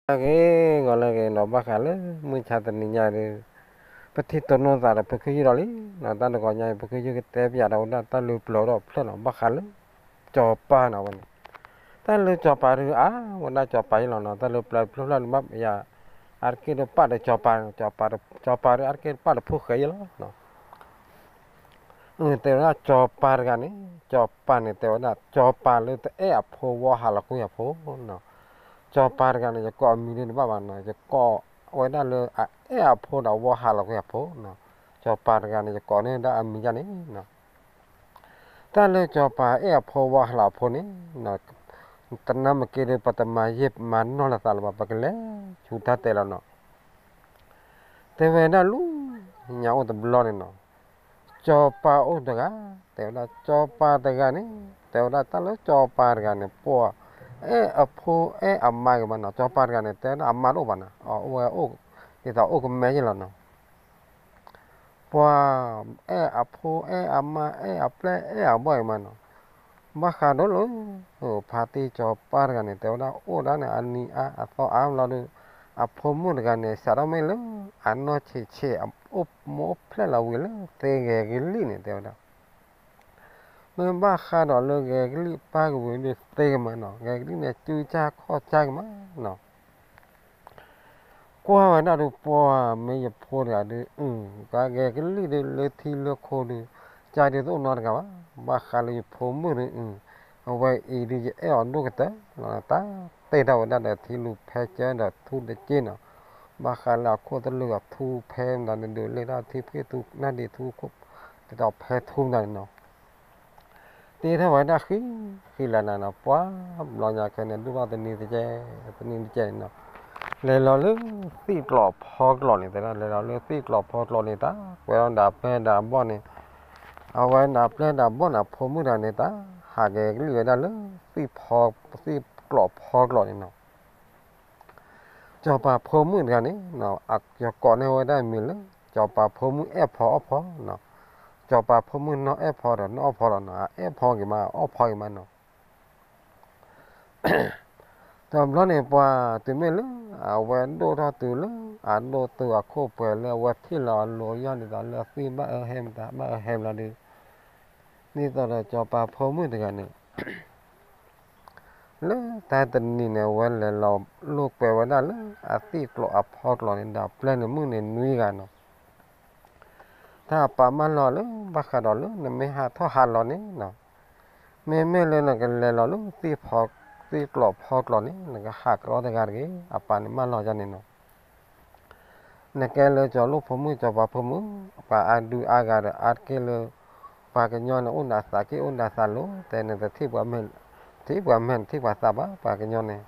ဂီၤလၢအဂ့ၤ ဂီၤလၢအဂ့ၤနီၤ ဘၣ်ဃးလၢမုၢ်ဆါတနံၤညါဒီး ပထံၣ်တိၢ်နီၣ်သးဒီးဖိခ့ယုၢ်ဒီးလံနီၤ တၢ်တဂီၤညါအံၤ ဖိခ့ယုၢ်ကတဲပၠးဒီးဝဲဒၣ်တၢ်လၢပျၢၤဒီးဖျၢၣ်နီၤ ဘၣ်ဃးလၢ စီၤပၤနီၤဝဲန့ၣ် တၢ်လၢစီၤပၤဒုးအါဝဲဒၣ်စီၤပၤယဲလီၤနီၤ တၢ်လၢပျၢၤဖျၢၣ်ဖျၢၣ်န့ၣ် ဘၣ်ယၤ အါတက့ၢ်ဒီးပာ်ဒီးစီၤပၤ စီၤပၤဒီးအါတက့ၢ်ဒီးပာ်ဒီးဖိၣ်ဃဲယဲလီၤနီၤ တဲဝဲဒၣ်စီၤပၤတဂၤန့ၣ် စီၤပၤန့ၣ် တဲဝဲဒၣ် စီၤပၤလၢတအဲၣ်အဖိဝီဟးလီၤကွံာ်အဖိနီၤ စီၤပၤတဂၤန့ၣ် ယကိးအမံၤဒ်န့ၣ်ဘၣ်ဘၣ်နီၤ ယကိးဝဲဒၣ်လၢအအဲၣ်အဖိဒီးဝီဟးလီၤကွံာ်အဖိနီၤ စီၤပၤတဂၤန့ၣ် ယကိးန့ၢ်ဒၣ်အမံၤဒ်န့ၣ်နီၤ တၢ်လၢစီၤပၤအဲၣ်အဖိဝီဟးလီၤအဖိန့ၣ် တနၢ်မ့ၢ်က့ဒီး ပတမၤယံာ်မၤနီၢ်လိာ်သးလၢၤဘၣ် ပကလဲၤဆူတၢ်တဲလီၤနီၤ တဲဝဲဒၣ်လၢ ညါအိၣ်တဘျီန့ၣ်နီၤ စီၤပၤအိၣ်တဂၤ တဲဝဲဒၣ်စီၤပၤတဂၤန့ၣ် တဲဝဲဒၣ်တၢ်လၢစီၤပၤတဂၤန့ၣ် ပှၤအဲၣ်အဖိအဲၣ်အမါဂ့ၤမးနီၤ စီၤပၤတဂၤန့ၣ် တဲဝဲဒၣ်အမါတအိၣ်ဘၣ်နီၤ အအိၣ်ဝဲအိၣ် ဒ်သိးအိၣ်ကမဲယဲလီၤနီၤ ပှၤအဲၣ်အဖိအဲၣ်အမါအဲၣ်အပျဲၢ်အဲၣ်အဘီၣ်ဂ့ၤမးနီၤ ဘၣ်ဃးဒီးလၢ ဖါတံၢ်စီၤပၤတဂၤန့ၣ် တဲဝဲဒၣ်အိၣ်ဒၣ်န့ၣ် အနံၤအါအသီအါဘျီဒီး အဖိမုၣ်တဂၤန့ၣ် စးထီၣ်မ့ၢ်လၢ အနီၢ်ဆံးဆံး အအိၣ်မိၢ်အိၣ်ဖျဲၣ်လီၤဝံၤလၢသ့ဂဲၤကလံၣ်န့ၣ် တဲဝဲဒၣ် မ့ၢ်ဘၣ်ဃးဒီးလၢဂဲၤကလံၣ်ပၢ်ကဝံၤဒီးသ့ကမးနီၤ ဂဲၤကလံၣ်န့ၣ် စုကၢ်ခီၣ်ကၢ်ကမးနီၤ ကွၢ်ဝဲဒၣ်ဒီးပှၤမ့ၢ်ယဖိတဂၤဒီး အု ကဂဲၤကလံၣ်ဒီးလၢထံလၢခိဒီး ကၢ်ဒုးတအိၣ်နီတဂၤဘၣ် ဘၣ်ဃးလၢယဖိမုၣ်ဒီး အဝဲအံၤဒုးယအဲၣ်အီၤဒိၣ်ကတၢၢ်လီၤ တၢ်တဲထီၣ်ဝဲဒၣ်ဒီးထံလူၤဖဲကၢဒီးထူတက့ၢ်နီၤ ဘၣ်ဃးလၢအခိၣ်သလုးအထူဖဲမတၤန့ၣ်ဒီး လၢတၢ်ထံဖှံၣ်ထူနၢ်ဒံးထူခိၣ် ဒ်သိးဖဲထူမတၤန့ၣ်နီၤ တဲထီၣ်ဝဲဒၣ်ဃံ ဃံလၤနၤနီၤ ပှၤဘျီညါခဲန့ၣ် ဒိၣ်ထီၣ်တနံၤတကဲ တနံၤတကဲန့ၣ်နီၤ လဲၤလီၤလၢသ့ၣ်ကျိးဖီကျိးန့ၣ် တဲဒၣ်လဲၤလီၤလၢသ့ၣ်ကျိးဖီကျိးန့ၣ် တၢ်ကွဲးလီၤဒၣ်ပျဲၢ်ဒၣ်ဘီၣ်န့ၣ် အဝဲဒၣ်ပျဲၢ်ဒၣ်ဘီၣ်န့ၣ် အဖိမုၣ်တဂၤန့ၣ် တၢ်ဟးဂဲၤကလံၣ်ဝဲဒၣ်လၢ သ့ၣ်ကျိးဖီကျိးန့ၣ်နီၤ စီၤပၤဖိမုၣ်တဂၤန့ၣ် ယကိးန့ၢ်ဝဲဒၣ်မံၤလၢ စီၤပၤဖိမုၣ်အဲၣ်ဖီအီၣ်ဖီနီၤ စီၤပၤဖိမုၣ်နီၢ်အဲၣ်ဖီဒီးနီၢ်အီၣ်ဖီလီၤနီၤ အအဲၣ်ဖီဂ့ၤမး အီၣ်ဖီဂ့ၤမးနီၤ တဘျီန့ၣ် ပှၤတုၤမ့ၢ်လၢ အဝဲဒိၣ်ထီၣ်တုၤလၢ အဒိၣ်တုၤအခိၣ်ပှဲၤလၢအဝဲထံၣ်လီၤအလီၤယီၢ်ဒ်သိးလၢအသွံၣ်ဘၣ်အၢဟဲမတၤဘၣ်အၢဟဲဘျီဒီး ဒ်သိးဒီးစီၤပၤဖိမုၣ်တဂၤန့ၣ် လၢတၢ်တနံၤန့ၣ် အဝဲလဲၤလီၤလိာ်ကွဲဝဲဒၣ်လၢအသ့ၣ်ကျိးအဖီကျိးန့ၣ် ဒီးပျဲၢ်န့ၣ်မုၣ်န့ၣ်နွံဂၤနီၤ တၢ်အပာ်မၢလီၤလၢဘၣ်ဃးဒီးလၢနမ့ၢ်ဟးထီၣ်ဟးလီၤန့ၣ်နီၤ မ့မ့ၢ်လၢနကလဲၤလီၤလၢ သ့ၣ်ကျိးဖီကျိးန့ၣ် နကဟးကရီတဂၤတဂ့ၤ အပၢ်န့ၣ်မၢလီၤယၤန့ၣ်နီၤ နကဲလၢစီၤလိၣ်ဖိမုၣ်စီၤပၤဖိမုၣ် ပှၤအါဒုအါဂၤဒီးအါတက့ၢ်လၢ ပှၤကညီန့ၣ် အိၣ်နၤသးက့ၢ်အိၣ်နၤသးလိၤ တဲနတထံၣ်ပှၤမဲာ် ထံၣ်ပှၤမဲာ်နထံၣ်ပှၤသးဘၣ် ပှၤကညီန့ၣ်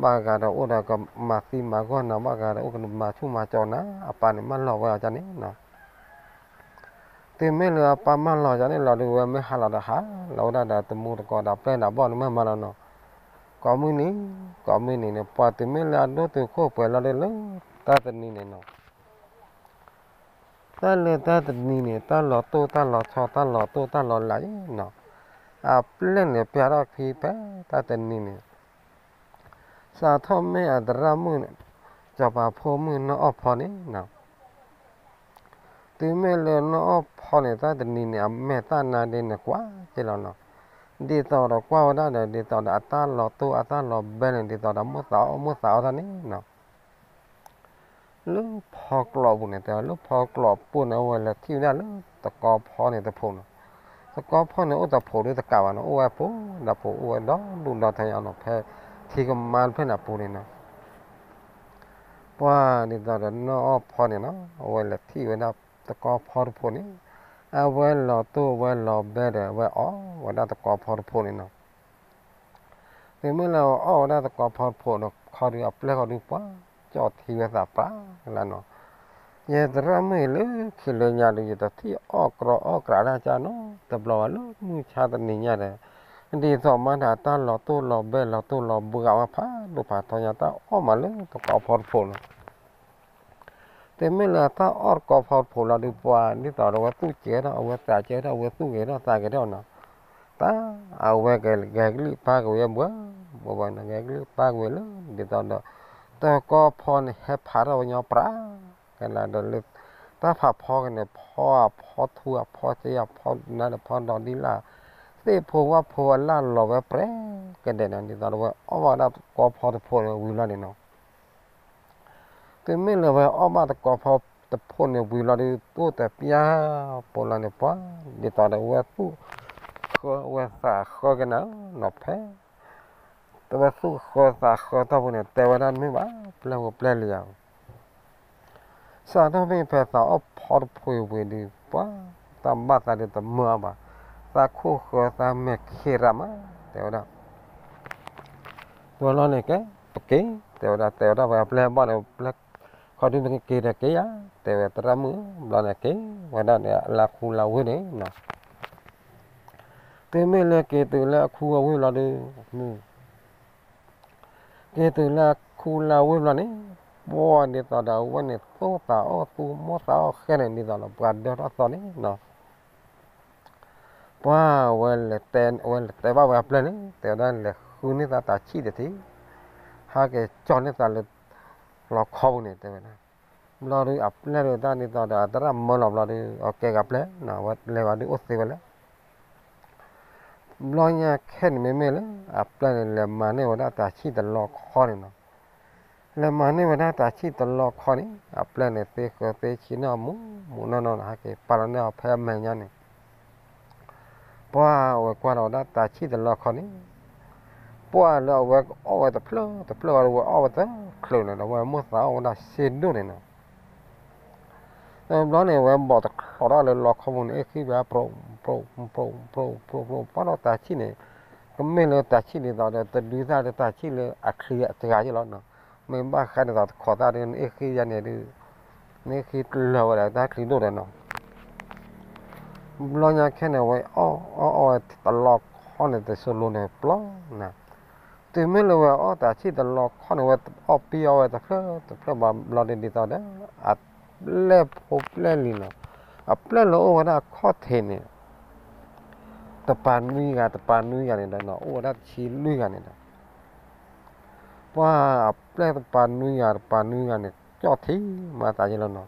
ဘၣ်ဂၤဒီးအိၣ်ဒီးကမၤသံမၤဂီၢ်နၤ ဘၣ်ဂၤဒီးအိၣ်ကမၤဆူၣ်မၤစီၤနၤ အပၢ်န့ၣ်မၢလီၤဝဲအီၤန့ၣ်နီၤ တုၤမ့ၢ်လၢအပၢ်မၢလီၤယၤန့ၣ်လီၤဒီး ဝဲမ့ၢ်ဟးလီၤဒီးဟးလီၤဝဲဒၣ်ဒီးတမူတကိးဒီးပျဲၢ်ဒီးဘီၣ်န့ၣ်မ့ၢ်မၤလီၤနီၤ ကိးမုၢ်နံၤ ကိးမုၢ်နံၤန့ၣ် ပှၤတုၤမ့ၢ်လၢအဒိၣ်တုၤခိၣ်ပှဲၤလီၤဒီးလၢ တၢ်တနံၤန့ၣ်နီၤ တၢ်လၢတၢ်တနံၤန့ၣ် တၢ်လီၤတိၢ်တၢ်လီၤဆီ တၢ်လီၤတိၢ်တၢ်လီၤလးအံၤနီၤ အပျဲၢ်န့ၣ်ပျဲထီၣ်ခံဖဲတၢ်တနံၤန့ၣ် စးထီၣ်မ့ၢ်အသရၣ်မုၣ် စီၤပၤဖိမုၣ်နီၢ်အီၣ်ဖီန့ၣ်နီၤ တုၤမ့ၢ်လၢနီၢ်အီၣ်ဖီန့ၣ် တၢ်တနံၤန့ၣ် အမဲာ်တၢ်နါဒ့န့ၣ်ကွၢ်က့လီၤနီၤ ဒ်သိးဒီးကွၢ်ဝဲဒၣ်ဒီး ဒ်သိးဒီးအတၢ်လီၤတိၢ်အတၢ်လီၤဘဲန့ၣ် ဒ်သိးဒီးမိၣ်သးအီၣ်မိၣ်သးအီတၢ်န့ၣ်နီၤ လၢဖီကျိးပူၤန့ၣ် တဲလၢဖီကျိးပူၤန့ၣ် အဝဲလဲၤထံၣ်ဝဲဒၣ်လၢသကိးဖီန့ၣ်တဖိနီၤ သကိးဖီန့ၣ်အိၣ်တဖိဒီးတကးဘၣ်နီၤ အိၣ်ဝဲဖိဒီးဖိအိၣ်ဝဲဒီဒူၣ်ဒီထၢညါနီၤ ဖဲထံကမါတဖျၢၣ်န့ၣ်အပူၤန့ၣ်နီၤ ပှၤဒ်သိးဒီးနီၢ်အီၣ်ဖီန့ၣ်နီၤ အဝဲလဲၤထံၣ်ဝဲဒၣ်သကိးဖီတဖိန့ၣ် အဝဲလီၤတိၢ်အဝဲလီၤဘဲဒီး အဝဲအီၣ်ဝဲဒၣ်သကိးဖီတဖိန့ၣ်နီၤ တုၤမ့ၢ်လၢအအီၣ်ဝဲဒၣ်သကိးဖီတဖိဒီးခီဒီးအပျဲၢ်ဃီဒုးပှၤ ကၠီၣ်ထံဝဲသးပြးလၢနီၤ ယသရၣ်မုၣ်အံၤလၢခံလၢညါဒီး ယတထံၣ်အီၣ်ကြီအီၣ်ကြီတၢ်ကၢ်နီတဘျီဘၣ် လၢမုၢ်ဆါတနံၤညါဒီး ဒ်သိးမၤတၢ်တၢ်လီၤတိၢ်လီၤဘဲလီၤတိၢ်လီၤဘှါဝဲဖးဒိၣ်ဖးထီညါ တၢ်အီၣ်မးလၢသကိးဖီတဖိလီၤ တုၤမ့ၢ်လၢအတၢ်အီၣ်သကိးဖီတဖိလီၤဒီးပှၤ ဒ်သိးဒီးအဝဲသူၣ်ကဲထီၣ် အဝဲသးကဲထီၣ် အဝဲသူၣ်ဂဲၤထီၣ်သးကဲထီၣ်နီၤ တၢ်အဝဲကဂဲၤကလံၣ်ပၢ်ကဝံၤဘှဲဘှဲဘှဲနီၤ ဂဲၤကလံၣ်ပၢ်ကဝံၤလၢ ဒ်သိးဒီး တကီဖီန့ၣ် ဟဲဖးထီၣ်ဝဲညီပြးကနၤဒီးလၢ တၢ်ဖးဖီကန့ၣ် ဖီအဖီထူအဖီစ့အဖီနါဒီးဖီဒီဒံလၢ် သ့ၣ်ဖိဝၣ်ဖိအလၢ်လီၤဝဲပြဲကဒဲးန့ၣ် ဒ်သိးဒီးဝဲအီၣ်ဘၣ်ဒၣ်တကီဖီတဖိန့ၣ်ဝံၤလီၤန့ၣ်နီၤ. တုၤမ့ၢ်လၢဝဲအီၣ်ဘၣ်တကီဖီတဖိန့ၣ်ဝံၤလီၤဒီး အိၣ်တပျၢ်ပိာ်လီၤန့ၣ် ပှၤဒ်သိးဒီးဝဲသူၣ်ဃၢဝဲသးဃၢကနၤနီၤ ဖဲ တဝဲသူၣ်ဃၢသးဃၢထီၣ်ပူၤန့ၣ် တဲဝဲဒၣ်မ့ၢ်ဘၣ် ပျဲၢ်ဖိပျဲၢ်လံၤဧၢ, စးထီၣ်မ့ၢ်ဖဲသးအီၣ်ဖီတဖိဝံၤဒီး ပှၤတၢ်ဘၣ်သးဒုးတမုာ်အါဘၣ်, သးခိၣ်ဃၢသးမဲာ်ခံးရးမး တဲဝဲဒၣ် ဝဲလီၤန့ၣ်ကဲ ပက့ၤ တဲဝဲဒၣ် တဲဝဲဒၣ်ပှၤပျဲၢ်ဘီၣ်န့ၣ် ပျဲၢ်ခီဒုးပကက့ၤဒီးက့ၤယၤ တဲဝဲ သရၣ်မုၣ်ဧၢ ဘျီန့ၣ်က့ၤဝဲဒၣ်န့ၣ် လၢခူလၢဝ့ၢ်န့ၣ်နီၤ. တုၤမ့ၢ်လၢက့ၤတုၤလၢအခူအဝ့ၢ်လီၤဒီး က့ၤတုၤလၢအခူလၢဝ့ၢ်ဘျီန့ၣ် ပှၤဒ်သိးဒီးအဝဲန့ၣ် သူၣ်သးအီၣ်သူၣ်မိၢ်သးအီၣ်ဃဲန့ၣ် ဒ်သိးဒီးပှၤဒၢထီၣ်သီန့ၣ်နီၤ. ပှၤဝဲလဲၤတဲ ဝဲလဲၤတဲဘၣ်ဝဲအပျဲၢ်န့ၣ် တဲဝဲဒၣ် လဲၤဃုန့ၢ်သးတၢ်ဆံၣ်တထံၣ်, ဟဲက့ၤကၠီန့ၢ်သးလၢ လီခီပူၤန့ၣ် တဲဝဲဒၣ်. ဘျီဒီးအပျဲၢ်ဒီးတၢ်ဒ်သိးဒီး အသရၣ်မၢလီၤဘျီဒီး အကဲကပျဲၢ်နီၤ ဝဲလဲၤဝဲဒုးအိၣ်သ့ဝဲလၢ ဘျီညါခဲန့ၣ်မ့မ့ၢ်လၢ အပျဲၢ်န့ၣ် လဲၤမၤန့ၢ်ဝဲဒၣ်တၢ်ဆံၣ်တလီခီန့ၣ်နီၤ. လဲၤမၤန့ၢ်ဝဲဒၣ်တၢ်ဆံၣ်တလီခီန့ၣ် အပျဲၢ်န့ၣ် သ့ဃၢၤသ့ဆံးန့ၢ်အီၤမူးမူးနီၢ်နီၢ်န့ၣ် ဟဲက့ၤပာ်လီၤန့ၢ်အီၤဖဲအမဲာ်ညါန့ၣ် ပှၤဝဲကွၢ်လီၤဝဲဒၣ်တၢ်ဆံၣ်တလီခီန့ၣ် ပှၤလၢအဝဲအီၣ်ဝဲတဖျၢၣ်တဖျၢၣ်ဝဲဒီး ဝဲအီၣ်ဝဲတချုးန့ၣ်ဒီး ဝဲမိၢ်သးအီၣ်ဝဲဒၣ်စ့ဒိၣ်န့ၣ်နီၤ. တဘျီန့ၣ် ဝဲဘီၣ်တချီးထီၣ်လၢလီခီပူၤန့ၣ် အ့ၣ်ဃံဘၣ် ပြိး ပြိး ပြိး ပြိး ပြိး ပှၤဒီးတၢ်ဆံၣ်န့ၣ် ကမ့ၢ်လၢတၢ်ဆံၣ်ဒ်သိးဒီး တဒုးသၣ်လၢတၢ်ဆံၣ်လၢအချံအစှၤယ့ၣ်လီၤနီၤ. မ့ၢ်ဘၣ်ဃးဒ်သိးတခီးသၣ်ဒီး နအ့ၣ်ဃံယါန့ၣ်ဒီး နအ့ၣ်ဃံလၢာ်ဝဲဒၣ်တၢ်ချံဒိၣ်ဒီးနီၤ. ဘျီညါခဲန့ၣ် ဝဲအီၣ်အီၣ်အီၣ်ဝဲတလီခီန့ၣ် တစိၤလိၤန့ၣ်ပျီနၤ. တုၤမ့ၢ်လၢဝဲအီၣ်တၢ်ဆံၣ်တလီခီန့ၣ် ဝဲအီၣ်ပံအီၣ်ဝဲတဖျၢၣ်တဖျၢၣ်ဘၣ်ဘျီဒီး ဒ်သိးဒီး အပျဲၢ်ဖိပျဲၢ်လံၤနီၤ. အပျဲၢ်လၢအိၣ်ဝဲဒၣ်အခီၣ်ထံးန့ၣ် တပၤနွံဂၤ တပၤနွံဂၤန့ၣ်ဒီးနီၤ အိၣ်ဝဲဒၣ်တဆံလွံၢ်ဂၤန့ၣ်ဒီး ပှၤအပျဲၢ်တပၤနွံဂၤ တပၤနွံဂၤန့ၣ် ကၠီၣ်ထံမၤသးယ့ၣ်လီၤနီၤ.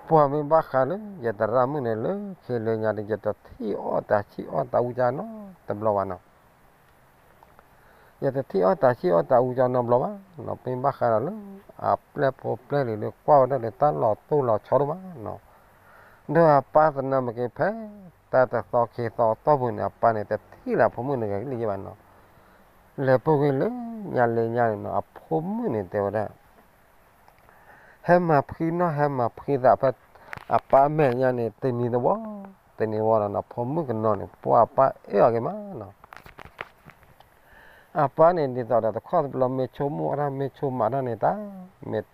ပှၤမ့ၢ်ဘၣ်ဃးလၢ ယသရၣ်မုၣ်န့ၣ် လၢခံလၢညါဒီး ယတထံၣ်အီၣ်တၢ်ဆံၣ်အီၣ်တၢ်အူကၠါနီတဘျီဘၣ်နီၤ. ပမ့ၢ်ဘၣ်ဃးလၢ အပျဲၢ်ဖိပျဲၢ်လံၤလၢကွၢ်ဝဲဒၣ်ဒီး တၢ်လီၤတိၢ်လီၤဆီဒိၣ်မးနီၤ. ဒီးအပၢ်သနာ်က့ဖဲ တၢ်တသီခံသီတီၢ်ပူၤန့ၣ် အပၢ်န့ၣ် တထံၣ်လၢအဖိမုၣ်န့ၣ်ဂဲၤကလံၣ်ယ့ၣ်ဘၣ်နီၤ. လဲၤပူၤကွံာ်လၢညါလၢညါန့ၣ်နီၤ အဖိမုၣ်န့ၣ်တဲဝဲဒၣ် ဟဲမၤဖှံနီၢ် ဟဲမၤဖှံသးဖဲ အပၢ်မဲာ်ညါန့ၣ် တနံၤတဝီ တနံၤတဝီနီၤနီၤ ဖိမုၣ်ကနီၤန့ၣ် ပှၤအပၢ်အဲၣ်အီၤက့ၤမးနီၤ. အပၢ်န့ၣ် ဒ်သိးဒီးတခီတဘျီ မ့ၢ်ဆိကမိၣ်အတၢ် မ့ၢ်ဆိကမးတၢ်န့ၣ်တၢ် မ့ၢ်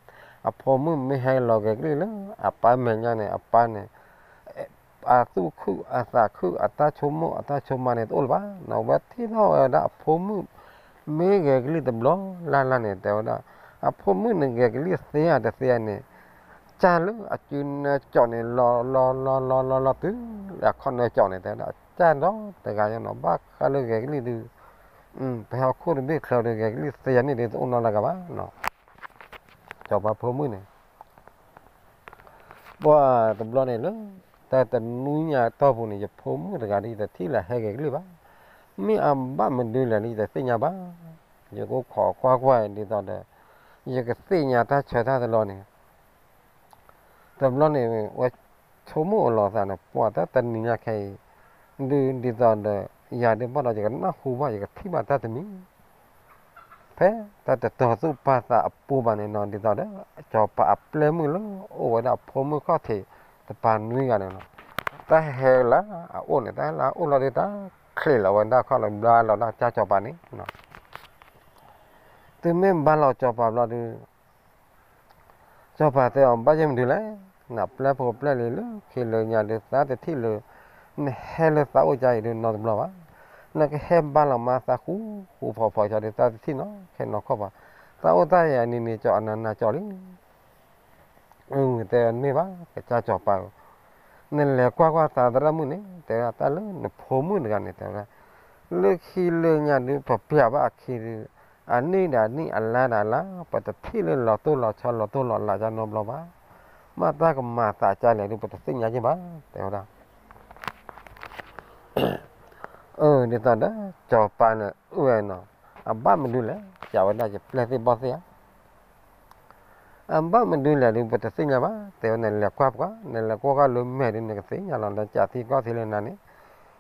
အဖိမုၣ်မ့ၢ်ဟဲလီၤဂဲၤကလံၣ်လၢ အပၢ်မဲာ်ညါန့ၣ် အပၢ်န့ၣ် အသူၣ်ခုၣ်အသးခုၣ် အတၢ်ဆိကမိၣ်အတၢ်ဆိကမးန့ၣ် တအိၣ်လၢၤဘၣ်နီၤ. ဝဲထံၣ်ထီၣ်ဝဲဒၣ်အဖိမုၣ် မ့ၢ်ဂဲၤကလံၣ်တဘျီလၢ်လၢ်န့ၣ် တဲဝဲဒၣ် အဖိမုၣ်န့ၣ် ဂဲၤကလံၣ်သ့ဧါတသ့ဧါန့ၣ် ကၢ်လၢအစုနၢကၠီၣ်န့ၣ် လီၤလီၤလီၤလီၤလီၤလီၤတုၤလၢအခီၣ်နၢကၠီၣ်န့ၣ် တဲဝဲဒၣ် ကၢ်ဒီတဂၤညါနီၤ ဘၣ်ဃးလၢဂဲၤကလံၣ်ဒုး ပဟဲဟီၣ်ခိၣ်တဘ့ၣ်ချၢဒီး ဂဲၤကလံၣ်သ့န့ၣ်ဒုး တအိၣ်နီတဂၤဘၣ်နီၤ. စီၤပၤဖိမုၣ်န့ၣ် ပှၤတဘျီန့ၣ်လၢ တၢ်တနွံညါတီၢ်ပူၤန့ၣ် ယဖိမုၣ်တဂၤဒီး ယတထံၣ်လၢဟဲဂဲၤကလံၣ်ဘၣ်. မ့ၢ်အဘၣ်မနုၤလဲၣ်န့ၣ် ယတသ့ၣ်ညါဘၣ်. ယကအိၣ်ခိးကွၢ်ကွၢ်ဒ်သိးဒီး ယကသ့ၣ်ညါတၢ်ဆၢတၢ်တလီၢ်န့ၣ် တဘျီန့ၣ် ဝဲဆိကမိၣ်အလီၤသးန့ၣ် ပှၤတၢ်တနံၤညါခဲအံၤ ဒုးဒ်သိးဒီး ယၤဒုးဘၣ်ဒီး ယကနၢ်ဟူဘၣ် ယကထံၣ်ဘၣ်တၢ်တမံၤ ဖဲတၢ်တတီၤသူၣ်ပာ်သးအပူၤဘၣ်န့ၣ်နီၤ ဒ်သိးဒီး စီၤပၤအပျဲၢ်မုၣ်လၢ အိၣ်ဝဲဒၣ်အဖိမုၣ်ခီၣ်ထံးတပၤနွံဂၤန့ၣ်နီၤ တၢ်ဟဲလၢအအိၣ်န့ၣ် တၢ်ဟဲလၢအအိၣ်လီၤဒီး တၢ်ချံးလီၤဝဲဒၣ်ခီၣ်လီၤဘျါလီၤဒၣ်ကၢ်စီၤပၤန့ၣ်နီၤ တုၤမ့ၢ်ဘါလီၤစီၤပၤဘျီဒုး စီၤပၤတဲအီၤ ဘၣ်ယဲၢ်မနုၤလဲၣ်, နပျဲၢ်ဖိပျဲၢ်လံၤလၢခံလၢညါဒုး သးတထံၣ်လၢ နဟဲလၢသးအိၣ်ကါအံၤဒုးနီတဘျီဘၣ်. နကဟဲဘါလီၤမါသးဃူဃူဖိးဖိးကီဒုး သးတထံၣ်နီခဲနီခီၣ်ဘၣ်. သးအိၣ်တၢ်ယၤနံၤနံၤကၠီအနၤနၤကၠီလံ. တဲမ့ၢ်ဘၣ် ကစၢ်စီၤပၤဧၢ, နလဲၤကွၢ်ကွၢ်သးသရၣ်မုၣ်န့ၣ် တဲဝဲဒၣ် တၢ်လၢနဖိမုၣ်တဂၤန့ၣ် တဲဝဲဒၣ် လၢခံလၢညါဒုး ပပျးဘၣ်အခံဒုး အနံၣ်ဒီးအနံၣ် အလါဒီးအလါ ပတထံၣ်လၢလီၤတိၢ်လီၤဆီ လီၤတိၢ်လီၤလးကနီတဘျီဘၣ်. မ့ၢ်တၢ်ကမၤသးကလဲၣ်ဒုး ပတသ့ၣ်ညါက့ၤဘၣ် တဲဝဲဒၣ်. အၢ ဒ်သိးဒီး စီၤပၤန့ၣ် အၢဝဲနီၤ, အဘၣ်မနုၤလဲၣ်, ယဝဲဒၣ်ယပျဲၢ်သ့ၣ်ဘီၣ်သ့ၣ်ဧါ, အဘၣ်မနုၤလဲၣ်ဒုး ပတသ့ၣ်ညါဘၣ်, တဲဝဲ နလဲၤကွၢ်ပှၤ, နလဲၤကွၢ်ဃီလၢမဲာ်ဒုး နကသ့ၣ်ညါလီၤ, နကစၢ်သံကွၢ်သ့လၢနၤန့ၣ်,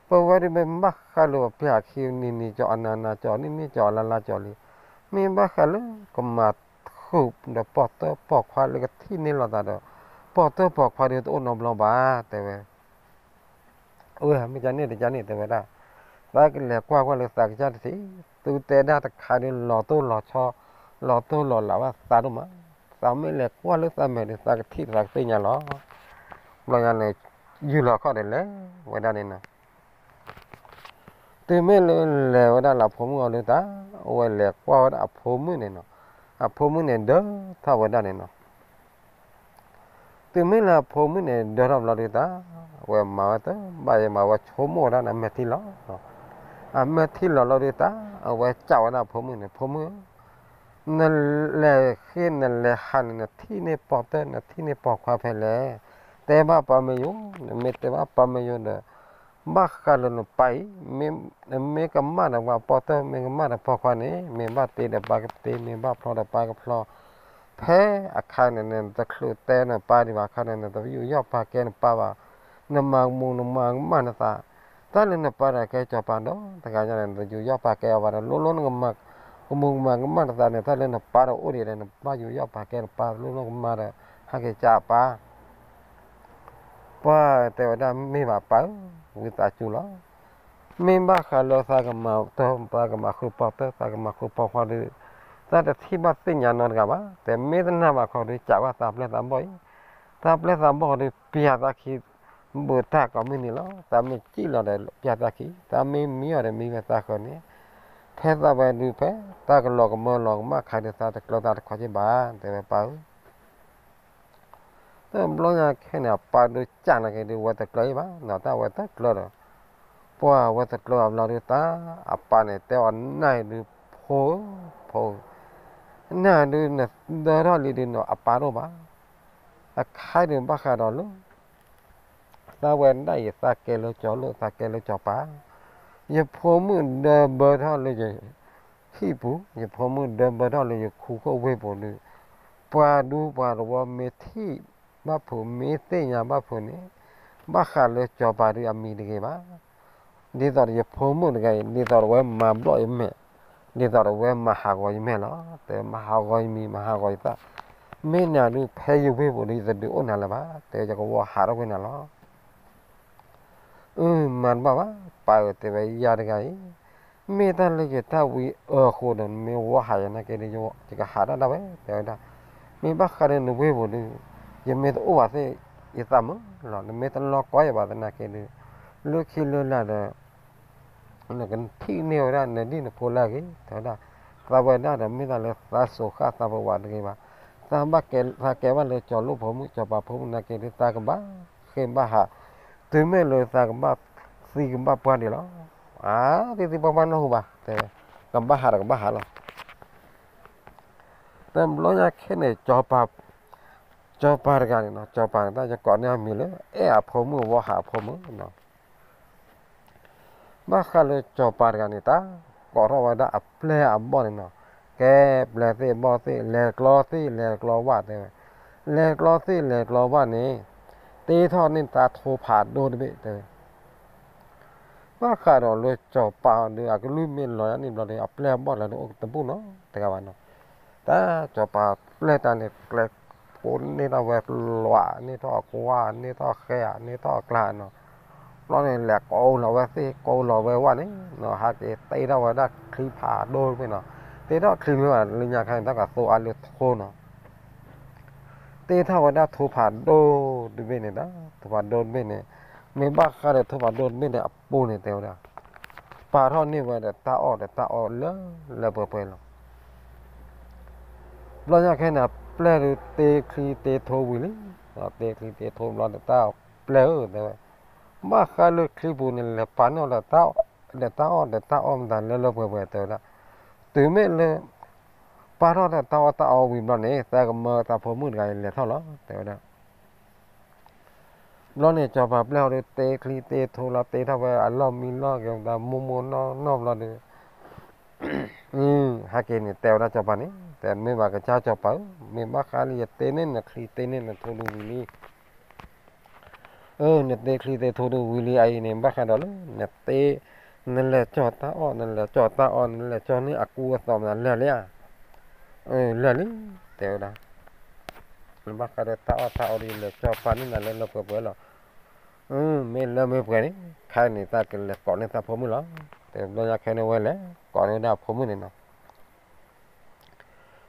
ပဝဲဒုးမ့ၢ်ဘၣ်ဃးလၢပပျၢ်အခံ နံၤနံၤကၠီ အနၤနၤကၠီ နံၣ်နံၣ်ကၠီ အလါလါကၠီလံ, မ့ၢ်ဘၣ်ဃးလၢကမၤဃုာ်ဒီးပီၢ်တၢၢ်ပီၢ်ခွါလၢကထံၣ်န့ၢ်လိာ်သးဒီး ပီၢ်တၢၢ်ပီၢ်ခွါဒုးတအိၣ်နီတဘျီဘၣ် တဲဝဲ အၢ မ့ၢ်ကန့ၣ်တကန့ၣ် တဲဝဲဒၣ်, သးကလဲၤကွၢ်ကွၢ်လၢသးကစၢ်တထံၣ်, သုတဲဒၣ်တခါဒုး လီၤတိၢ်လီၤဆီ လီၤတိၢ်လီၤလးဘၣ်သးဒိၣ်မး, သးမ့ၢ်လဲၤကွၢ်လၢသးမဲာ်ဒုး သးကထံၣ်သးကသ့ၣ်ညါလီၤ. ဘျီညါန့ၣ် ယူၢ်လီၤခီၣ်ဒီးလဲၤဝဲဒၣ်န့ၣ်နီၤ တုၤမ့ၢ်လၢလဲၤဝဲဒၣ်လၢအဖိမုၣ်အအိၣ်ဒုးတၢ်, အဝဲလဲၤကွၢ်ဝဲဒၣ်အဖိမုၣ်န့ၣ်နီၤ, အဖိမုၣ်န့ၣ်ဒၢထီၣ်ဝဲဒၣ်န့ၣ်နီၤ. တုၤမ့ၢ်လၢအဖိမုၣ်န့ၣ်ဒၢထီၣ်ဘျီဒုးတၢ်, အဝဲမၤဝဲတဘၣ်ယဲမၤဝဲဆိကမိၣ်ဝဲဒၣ်န့ၣ် အမဲာ်ထံလီၤ, အမဲာ်ထံလီၤလီၤဒုးတၢ်, အဝဲစံးဝဲဒၣ်အဖိမုၣ်န့ၣ်, ဖိမုၣ်ဧၢ, နလဲၤဃ့နလဲၤဟးန့ၣ် နထံၣ်န့ၢ်ပီၢ်တၢၢ် နထံၣ်န့ၢ်ပိာ်ခွါဖဲလဲၣ်, တဲဘၣ်ပၢ်မ့ၢ်ယိၤ, နမ့ၢ်တဲဘၣ်ပၢ်မ့ၢ်ယိၤဒီး ဘၣ်ဃးလၢနပၢ်အံၤ, မ့ၢ်ကမၣ်ဒီးပှၤပီၢ်တၢၢ် မ့ၢ်ကမၣ်ဒီးပိာ်ခွါန့ၣ် မ့ၢ်ဘၣ်တ့ဒီးပၢ်ကတ့, မ့ၢ်ဘၣ်ဖျီဒီးပၢ်ကဖျီ, ဖဲအခါန့ၣ် နတချုးတဲနပၢ်ဒံးဘၣ်, အခါန့ၣ် နတယူးယီၣ်ပာ်ကဲနပၢ်ဘၣ်, နမၤကမူၤနမၤကမၣ်နသး, တၢ်လၢနပၢ်ဒီးကဲစီၤပၤဒီး တဂၤညါန့ၣ် နတယူးယီၣ်ပာ်ကဲအီၤဘၣ်ဒီး လိၣ်လိၣ်နကမၤကမူၤကမၤကမၣ်နသးန့ၣ် တၢ်လၢနပၢ်ဒီးအိၣ်ဒံးဒီး နဘၣ်ယူးယီၣ်ပာ်ကဲနပၢ် လိၣ်လိၣ်ကမၣ်ဒီး ဟဲက့ၤကၢ်အပၢ် ပှၤတဲဝဲဒၣ်မ့ၢ်ဘၣ်ပၢ်ဧၢ, ဝံသးစူၤလီၤ. မ့ၢ်ဘၣ်ဃးလၢသးကမၤတၢ် သးကမၤဃုာ်ပီၢ်တၢၢ် သးကမၤဃုာ်ပိာ်ခွါဒီး သးတထံၣ်ဘၣ်သ့ၣ်ညါနီတဂၤဘၣ်. တဲမ့ၢ်တနာ်ဘၣ်ခီဒီး ကးဘၣ်သးပျဲၢ်သးဘီၣ်အံၤ, သးပျဲၢ်သးဘီၣ်ဒီး ပျၢ်သးခံ ဘူးတၢ်ကိးမုၢ်နံၤလီၤ. သးမ့ၢ်စံၣ်လီၤဒီး ပျၢ်သးခံ, သးမ့ၢ်မံအီၤဒီး မံဝဲသးဃၢၤန့ၣ်, ဖဲသးဝဲဒုးဖဲ တၢ်ကလီၤကမၢလီၤကမၣ်ခါဒီး သးတကျၢၤသးတခွါက့ဘၣ်, တဲဝဲပၢ်ဧၢ တဘျီညါခဲန့ၣ် အပၢ်ဒုးကၢ်နာ်က့ၤဒုး ဝဲတကျၢၤအံၤဘၣ်နီၤ, တၢ်ဝဲတကျၢၤဒီး ပှၤဝဲတကျၢၤအဘျီဒုးတၢ် အပၢ်န့ၣ် တဲအီၤနၤအံၤဒုး ဖိဧၢ, ဖိဧၢ, နၤဒုးနဒၢထီၣ်လံဒုးနီၤ အပၢ်တအိၣ်ဘၣ်. အခါဒုးဘၣ်ဃးဒီးလၢ သးဝဲဒၣ်အံၤ သးကဲလၢကၠီလိၣ် သးကဲလၢကၠီပၤ, ယဖိမုၣ်ဒၢဘၢထီၣ်လၢယဟံၣ်ပူၤ, ယဖိမုၣ်ဒၢဘၢထီၣ်လၢယခူခိၣ်ဝ့ၢ်ပူၤဒုး, ပှၤဒူပှၤတဝီမ့ၢ်ထံၣ်ဘၣ်ဖုး မ့ၢ်သ့ၣ်ညါဘၣ်ဖုးန့ၣ်, ဘၣ်ဃးလၢကၠီပၤဒုးအမံၤတဂ့ၤဘၣ်. ဒ်သိးဒီးယဖိမုၣ်တဂၤအံၤ ဒ်သိးဒီးဝဲမၤဘျီၣ်ယမဲာ်, ဒ်သိးဒီးဝဲမၤဟးဂီၤယမဲာ်လီၤ. တဲမၤဟးဂီၤယမံၤ မၤဟးဂီၤယသၣ်, မ့ၢ်နၤဒုးဖဲယဝ့ၢ်ပူၤဒုး ယတဒုးအိၣ်နၤလၢၤဘၣ်, တဲယကဝီၤဟးထီၣ်ကွံာ်နၤလီၤ. အၢ မၤတဘၣ်ဘၣ် ပၢ်ဧၢ တဲဝဲယၤတဂၤအံၤ, မ့ၢ်တၢ်လၢယတၢ်ဝံအၢအဃိဒီး နမ့ၢ်ဝီဟးယၤနာ်က့ဒီး ယကဟးတၢ်ဒၣ်ဝဲ တဲဝဲဒၣ်, မ့ၢ်ဘၣ်ဃးဒီးနဝ့ၢ်ပူၤဒုး ယမ့ၢ်တအိၣ်ဘၣ်သ့ၣ် ယသးမုာ်လီၤ, နမ့ၢ်တလီၤကီယၤဘၣ်သနာ်က့ဒီး လၢခံလၢလာ်ဒီး နကထံၣ်န့ၢ်ဝဲဒၣ်နဒံၣ်နဖိလၢအဂ့ၤ တဲဝဲဒၣ်, သးဝဲဒၣ်ဒီး မ့ၢ်သးလၢသးစိၤဃၣ်သးပဝးတဂ့ၤဘၣ်, သးဘၣ်ကဲ သးကဲဘၣ်လၢကၠီၤလိၣ်ဖိမုၣ် ကၠီၤပၤဖိမုၣ်နာ်က့ဒီး သးကဘၣ်ဃ့ဘၣ်ဟး, တုၤမ့ၢ်လၢသးကဘၣ်သံကဘၣ်ပှၢ်ဒံးလီၤ. အါ သံသံပှၢ်ပှၢ်နၢ်ဟူဘၣ်, တဲဝဲ, ကဘၣ်ဟးဒီးကဘၣ်ဟးလီၤ. တဘျီညါခဲန့ၣ် ကၠီၤပၤ ကၠီၤပၤတဂၤန့ၣ်နီၤ, ကၠီၤပၤန့ၣ် တၢ်ယကိးန့ၢ်အမံၤလၢ အဲၣ်အဖိမုၣ်ဝီဟးအဖိမုၣ်နီၤ. ဘၣ်ဃးလၢကၠီၤပၤတဂၤန့ၣ် တၢ်ကိးထီၣ်ဝဲဒၣ်အပျဲၢ်အဘီၣ်န့ၣ်နီၤ, ကဲပျဲၢ်သ့ၣ်ဘီၣ်သ့ၣ် လဲၤကျီသ့ၣ် လဲၤကျီဘၣ် တဲဝဲ, လဲၤကျီသ့ၣ် လဲၤကျီဘၣ်န့ၣ် တ့ထီၣ်န့ၢ်တၢ်ထိဖးဒိၣ်တဘ့ၣ် တဲဝဲ. ဘၣ်ဃးဒီးလၢကၠီၤပၤဒုး အကလုၢ်မ့ၢ်လီၤယါန့ၣ်ဘျီဒီး အပျဲၢ်အဘီၣ်လၢတအိၣ်တဘူၣ်နီတဂၤဘၣ်နီၤ. တၢ်ကၠီၤပၤပျဲၢ်တၢ်န့ၣ် ကျဲကိးန့ၢ်ထီၣ်ဝဲလွး န့ၢ်ထီၣ်အကွၢ် န့ၢ်ထီၣ်အဃဲဧါ န့ၢ်ထီၣ်အကျါနီၤ. ဘျီန့ၣ် လဲၤကိးလီၤဝဲသ့ၣ် ကိးလီၤဝဲဝၣ်န့ၣ်နီၤ, ဟဲက့ၤတ့ထီၣ်ဝဲဒၣ်ချံဖးဒိၣ်တဘ့ၣ်နီၤ. တ့ထီၣ်ချံမ့ၢ်ဘၣ် လၢညါခါန့ၣ် တၢ်ကသိအါလၢထိနီၤ. တ့ထီၣ်ဝဲဒၣ်ထိဖးဒိၣ်တဘ့ၣ်န့ၣ်ဒီး ထိဖးဒိၣ်တဘ့ၣ်န့ၣ် မ့ၢ်ဘၣ်ဃးဒီးထိဖးဒိၣ်တဘ့ၣ်န့ၣ်အပူၤန့ၣ် တဲဝဲဒၣ် ပာ်ထီၣ်န့ၢ်ဝဲဒီးတၢ်အီၣ်ဒီးတၢ်အီလၢလၢပှဲၤပှဲၤလီၤ. ဘျီညါခဲန့ၣ် ပျဲၢ်ဒုးတ့ချံတ့ထိဝံၤလံ, တ့ချံတ့ထိဘျီဒီး တၢ်ပျဲၢ်ဧၢ တဲဝဲ, ဘၣ်ဃးလၢချံပူၤန့ၣ် လဲၤပာ်န့ၢ်အီၤဒီးတၢ်အီၣ်ဒီးတၢ်အီမတၤလၢလၢပှဲၤပှဲၤ တဲဝဲဒၣ်. တုၤမ့ၢ်လၢ ပာ်ထီၣ်တၢ်အီၣ်တၢ်အီဝံၤဘျီန့ၣ် သးကမၢသးဖိမုၣ်တဂၤအံၤလဲၤထီၣ်လီၤ တဲဝဲဒၣ်. ဘျီန့ၣ် စီၤပၤပျဲၢ်ဟီဒီး တ့ချံတ့ထိလီၤ တ့ထီၣ်ဝဲအလီၢ်မံလီၢ်က့ၤ သးမိၢ်မိၢ်နီၢ်နီၢ်ဘျီဒီး ဟဲက့ၤန့ၣ် တဲဝဲဒၣ်စီၤပၤန့ၣ် တဲမ့ၢ်ဘၣ်ကစၢ်စီၤပၤဧၢ, မ့ၢ်ဘၣ်ဃးလၢယတ့န့ၢ်နချံတ့န့ၢ်နထိဒုဝံၤလံ အၢ နတ့ချံတ့ထိဒုဝံၤလံအအံၤန့ၣ် ဘၣ်ဃးဒီးလၢ နတ့ နလဲၤကၠီၤတၢ်အီၣ် နလဲၤကၠီၤတၢ်အီ နလဲၤကၠီၤန့ၢ်အကူအသိးမနုၤလဲၣ်ဧါ. လဲၤလံ တဲဝဲဒၣ်. ဘၣ်ဃးဒီးတၢ်အီၣ်တၢ်အီဒီး လဲၤကၠီၤပာ်န့ၢ်နၤလၢလၢပှဲၤပှဲၤလီၤ. မ့ၢ်လၢမ့ၢ်ပှဲၤန့ၣ် ခဲအံၤန့ၣ် သးကလဲၤကိးန့ၢ်သးဖိမုၣ်လီၤ. တဲဘျီညါခဲန့ၣ်ဝဲလဲၤကိးန့ၢ်ဝဲဒၣ်အဖိမုၣ်န့ၣ်နီၤ.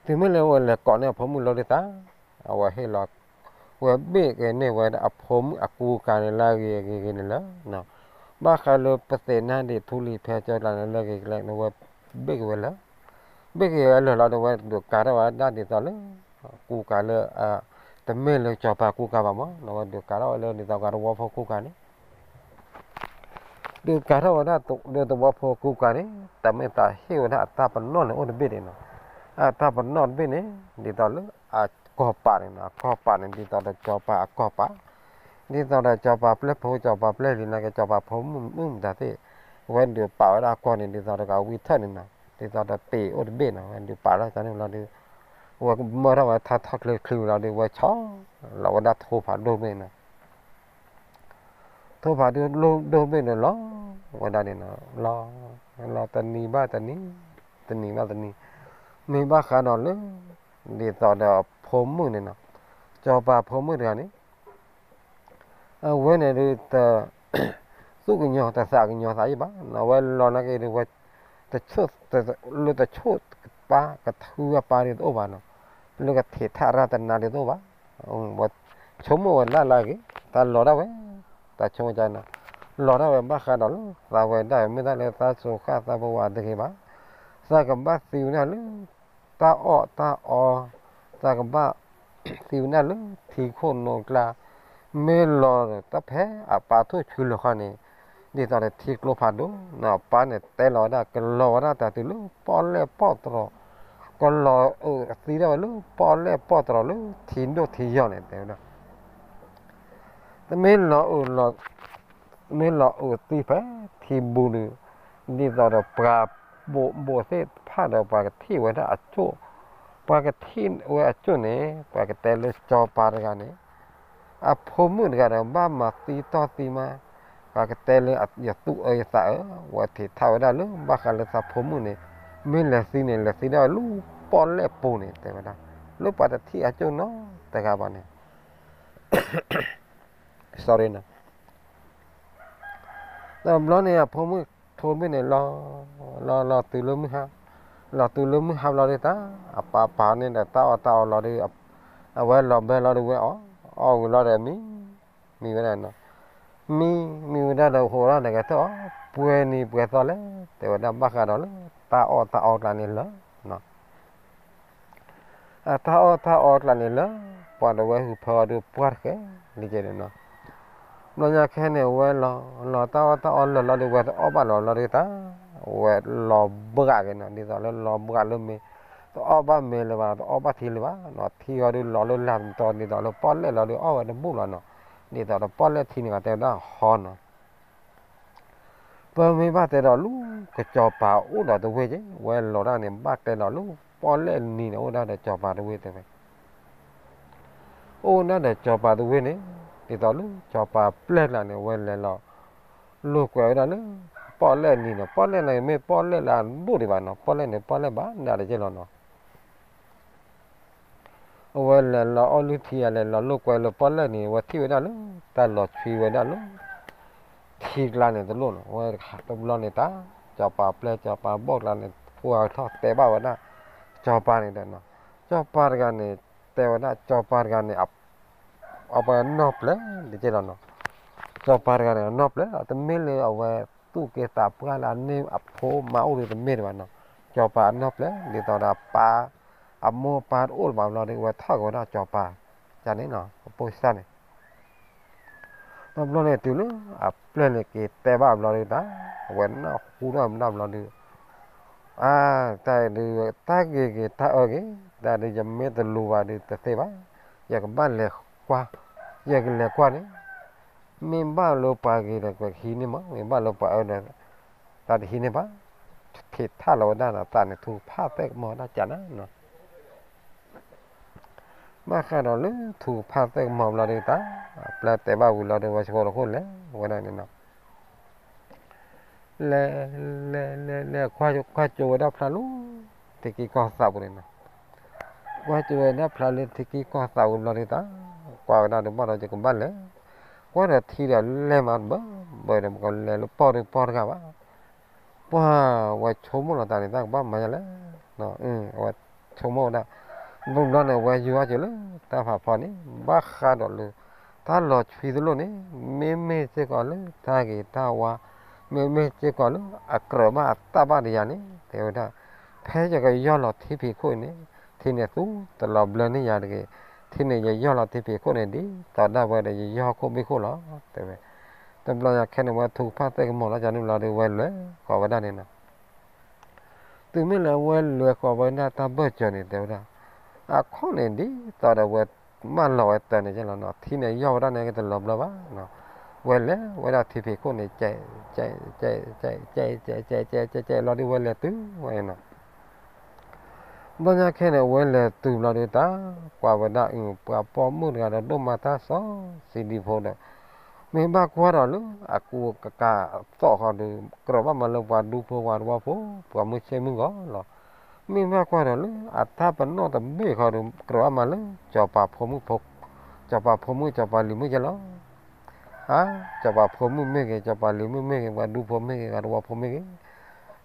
တုၤမ့ၢ်လၢဝဲလဲၤကိးန့ၢ်အဖိမုၣ်လီၤဒုးသး အဝဲဟ့ၣ်လီၤ ဝဲဘ့ၣ်က့ၤန့ၢ်ဝဲဒၣ်အဖိမုၣ်အကူကၤန့ၣ်လၢအဂ့ၤဂ့ၤဂ့ၤန့ၣ်လၢ ဘၣ်ဃးလၢပသ့ၣ်နါဒံးထူလံၤဖဲကၠီကျါန့ၣ် လၢဂ့ၤကလဲာ်န့ၣ် ဝဲဘ့ၣ်က့ၤဝဲလၢ ဘ့ၣ်က့ၤဝဲလၢာ်လီၤဒီး ဝဲဒုးကၤထီၣ်ဝဲဒၣ်ဒ်သိးလၢ ကူကၤလၢ တမ့ၢ်လၢစီၤပၤကူကၤဘၣ်မးနီၤ ဝဲဒုးကၤထီၣ်ဝဲလၢဒ်သိးကၤသဝီဖိကူကၤန့ၣ် ဒုးကၤထီၣ်ဝဲဒၣ်လၢသဝီဖိကူကၤန့ၣ် တမ့ၢ်သးဟ့ၣ်ဝဲဒၣ်အတၢ်ပနီၣ်န့ၣ်အိၣ်တဘ့ၣ်န့ၣ်နီၤ. အတၢ်ပနီၣ်တဘ့ၣ်န့ၣ် ဒ်သိးလၢအကီၢ်ပာ်န့ၣ်နီၤ အကီၢ်ပာ်န့ၣ် ဒ်သိးဒီးစီၤပၤအကီၢ်ပာ် ဒ်သိးဒီးစီၤပၤပျဲၢ်ဖိ စီၤပၤပျဲၢ်လံၤနာ်က့ စီၤပၤဖိမုၣ်မုၣ်မတၤသ့ၣ် ဝဲဒုးပာ်ဝဲဒၣ်အကီၢ်န့ၣ် ဒ်သိးဒီးကဝံထၢၣ်န့ၣ်နီၤ ဒ်သိးဒီးပ့ၤအိၣ်တဘ့ၣ်နီၤ ဝဲဒုးပာ်လီၤန့ၣ်လီၤဒီး ဝဲမၢထီၣ်ဝဲထါထီၣ်ချ့ချ့ဝံၤလီၤဒီး ဝဲဆီလီၤဝဲဒၣ်ထိဖးဒိၣ်တဘ့ၣ်နီၤ ထိဖးဒိၣ်ဒိၣ်တဘ့ၣ်န့ၣ်လီၤ ဝဲဒၣ်န့ၣ်နီၤ လီၤ လီၤတနံၤဘၣ်တနံၤ တနံၤဘၣ်တနံၤ မ့ၢ်ဘၣ်ဃးဒီးလၢ ဒ်သိးဒီးအဖိမုၣ်န့ၣ်နီၤ စီၤပၤဖိမုၣ်တဂၤန့ၣ် အဝဲန့ၣ်ဒုး တသူၣ်ကညီၤတသးကညီၤသးယံၣ်ဘၣ်နီၤ အဝဲလီၤနာ်က့ဒုးဝဲ တဆိၣ် လၢတဆိၣ်ပာ်ကထုအပၢ်ဒုးတအိၣ်ဘၣ်နီၤ လၢကထံးထးရၤတနါဒုးတအိၣ်ဘၣ် ဝဲဆိကမိၣ်ဝဲဒၣ်လၢအဂ့ၤ တၢ်လီၤဒၣ်ဝဲ တၢ်ဆိကမိၣ်ကါနီၤ လီၤဒၣ်ဝဲဘၣ်ဃးဒီးလၢသးဝဲဒၣ်မ့ၢ်တၢ်လၢသးစူၤဃၣ်သးပဝးတဂ့ၤဘၣ် သးကဘၣ်သံဝဲဒၣ်လၢ တၢ်အီၣ်တၢ်အီ သးကဘၣ်သံဝဲဒၣ်လၢထံခိၣ်နိကျါ မ့ၢ်လီၤဒီးတၢ်ဖဲအပၢ်ထိၣ်ဆူလီၤခီန့ၣ် ဒ်သိးဒီးထံကျိဖးဒိၣ်နီၤ အပၢ်န့ၣ်တဲလီၤဝဲဒၣ် ကလီၤဝဲဒၣ်တၢ်တုၤလၢပီၣ်လဲၣ်ပီၣ်တြီၤ ကလီၤအုးသံဒၣ်ဝဲလၢပီၣ်လဲၣ်ပီၣ်တြီၤလၢထံဒိၣ်ထံယီၤန့ၣ် တဲဝဲဒၣ် တမ့ၢ်လီၤအုးလီၤ မ့ၢ်လီၤအုးသံဖဲထံဘူးဒီး ဒ်သိးဒီးပှၤဘိးဘိးသ့ၣ်တဖၣ်ဒီးပှၤကထံၣ်ဝဲဒၣ်အကၠိၣ် ပှၤကထံၣ်ဝဲအကၠိၣ်န့ၣ် ပှၤကတဲလၢစီၤပၤတဂၤန့ၣ် အဖိမုၣ်တဂၤဒီးဘၣ်မၤသံတီၢ်သံမါ ပှၤကတဲလၢယသူၣ်အၢယသးအၢ ဝဲထံးထးဝဲဒၣ်လၢဘၣ်ဃးလၢသးဖိမုၣ်န့ၣ် မ့ၢ်လဲၤသံန့ၣ် လဲၤသံဒၣ်ဝဲလၢပီၣ်လဲၣ်ပူၤန့ၣ် တဲဝဲဒၣ် လၢပှၤတထံၣ်အကၠိၣ်နီတဂၤဘၣ်န့ၣ် sorry နီၤ တဘျီန့ၣ် အဖိမုၣ်ထိၣ်တဘ့ၣ်န့ၣ် လီၤ လီၤလီၤတုၤလၢမုၢ်ဟါ လီၤတုၤလၢမုၢ်ဟါဘျီဒုးတၢ် အပၢ်ပာ်န့ၢ်ဒီးတၢ်အီၣ်တၢ်အီလီၤဒီး အဝဲလီၤဘဲလီၤဒီးဝဲအီၣ် အီၣ်ဝံၤလီၤဒီးမံ မံဝဲဒၣ်နီၤ မံ မံဝဲဒၣ်ဒီးဟိးထီၣ်န့ၣ်ကထၢၣ်အီၣ် ပှဲၤနံၤပှဲၤသီလဲၣ် တဲဝဲဒၣ်ဘၣ်ဃးဒီးလၢ တၢ်အီၣ်တၢ်အီကျါန့ၣ်လၢာ် အတၢ်အီၣ်တၢ်အီကျါန့ၣ်လၢာ် ပှၤဒီးဝဲဟုးဖၢအီၤဒီးပှၢ်တဃဲၤလံကဲန့ၣ်နီၤ ဘျီညါခဲန့ၣ် အဝဲလီၤ လီၤတၢ်အီၣ်တၢ်အီလၢာ်လီၤဒီး ဝဲတအီၣ်ဘၣ်လီၤလီၤဒီးတၢ် ဝဲလီၤဘှးက့ၤနီၤ ဒ်သိးလၢလီၤဘှးလၢမ့ၤ တအီၣ်ဘၣ်မ့ၤလၢၤဘၣ် တအီၣ်ဘၣ်ထံလၢၤဘၣ်နီၤ ထံအီၤဒုးလီၤလၢလၢ်တတီၤ ဒ်သိးလၢပီၣ်လဲၣ်လီၤဒီး အီၣ်ဝဲတဘူၣ်လီၤနီၤ ဒ်သိးဒီးပီၣ်လဲၣ်ထံန့ၣ်ကတဲဝဲဒၣ်ဟီနီၤ ပမ့ၢ်ဘၣ်တဲဒီးလၢ ကစီၤပၤအိၣ်ဒီးတဝ့ၢ်က့ ဝဲလီၤဒၣ်န့ၣ် ဘၣ်တဲလီၤလၢပီၣ်လဲၣ်နံၤန့ၣ် အိၣ်ဒၣ်ဒီးစီၤပၤတဝ့ၢ်တဲဝဲ အိၣ်ဒၣ်ဒီးစီၤပၤတဝ့ၢ်န့ၣ် ဒ်သိးလၢစီၤပၤပျဲၢ်ကျါန့ၣ် ဝဲလဲၤလီၤ လိာ်ကွဲဝဲဒၣ်လၢ ပီၣ်လဲၣ်နံၤန့ၣ် ပီၣ်လဲၣ်န့ၣ် မ့ၢ်ပီၣ်လဲၣ်လၢအဒိၣ်ဒံးဘၣ်နီၤ ပီၣ်လဲၣ်န့ၣ် ပီၣ်လဲၣ်ဘၣ်ဒၣ်တက့ၢ်လီၤနီၤ အဝဲလဲၤလီၤအီၣ်လုၢ်ထံ လဲၤလီၤလိာ်ကွဲလၢပီၣ်လဲၣ်န့ၣ် ဝဲထံၣ်ဝဲဒၣ်လၢ တၢ်လီၤဆွံဝဲဒၣ်လၢ ထံကျါန့ၣ်တလိၣ်နီၤ ဝဲတဘျီန့ၣ်တၢ် စီၤပၤပျဲၢ်စီၤပၤဘီၣ်ကျါန့ၣ် ပှၤထီၣ်တဲဘၣ်ဝဲဒၣ် စီၤပၤန့ၣ်ဒီးနီၤ စီၤပၤတဂၤန့ၣ် တဲဝဲဒၣ်စီၤပၤတဂၤန့ၣ် အပှၤနီၢ်ပျဲၢ်တက့ၢ်လီၤနီၤ စီၤပၤတဂၤန့ၣ် အနီၢ်ပျဲၢ်လီၤ တမ့ၢ်လၢအဝဲသူၣ်က့သးပှၢ်လၢအန့ၢ်အဖိမါအိၣ်ဒီးတမ့ၢ်ဒံးဘၣ်နီၤ စီၤပၤအနီၢ်ပျဲၢ် ဒ်သိးဒီးအပၢ် အမိၢ်အပၢ်တအိၣ်လၢၤဘၣ်ဘျီဒီး အဝဲထီၣ်က့ၤဝဲဒၣ်စီၤပၤ ကန့ၣ်နီၤ အပိၢ်စၢ်န့ၣ် တဘျီန့ၣ်တုၤလၢအပျဲၢ်န့ၣ်က့ၤတဲဘၣ်ဘျီဒီးတၢ် အဝဲနၢ်ဟူထီၣ်မနုၤဘျီဒီး ပ အါ, တၢ်ဒုး တၢ်ဂ့ၤဂ့ၤ တၢ်အၢဂ့ၤ, တၢ်ဒုး ယမ့ၢ်တလူၤဘၣ်ဒုးတသ့ဘၣ်, ယကဘၣ်လဲၤကွၢ်, ယကလဲၤကွၢ်န့ၣ်, မ့ၢ်ဘၣ်လၢပှၤဂ့ၤဒီး ပကဟံးန့ၢ်မး, မ့ၢ်ဘၣ်လၢပှၤအၢဒီး တၢ်တဟံးန့ၢ်ဘၣ်, ဖံးထၣ်လီၤဝဲဒၣ်နီၤ, သးန့ၣ်ထူကဖၣ်သဲၣ်ကမီၤဒၣ်ကနၤနီၤ ဘၣ်ဃးဒီးလၢထူကဖၣ်သဲၣ်ကမီၤဘျီဒုးတၢ်, အပျဲၢ်တဲဘၣ်ဝံၤလီၤဒုး ဝဲဆိကမိၣ်တဃိလဲၣ် ဝဲဒၣ်န့ၣ်နီၤ, လဲၤ, လဲၤ, လဲၤ, လဲၤ, ကွၢ်ကၠိဝဲဒၣ်ဖျါလၢ ထံကံကီၢ်သးပူၤန့ၣ်နီၤ, ကွၢ်ကၠိဝဲဒၣ်ဖျါလၢထံကံကီၢ်သးပူၤဘျီဒုးတၢ်, ကွၢ်ဝဲဒၣ်ဒုးဘၣ်ဒီးယကဘၣ်လဲၤ, ကွၢ်ဒီးထံဒီးလဲၤမးတဘၢဘၢဒီး ပကလဲၤလၢပီၢ်ဒုးပီၢ်တဂၤဘၣ် ပှၢ်ဝဲဆိကမိၣ်လီၤသးန့ၣ် တၢ်ကဘၣ်မၤယၤလဲၣ်, အဝဲဆိကမိၣ်ဝဲဒၣ်, ဘျီန့ၣ် အဝဲယိၤအီၣ်က့ၤလၢတၢ်ဖးဖီန့ၣ် ဘၣ်ဃးဒီးလၢ တၢ်လီၤဆွံသလိၣ်န့ၣ် မ့မ့ၢ်စ့ၢ်ကီးလၢတၢ်ဂ့ၤတၢ်ဝါ, မ့မ့ၢ်စ့ၢ်ကီးလၢအကြၢးဘၣ်အသၣ်ဘၣ်တယၤန့ၣ် တဲဝဲဒၣ်, ဖဲယကယီၢ်လီၤထံဖံးခိၣ်န့ၣ်, ထံန့ၣ်သူတလီၤဘျၢန့ၢ်ယၤတဂ့ၤ, ထံန့ၣ်ယယီၢ်လီၤထံဖံးခိၣ်န့ၣ် ဒ်သိးဒၣ်ဝဲဒီးယယီၢ်ဟီၣ်ခိၣ်ဘ့ၣ်ခိၣ်လီၤ, တဲဝဲ, တဘျီညါခဲန့ၣ် ဝဲထူကဖၣ်သဲၣ်ကမီၤလီၤ ကန့ၣ်လီၤဒီး ဝဲလဲၤဃီၤဝဲဒၣ်န့ၣ်နီၤ တုၤမ့ၢ်လၢအဝဲလဲၤဃီၤဝဲဒၣ်တၢ်ဘၢၣ်စၢၤန့ၣ် တဲဝဲဒၣ်, အခီၣ်န့ၣ်ဒ်သိးဒီးဝဲမၢလီၤဝဲတၢ်န့ၣ်ကလီၤနီၤ, ထံန့ၣ်ယီၢ်ဝဲဒၣ်န့ၣ်ကတလီၤဘျၢဘၣ်နီၤ, ဝဲလဲၤဝဲဒၣ်ထံဖံးခိၣ်န့ၣ် ကဲ, ကဲ, ကဲ, ကဲ, ကဲ, ကဲ, ကဲ, ကဲလီၤဒုးဝဲလဲၤတုၤဝဲနီၤ ဘျီညါခဲန့ၣ် အဝဲလဲၤတုၤဘျီဒုးတၢ်, ကွၢ်ဝဲဒၣ်အု ပှၤပိာ်မုၣ်တဂၤဒီး ဒိၣ်မးတၢ်စီဆှံဒံဖိဒီး, မ့ၢ်ဘၣ်ကွၢ်ဒီးလၢအကူအကၤအသီၣ်ဃီဒီး ကြၢးဘၣ်မၤလၢပှၤဒူဖိပှၤတဝီဖိ ပှၤမုၢ်ဆ့ၣ်မုၢ်ဂီၤလီၤ. မ့ၢ်ဘၣ်ကွၢ်ဒီးလၢအတၢ်ပနီၣ်တဘ့ၣ်ဃီဒီး ကြၢးဘၣ်မၤလၢ စီၤပၤဖိမုၣ်ဖိ, စီၤပၤဖိမုၣ် စီၤပၤလံၤမုၣ်ကဲလီၤ. အါ, စီၤပၤဖိမုၣ်မ့ၢ်ဂ့ၤ, စီၤပၤလံၤမုၣ်မ့ၢ်ဂ့ၤ, ပှၤဒူဖိမ့ၢ်ဂ့ၤ, ပှၤတဝီဖိမ့ၢ်ဂ့ၤ,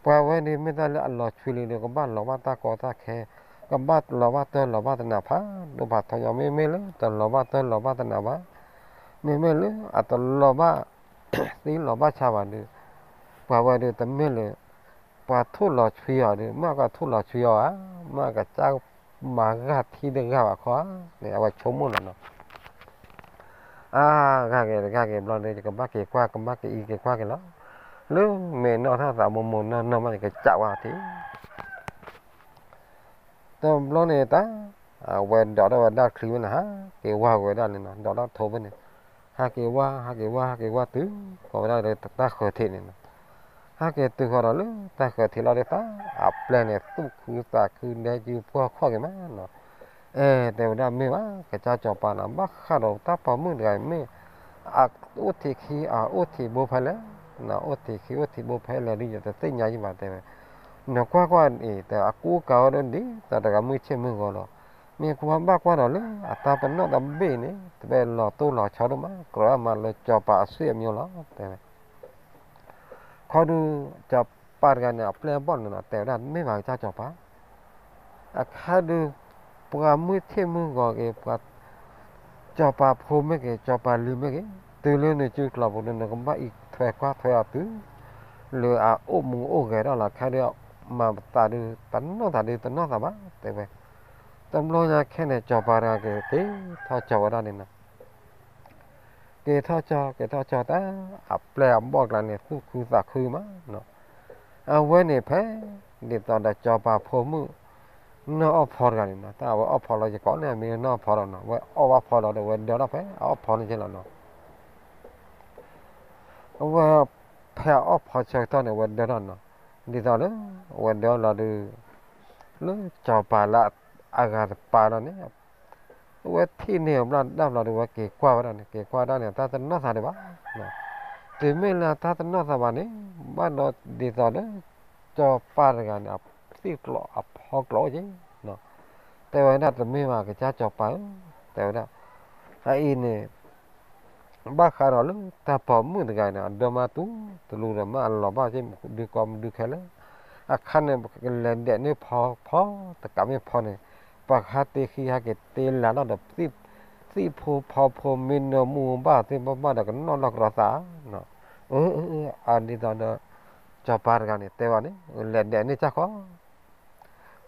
ပှၤဝဲန့ၣ်မ့ၢ်တၢ်လၢအလီၤဆွံလံဒီး ကဘၣ်လီၤဘၣ်တၢ်ကီတၢ်ခဲ, ကဘၣ်လီၤဘၣ်တၢ်လီၤဘၣ်တနးဖးဒိၣ်ဖးထီညီ, မ့မ့ၢ်လၢတလီၤဘၣ်တၢ်လီၤဘၣ်တနးဘၣ်, မ့မ့ၢ်လၢအတလီၤဘၣ်သံလီၤဘၣ်ဆါဘၣ်ဒီး, ပှၤဝဲဒီးတမ့ၢ်လၢ ပှၤထိၣ်လီၤဆွံအီၤဒီး မ့ၢ်ကထိၣ်လီၤဆွံအီၤဧါ, မ့ၢ်ကစၢ်မၤဂာ်ထံတဂၤဘၣ်ခီဧါန့ၣ် အဝဲဆိကမိၣ်လီၤနီၤ. အါ, ဂာ်က့ၤတဂာ်က့ၤဘျီဒီး ယကဘၣ်က့ၤကွၢ် ကဘၣ်က့ၤအံၤက့ၤကွၢ်က့ၤလီၤ. လၢမဲာ်နီၢ်ထီၣ်သးမိၢ်မိၢ်နီၢ်နီၢ်မး ယကစးဝဲထံ တဘျီန့ၣ်တၢ်, အဝဲဒိးထီၣ်ဝဲဒၣ်ချံဝဲန့ၣ် ဟးက့ၤဝါက့ၤဝဲဒၣ်န့ၣ်နီၤ, ဒိးထီၣ်ထိဖဲန့ၣ်, ဟးက့ၤဝါ ဟးက့ၤဝါ ဟးက့ၤဝါတုၤဃီၤဝဲဒၣ်လၢတၢ်ဃၢၤထံးန့ၣ်နီၤ. ဟဲက့ၤတုၤဃီၤဒီးလၢတၢ်ဃၢၤထံးလီၤဒုးတၢ်, အပျဲၢ်န့ၣ်သူၣ်ခုသးခု ဒဲကုဖှီၣ်ခီၣ်က့ၤမးနီၤ. အဲ တဲဝဲဒၣ်မ့ၢ်ဘၣ် ကစၢ်စီၤပၤနီၤ, ဘၣ်ဃးဒီးတၢ်ပိာ်မုၣ်တဂၤအံၤမ့ၢ် အအိၣ်ထံးခံ အအိၣ်ထံးဘိဖဲလဲၣ်, အိၣ်ထံးခံအိၣ်ထံးဘိဖဲလဲၣ်ဒ်ယတသ့ၣ်ညါယဘၣ်တဲဝဲ, နကွၢ်ကွၢ်အံၤ တဲအကူအကၤဝဲဒၣ်ဒ်သိးတဂၤမုၢ်ဆ့ၣ်မုၢ်ဂီၤလီၤ. မ့ၢ်ကွၢ်ဘၣ်ကွၢ်ဒီးလၢအတၢ်ပနီၣ်တဘ့ၣ်န့ၣ် တဘၣ်လီၤတိၢ်လီၤဆီဒိၣ်မး, ကြၢးအမၤလၢစီၤပၤအစုအမျိုးလီၤ တဲဝဲ ခီဒုး စီၤပၤတဂၤန့ၣ် အပျဲၢ်အဘီၣ်န့ၣ်နီၤ တဲဝဲဒၣ်မ့ၢ်ဘၣ်ကစၢ်စီၤပၤ, အခါဒုး ပှၤမုၢ်ဆ့ၣ်မုၢ်ဂီၤက့ၤ ပှၤ စီၤပၤဖိမ့ၢ်ဂ့ၤ စီၤပၤလံၤမ့ၢ်ဂ့ၤ တုၤလၢနစုကျိၤပူၤဒီး နကဘၣ်အံးထွဲကွၢ်ထွဲအီၤတုၤ လၢအအိၣ်မူအိၣ်ဂဲၤထီၣ်လီၤ. ခဲဒုးမၤသးဒုး တနီၢ်သးဒုးတနီၢ်သးဘၣ် တဲဝဲ, တဘျီညါခဲန့ၣ် စီၤပၤတဂၤက့ၤက့ၤထီၣ်ကၠီၤဝဲဒၣ်န့ၣ်နီၤ က့ၤထီၣ်ကၠီၤ က့ၤထီၣ်ကၠီၤတၢ် အပျဲၢ်အဘီၣ်ကျါန့ၣ် သူၣ်ခုသးခုမးနီၤ, အဝဲန့ၣ်ဖဲ ဒ်သိးဒီးစီၤပၤဖိမုၣ် နီၢ်အီၣ်ဖီတဂၤန့ၣ်နီၤ, တၢ်အဝဲအီၣ်ဖီလီၤ ယကိးန့ၣ် မ့ၢ်နီၢ်အီၣ်ဖီလီၤနီၤ, အဝဲအီၣ်ဘၣ်ဖီလီၤဒီး အဝဲဒၢထီၣ်ဖဲအအီၣ်ဖီန့ၣ်က့လီၤနီၤ အဝဲဖဲအအီၣ်ဖီဆၢကတီၢ်န့ၣ် အဝဲဒၢထီၣ်နီၤ, ဒ်သိးလၢ အဝဲဒၢလီၤဒုး လၢစီၤပၤလၢအဂၤတပၤလီၤန့ၣ် အဝဲထံၣ်န့ၢ်အဘျီဒၣ်ဘျီဒီး အဝဲက့ၤကွၢ်ဝဲဒၣ်န့ၣ် က့ၤကွၢ်ဒၣ်န့ၣ် တၢ်တနီၢ်သးဒံးဘၣ်, တုၤမ့ၢ်လၢတၢ်တနီၢ်သးဘၣ်န့ၣ် ဘၣ်ဒီးဒ်သိးလၢ စီၤပၤတဂၤန့ၣ် အသံၣ်ကျိးအဖီကျိးအိၣ်က့ၤ တဲဝဲဒၣ်တမ့ၢ်ဘၣ်ကစၢ်စီၤပၤဧၢ, တဲဝဲဒၣ် အအံၤန့ၣ် ဘၣ်ဃးဒီးလၢတၢ်ပိာ်မုၣ်တဂၤန့ၣ် အဒၢမးတူၢ်တလူဒီး မ့ၢ်အလီၤဘၣ်က့ၤဒုးကီမဒုးခဲလၢာ်, အခါန့ၣ် ပကလဲၤဒဲးန့ၢ်ဖီဖီတကးမ့ၢ်ဖီန့ၣ်, ပှၤကဟဲတ့ခံဟဲက့ၤတ့လၤထီၣ်ဒီး သံၣ်ဖိဖီဖိမ့ၢ်နၢမူဘၣ်သ့ၣ်ဘၣ်ဘၣ်ဒီး ကနီၣ်လီၢ်ကရီသး, အၢ အၢ အၢ အဒ်သိးဒီး စီၤပၤတဂၤန့ၣ် တဲဝဲန့ၣ် လဲၤဒဲးန့ၢ်ကၢ်ဃီ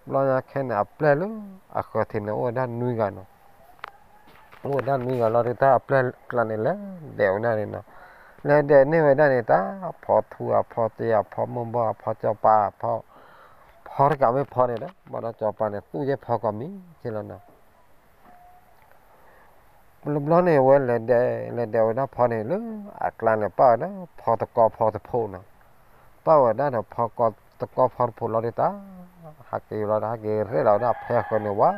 ဘျီညါခဲန့ၣ် အပျဲၢ်လၢအဃၢၤထံးန့ၣ် အိၣ်ဝဲဒၣ်နွံဂၤနီၤ, အိၣ်ဝဲဒၣ်နွံဂၤလီၤဒုး တၢ်အပျဲၢ်ကျါန့ၣ် လဲၤဒဲးဝဲဒၣ်န့ၣ်နီၤ, လဲၤဒဲးန့ၢ်ဝဲဒၣ်န့ၣ် တၢ်ဖီထူအဖီတ့အဖီမိၢ်ဘီအဖီစီၤပၤအဖီ, ဖီတကးမ့ၢ်ဖီန့ၣ်ဒီး ဘၣ်ဒီးစီၤပၤန့ၣ် သူၣ်ယဲၢ်ဖီကီးမံၤက့လီၤနီၤ. ဘျီန့ၣ် အဝဲလဲၤဒဲး လဲၤဒဲးဝဲဒၣ်ဖီန့ၣ် လၢအကျါန့ၣ် ပၣ်ဝဲဒၣ်ဖီတကီဖီတဖိနီၤ. ပၣ်ဝဲဒၣ်ဒီးဖီကီတကီဖီတဖိလီၤဒုးတၢ် ဟးက့ၤလီၤဒီး ဟဲက့ၤရဲၣ်လီၤဝဲဒၣ်ဖဲအဃၢၤန့ၣ် ဝး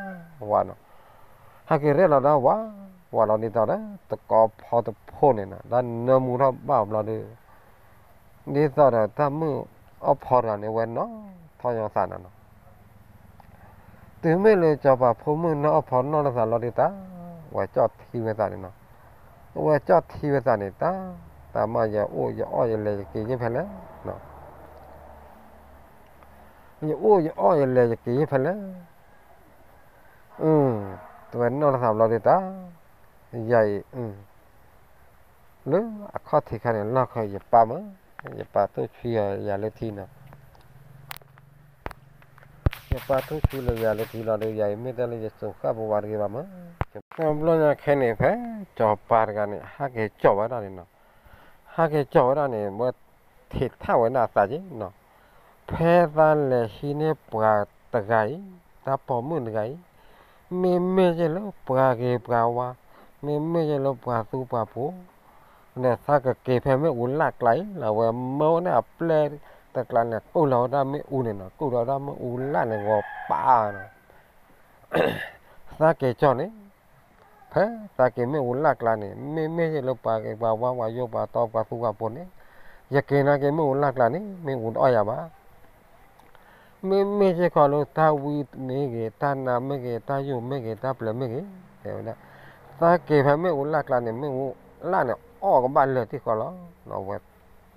ဝးနီၤ. ဟဲက့ၤရဲၣ်လီၤဒၣ်ဝးဝးလီၤဒ်သိးဒီး တကီဖီတဖိန့ၣ်နီၤ တၢ်နၢမူထီၣ်ဘၣ်အဘျီဒီး ဒ်သိးဒီးတၢ်မုၣ်အီၣ်ဖီတဂၤန့ၣ် ဝဲနီၣ်ထီၣ်ညီသးနီၤနီၤ. တုၤမ့ၢ်လၢစီၤပၤဖိမုၣ်နီၢ်အီၣ်ဖီနီၣ်ထီၣ်သးလီၤဒုးတၢ် ဝဲကၠီၣ်ထံဝဲသးန့ၣ်နီၤ. ဝဲကၠီၣ်ထံဝဲသးန့ၣ်တၢ် တၢ်မ့ၢ်ယအိၣ်ယအီၣ်ယလဲၤယက့ၤယ့ၢ်ဖဲလဲၣ် ယအိၣ်ယအီၣ်ယလဲၤယက့ၤယ့ၢ်ဖဲလဲၣ်. တဝဲနီၣ်ထီၣ်သးဘျီဒုးတၢ် ယၤအံၤ လၢအခီၣ်ထံးခါန့ၣ် လီၢ်ခီယပၢ်မး ယပၢ်သူၣ်ဆူၣ်ယၤလၢထံနီၤ. ယပၢ်သူၣ်ဆူၣ်လၢယၤလၢထံလီၤဒီး ယၤအံၤမ့ၢ်တဲလၢယစိၤဃၣ်ပဝးတဂ့ၤဘၣ်မး. တဘျီညါခဲန့ၣ် ဖဲစီၤပၤတဂၤန့ၣ် ဟဲက့ၤကၠီၣ်ဝဲဒၣ်န့ၣ်နီၤ. ဟဲက့ၤကၠီၣ်ဝဲဒၣ်န့ၣ် ဝဲထံးထးဝဲဒၣ်အသးက့နီၤ. ဖဲသးလဲၤဟံးန့ၢ်ပှၤတဂၤအံၤ တၢ်ပိာ်မုၣ်တဂၤအံၤ မ့မ့ၢ်ယဲၢ်လၢပှၤဂ့ၤပှၤဝါ မ့မ့ၢ်ယဲၢ်လၢပှၤသူပှၤပိာ် ဒီးသးကက့ၤဖဲမ့ၣ်အူလၢ်ကျါအံၤလီၤ. ဝဲမၢဝဲဒၣ်အပျဲၢ်တကျါန့ၣ် ကုၢ်လီၤဝဲဒၣ်မ့ၣ်အူန့ၣ်နီၤ ကုၢ်လီၤဝဲဒၣ်မ့ၣ်အူလၢ်န့ၣ် ဂီၤပာ်နီၤ. သးက့ၤကၠီၣ်န့ၣ် ဖဲသးက့ၤမ့ၣ်အူလၢ်ကျါန့ၣ် မ့မ့ၢ်ယဲၢ်လၢပှၤဂ့ၤပှၤဝါ ပှၤယိာ်ပှၤတီ ပှၤသူပှၤပိာ်န့ၣ် ယက့ၤနာ်က့ၤမ့ၣ်အူလၢ်ကျါန့ၣ် မ့ၣ်အူတအီၣ်ယၤဘၣ်. မ့မ့ၢ်စ့ၢ်ကီးလၢတၢ်ဝံမ့ၢ်ဂ့ၤ တၢ်နါမ့ၢ်ဂ့ၤ တၢ်ယိာ်မ့ၢ်ဂ့ၤ တၢ်ပျဲၤမ့ၢ်ဂ့ၤ တဲဝဲဒၣ် သးက့ၤဖဲမ့ၣ်အူလၢ်ကျါန့ၣ် မ့ၣ်အူလၢ်န့ၣ် အီၣ်ကဘၣ်လၢာ်ထံၣ်ဃီလီၤ. ဝဲ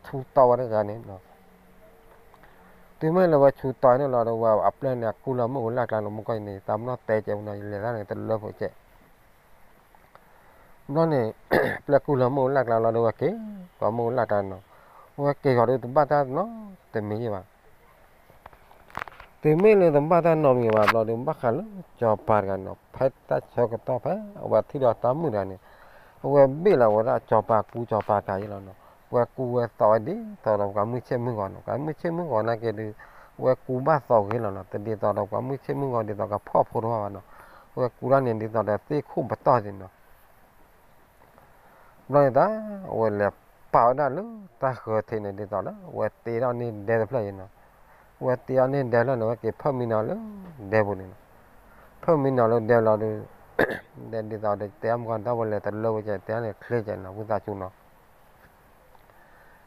ဆူတီဝဲတဂၤန့ၣ် တုၤမ့ၢ်လၢဝဲဆူတီန့ၣ်လီၤဒီး ဝဲအပျဲၢ်န့ၣ် အကုၢ်လီၤမ့ၣ်အူလၢ်ကျါန့ၣ် မူကီၢ်အံၤန့ၣ် သးပနီၣ်တဲကဲဝဲနီၤ ယလဲၤတၢ်န့ၣ် တလၢဖိကဲ ဘျီန့ၣ် ပျဲၢ်ကုၢ်လီၤမ့ၣ်အူလၢ်ကျါလီၤဒီး ဝဲက့ၤကီၤမ့ၣ်အူလၢ်ကျါနီၤ. ဝဲက့ၤကီၤဒီး တဘၣ်တၢ်နီတမံၤယံၤဘၣ်. တုၤမ့ၢ်လၢတဘၣ်တၢ်နီတမံၤဘၣ်ဘျီဒီး ဘၣ်ဃးလၢစီၤပၤတဂၤန့ၣ်နီၤ ဖဲတၢ်ဆၢကတီၢ်ဖဲ အဝဲထံၣ်ဒီးတၢ်မုာ်တဂၤန့ၣ် အဝဲဘ့ၣ်လီၤဝဲဒၣ်စီၤပၤကူစီၤပၤကၤယံၤလီၤနီၤ. ဝဲကူဝဲသီဝဲဒ်သိးဒီးပှၤမုၢ်ဆ့ၣ်မုၢ်ဂီၤနီၤ ပှၤမုၢ်ဆ့ၣ်မုၢ်ဂီၤနာ်က့ဒီး ဝဲကူဘၣ်သီဂ့ၤလီၤနီၤ တဒ်သိးဒီးပှၤမုၢ်ဆ့ၣ်မုၢ်ဂီၤဒ်သိးကဖှီၣ်ဖိတဖၣ်ဘၣ်နီၤ. ဝဲကူဒၣ်န့ၣ်ဒ်သိးဒီးသ့ၣ်ခိၣ်ပတီၢ်န့ၣ်နီၤ. ဘျီန့ၣ်တၢ် အဝဲလဲၤပာ်ဝဲဒၣ်လၢတၢ်ဃၢၤထံးန့ၣ်ဒ်သိးဒီး ဝဲတ့ထီၣ်န့ၢ်ဒဲတဖျၢၣ်အံၤနီၤ. ဝဲတ့ထီၣ်န့ၢ်ဒဲတဖျၢၣ်န့ၣ် ဝဲက့ၤဖၢၣ်မံနီၤလၢဒဲပူၤန့ၣ်နီၤ. ဖၢၣ်မံနီၤလၢဒဲလီၤဒီး ဒဲဒ်သိးဒီးတဲအါမကီၢ် တၢ်ဝဲလဲၤတလၢဝဲကဲ တဲန့ၣ်ချ့ကဲနီၤ ဝံသးစူၤနီၤ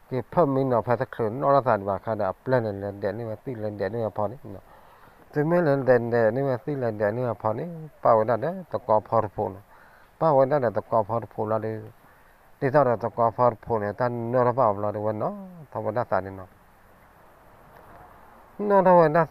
က့ၤဖၢၣ်မံနီၤ ဖဲတချုးနီၣ်ထီၣ်သးဒံးဘၣ်အခါဒီး အပျဲၢ်န့ၣ် လဲၤဒဲးန့ၢ်ဝဲသံၣ် လဲၤဒဲးန့ၢ်ဝဲဖီန့ၣ်နီၤ. တုၤမ့ၢ်လၢလဲၤဒဲးန့ၢ်ဝဲသံၣ် လဲၤဒဲးန့ၢ်ဝဲဖီန့ၣ် ပၣ်ဝဲဒၣ်ဒီးသကိးဖီတဖိးနီၤ. ပၣ်ဝဲဒၣ်ဒီးသကိးဖီတဖိးလီၤဒီး ဒ်သိးဒီးသကိးဖီတဖိးန့ၣ် တၢ်နၢထီၣ်ဘၣ်အီၤဘျီဒီး ဝဲနီၣ်ထီၣ်ဝဲဒၣ်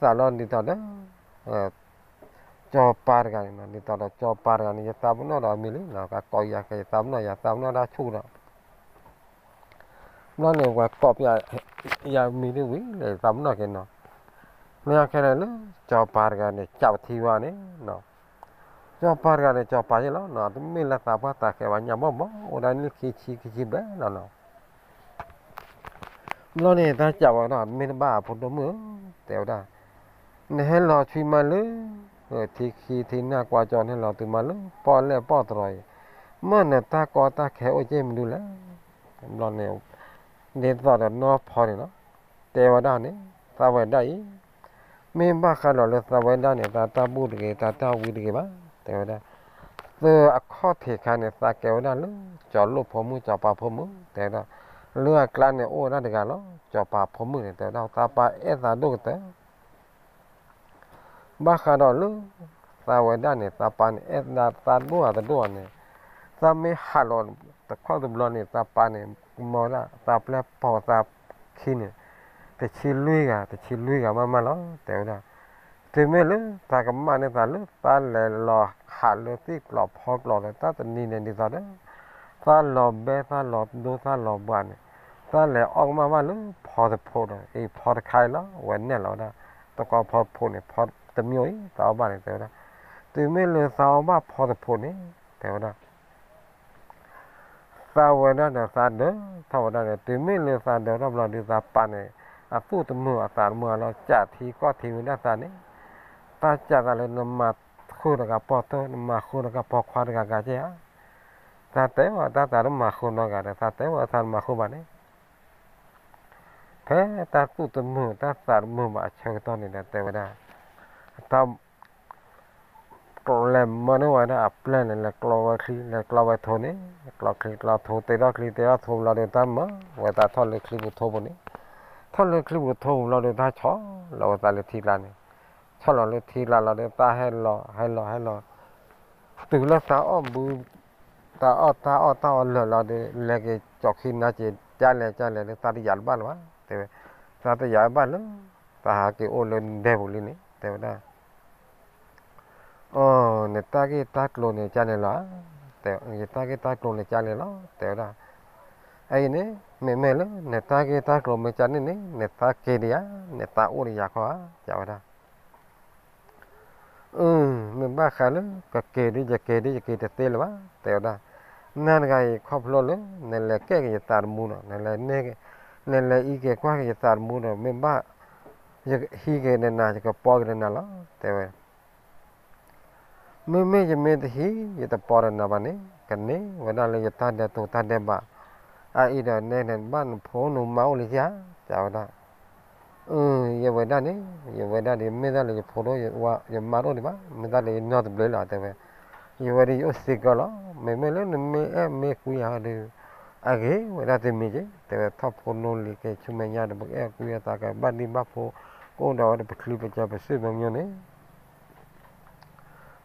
သးန့ၣ်နီၤ. နီၣ်ထီၣ်ဝဲဒၣ်သးလီၤဒ်သိးဒီး စီၤပၤတဂၤန့ၣ်နီၤ ဒ်သိးဒီးစီၤပၤတဂၤန့ၣ် ယသးပနီၣ်ဒီးအမံၤလံနီၤ ကကိးယၤကဲ ယသးပနီၣ် ယသးပနီၣ်တၢ်ဆူၣ်ဒီး ဘျီန့ၣ် ပှၤကိးပယၤ ယမံၤဒ်ဝံၤလၢယသးပနီၣ်က့ၤနီၤ. မ့ၢ်အခဲန့ၣ်လၢ စီၤပၤတဂၤန့ၣ် ကးပထံဝဲန့ၣ်နီၤ. စီၤပၤတဂၤန့ၣ် စီၤပၤယဲၢ်လီၤနီၤ တမ့ၢ်လၢသးပှၢ်သးဃဲးဘၣ် ညါဘီၣ်ဘီၣ် အိၣ်ဒၣ်နံၣ်ခံဆံခံဆံဘျဲၣ်လီၤနီၤ. ဘျီန့ၣ် တၢ်ကးဝဲဒီး မ့ၢ်တဘၣ်အဖိဒိၣ်မုၣ်ဧၢ တဲဝဲဒၣ် နဟဲလီၤဆံမးလၢ ထံခံထံနၢ်ကွၢ်ကၠီ နဟဲလီၤတုၤမးလၢ ပီၣ်လဲၣ်ပီၣ်တရီအံၤ မ့ၢ်နတၢ်ကီတၢ်ခဲအိၣ်က့ၢ်မနုၤလဲၣ်. ဘျီန့ၣ် ဒ်သိးဒီးနီၢ်ဖီန့ၣ်နီၤ တဲဝဲဒၣ်န့ၣ် သးဝဲဒၣ်အံၤ မ့ၢ်ဘၣ်ဃးဒီးလၢသးဝဲဒၣ်န့ၣ် သးတၢ်ဘူၣ်တဂ့ၤ သးတၢ်ဝံတဂ့ၤဘၣ် တဲဝဲဒၣ်. သုအခီၣ်ထံးခါန့ၣ် သးကဲဝဲဒၣ်လၢ ကၠီၤလိၣ်ဖိမုၣ် ကၠီၤပၤဖိမုၣ် တဲဝဲဒၣ်. လၢအကျါန့ၣ် အိၣ်ဝဲဒၣ်တဂၤလီၤ ကၠီၤပၤဖိမုၣ်န့ၣ် တဲဝဲဒၣ် သးပၢ်အဲၣ်သးဒိၣ်ကတၢၢ် ဘၣ်ဃးဒီးလၢ သးဝဲဒၣ်န့ၣ် သးပၢ်န့ၣ် အဲၣ်သးဒိၣ်အသးဒိၣ်န့ၣ် သးမ့ၢ်ဟးလီၤတခီတဘျီန့ၣ် သးပၢ်န့ၣ် ကမၤဝဲဒၣ် သးပျဲၢ်ပိာ်သးခံန့ၣ် တဆံလွံၢ်ဂၤ တဆံလွံၢ်ဂၤမးမးလီၤ တဲဝဲဒၣ်. တုၤမ့ၢ်လၢသးကမၣ်န့ၢ်သးလၢ သးလဲၤလီၤဟးလၢသ့ၣ်ကျိးဖီကျိးဒီး တၢ်တနံၤန့ၣ်ဒ်သိးဒီး သးလီၤဘဲ သးလီၤဒိ သးလီၤဘှးန့ၣ် သးလဲၤအီၣ်ကမၣ်ဘၣ်လၢဖီတဖိးဒီး အံၤဖီတခါအံၤလီၤ ဝဲနဲၣ်လီၤဝဲဒၣ် သကိးဖီတဖိးန့ၣ် ဖီတမံၤအံၤ သးအီၣ်ဘၣ်န့ၣ် တဲဝဲဒၣ်. တုၤမ့ၢ်လၢသးအီၣ်ဘၣ်ဖီတဖိးန့ၣ် တဲဝဲဒၣ် သးဝဲဒၣ်ဒီးသးဒၢးထီၣ်ဝဲဒၣ်န့ၣ် တုၤမ့ၢ်လၢသးဒၢးထီၣ်ဘျီဒီး သးပၢ်န့ၣ် အသူၣ်တမုာ်အသးတမုာ်လီၤ ကးထံကီၢ်ထံဝံၤဒၣ်သးန့ၣ်, တၢ်ကးသးလၢနမၤဃုာ်တဂၤပီၢ်ထီ, နမၤဃုာ်တဂၤပီၢ်ခွါတဂၤဂၤကဲဧါ, သးတဲဝဲတၢ်သးတမၤဃုာ်နီတဂၤဒီး သးတဲဝဲသးတမၤဃုာ်ဘၣ်န့ၣ် ဖဲတၢ်သူၣ်တမုာ်တၢ်သးတမုာ်ဘၣ်အဆၢကတီၢ်န့ၣ်ဒီး တဲဝဲဒၣ်, တၢ် လဲၤမၢန့ၢ်ဝဲဒၣ်အပျဲၢ်န့ၣ် လဲၤကျီဝဲချံ လဲၤကျီဝဲထိန့ၣ်, ကျီချံကျီထိ တ့ထီၣ်ချံတ့ထီၣ်ထိဘျီဒီး တၢ်မၢဝဲသးထီၣ်လၢချံပူၤထိပူၤန့ၣ်, ထီၣ်လၢချံပူၤထိပူၤဘျီဒီး တၢ်ဆီၣ်လီၤဝဲသးလၢထံကျါန့ၣ်, ဆီၣ်လီၤလၢထံကျါလီၤဒီး တၢ်ဟဲလီၤ ဟဲလီၤ ဟဲလီၤ တုၤလၢသးအီၣ်ဘု သးအီၣ်တၢ်အီၣ်တၢ်အီလၢာ်လီၤဒီး လဲၤက့ၤကၠီၤခံနါက့ၤ ကၢ်လဲၣ်ကၢ်လဲၣ်ဒီး သးတယာ်တဘၣ်လၢၤဘၣ် တဲဝဲ, သးတယာ်ဘၣ်လၢ သးဟးက့ၤအိၣ်လၢဒဲပူၤလံန့ၣ် တဲဝဲဒၣ်, အိ နတၢ်ဂ့ၢ်တၢ်ကျိၤန့ၣ်ကၢ်န့ၣ်လီၤ, ယတၢ်ဂ့ၢ်တၢ်ကျိၤန့ၣ်ကၢ်န့ၣ်လီၤ တဲဝဲဒၣ်, အအံၤန့ၣ် မ့မ့ၢ်လၢ နတၢ်ဂ့ၢ်တၢ်ကျိၤမ့ၢ်ကၢ်န့ၣ်န့ၣ် နသးက့ၤဒံးဧါ, နသးအိၣ်ဒံးယၤခီဧါ တဲဝဲဒၣ် အၢ မ့ၢ်ဘၣ်ဃးလၢ ကက့ၤဒ်ယက့ၤဒ်ယက့ၤတသ့လၢၤဘၣ် တဲဝဲဒၣ်, နၤတဂၤအံၤခီဖျိလၢ နလဲၤကဲက့ၤယသးသမူဒီး နလဲၤ နလဲၤအံးက့ၤကွၢ်က့ၤယသးသမူဒီး မ့ၢ်ဘၣ် ယဟံးက့ၤဒီးနၤ ယကပီက့ၤဒီးနၤလီၤ တဲဝဲ, မ့မ့ၢ်ယမ့ၢ်တဟံး ယတပီဒီးနၤဘၣ်န့ၣ် ကန့ၢ်ဝဲဒၣ်လၢယတၢ်ဒဲးတိာ်တၢ်ဒဲးဘး, အအံၤဒီးနဲန့ၣ် ဘၣ်နဖိနမါအိၣ်လံဧါ တဲဝဲဒၣ် အၢ ယဝဲဒၣ်န့ၣ် ယဝဲဒၣ်ဒ်မ့ၢ်တၢ်လၢယဖိဒိၣ်ယမါတအိၣ်ဒံးဘၣ် မ့ၢ်တၢ်လၢယနီၢ်တဘျုးလီၤ တဲဝဲ, ယဝဲဒၣ်ယအိၣ်စ့ၢ်ကီးလီၤ မ့မ့ၢ်လၢနမ့ၢ်အဲၣ်မ့ၢ်ကွံအီၤဒီး အဂ့ၤဝဲဒၣ်တမံၤက့ၤ တဲဝဲ ထီၣ်ဖိနီၢ်လံၤက့ၤဆူမဲာ်ညါဒီး ပကအဲၣ်ကွံအသးကဘၣ်ဒံၣ်ဘၣ်ဖိ ကအိၣ်ဒီးဝဲဒီးပချံပကၢၤပစုပမျိုးန့ၣ်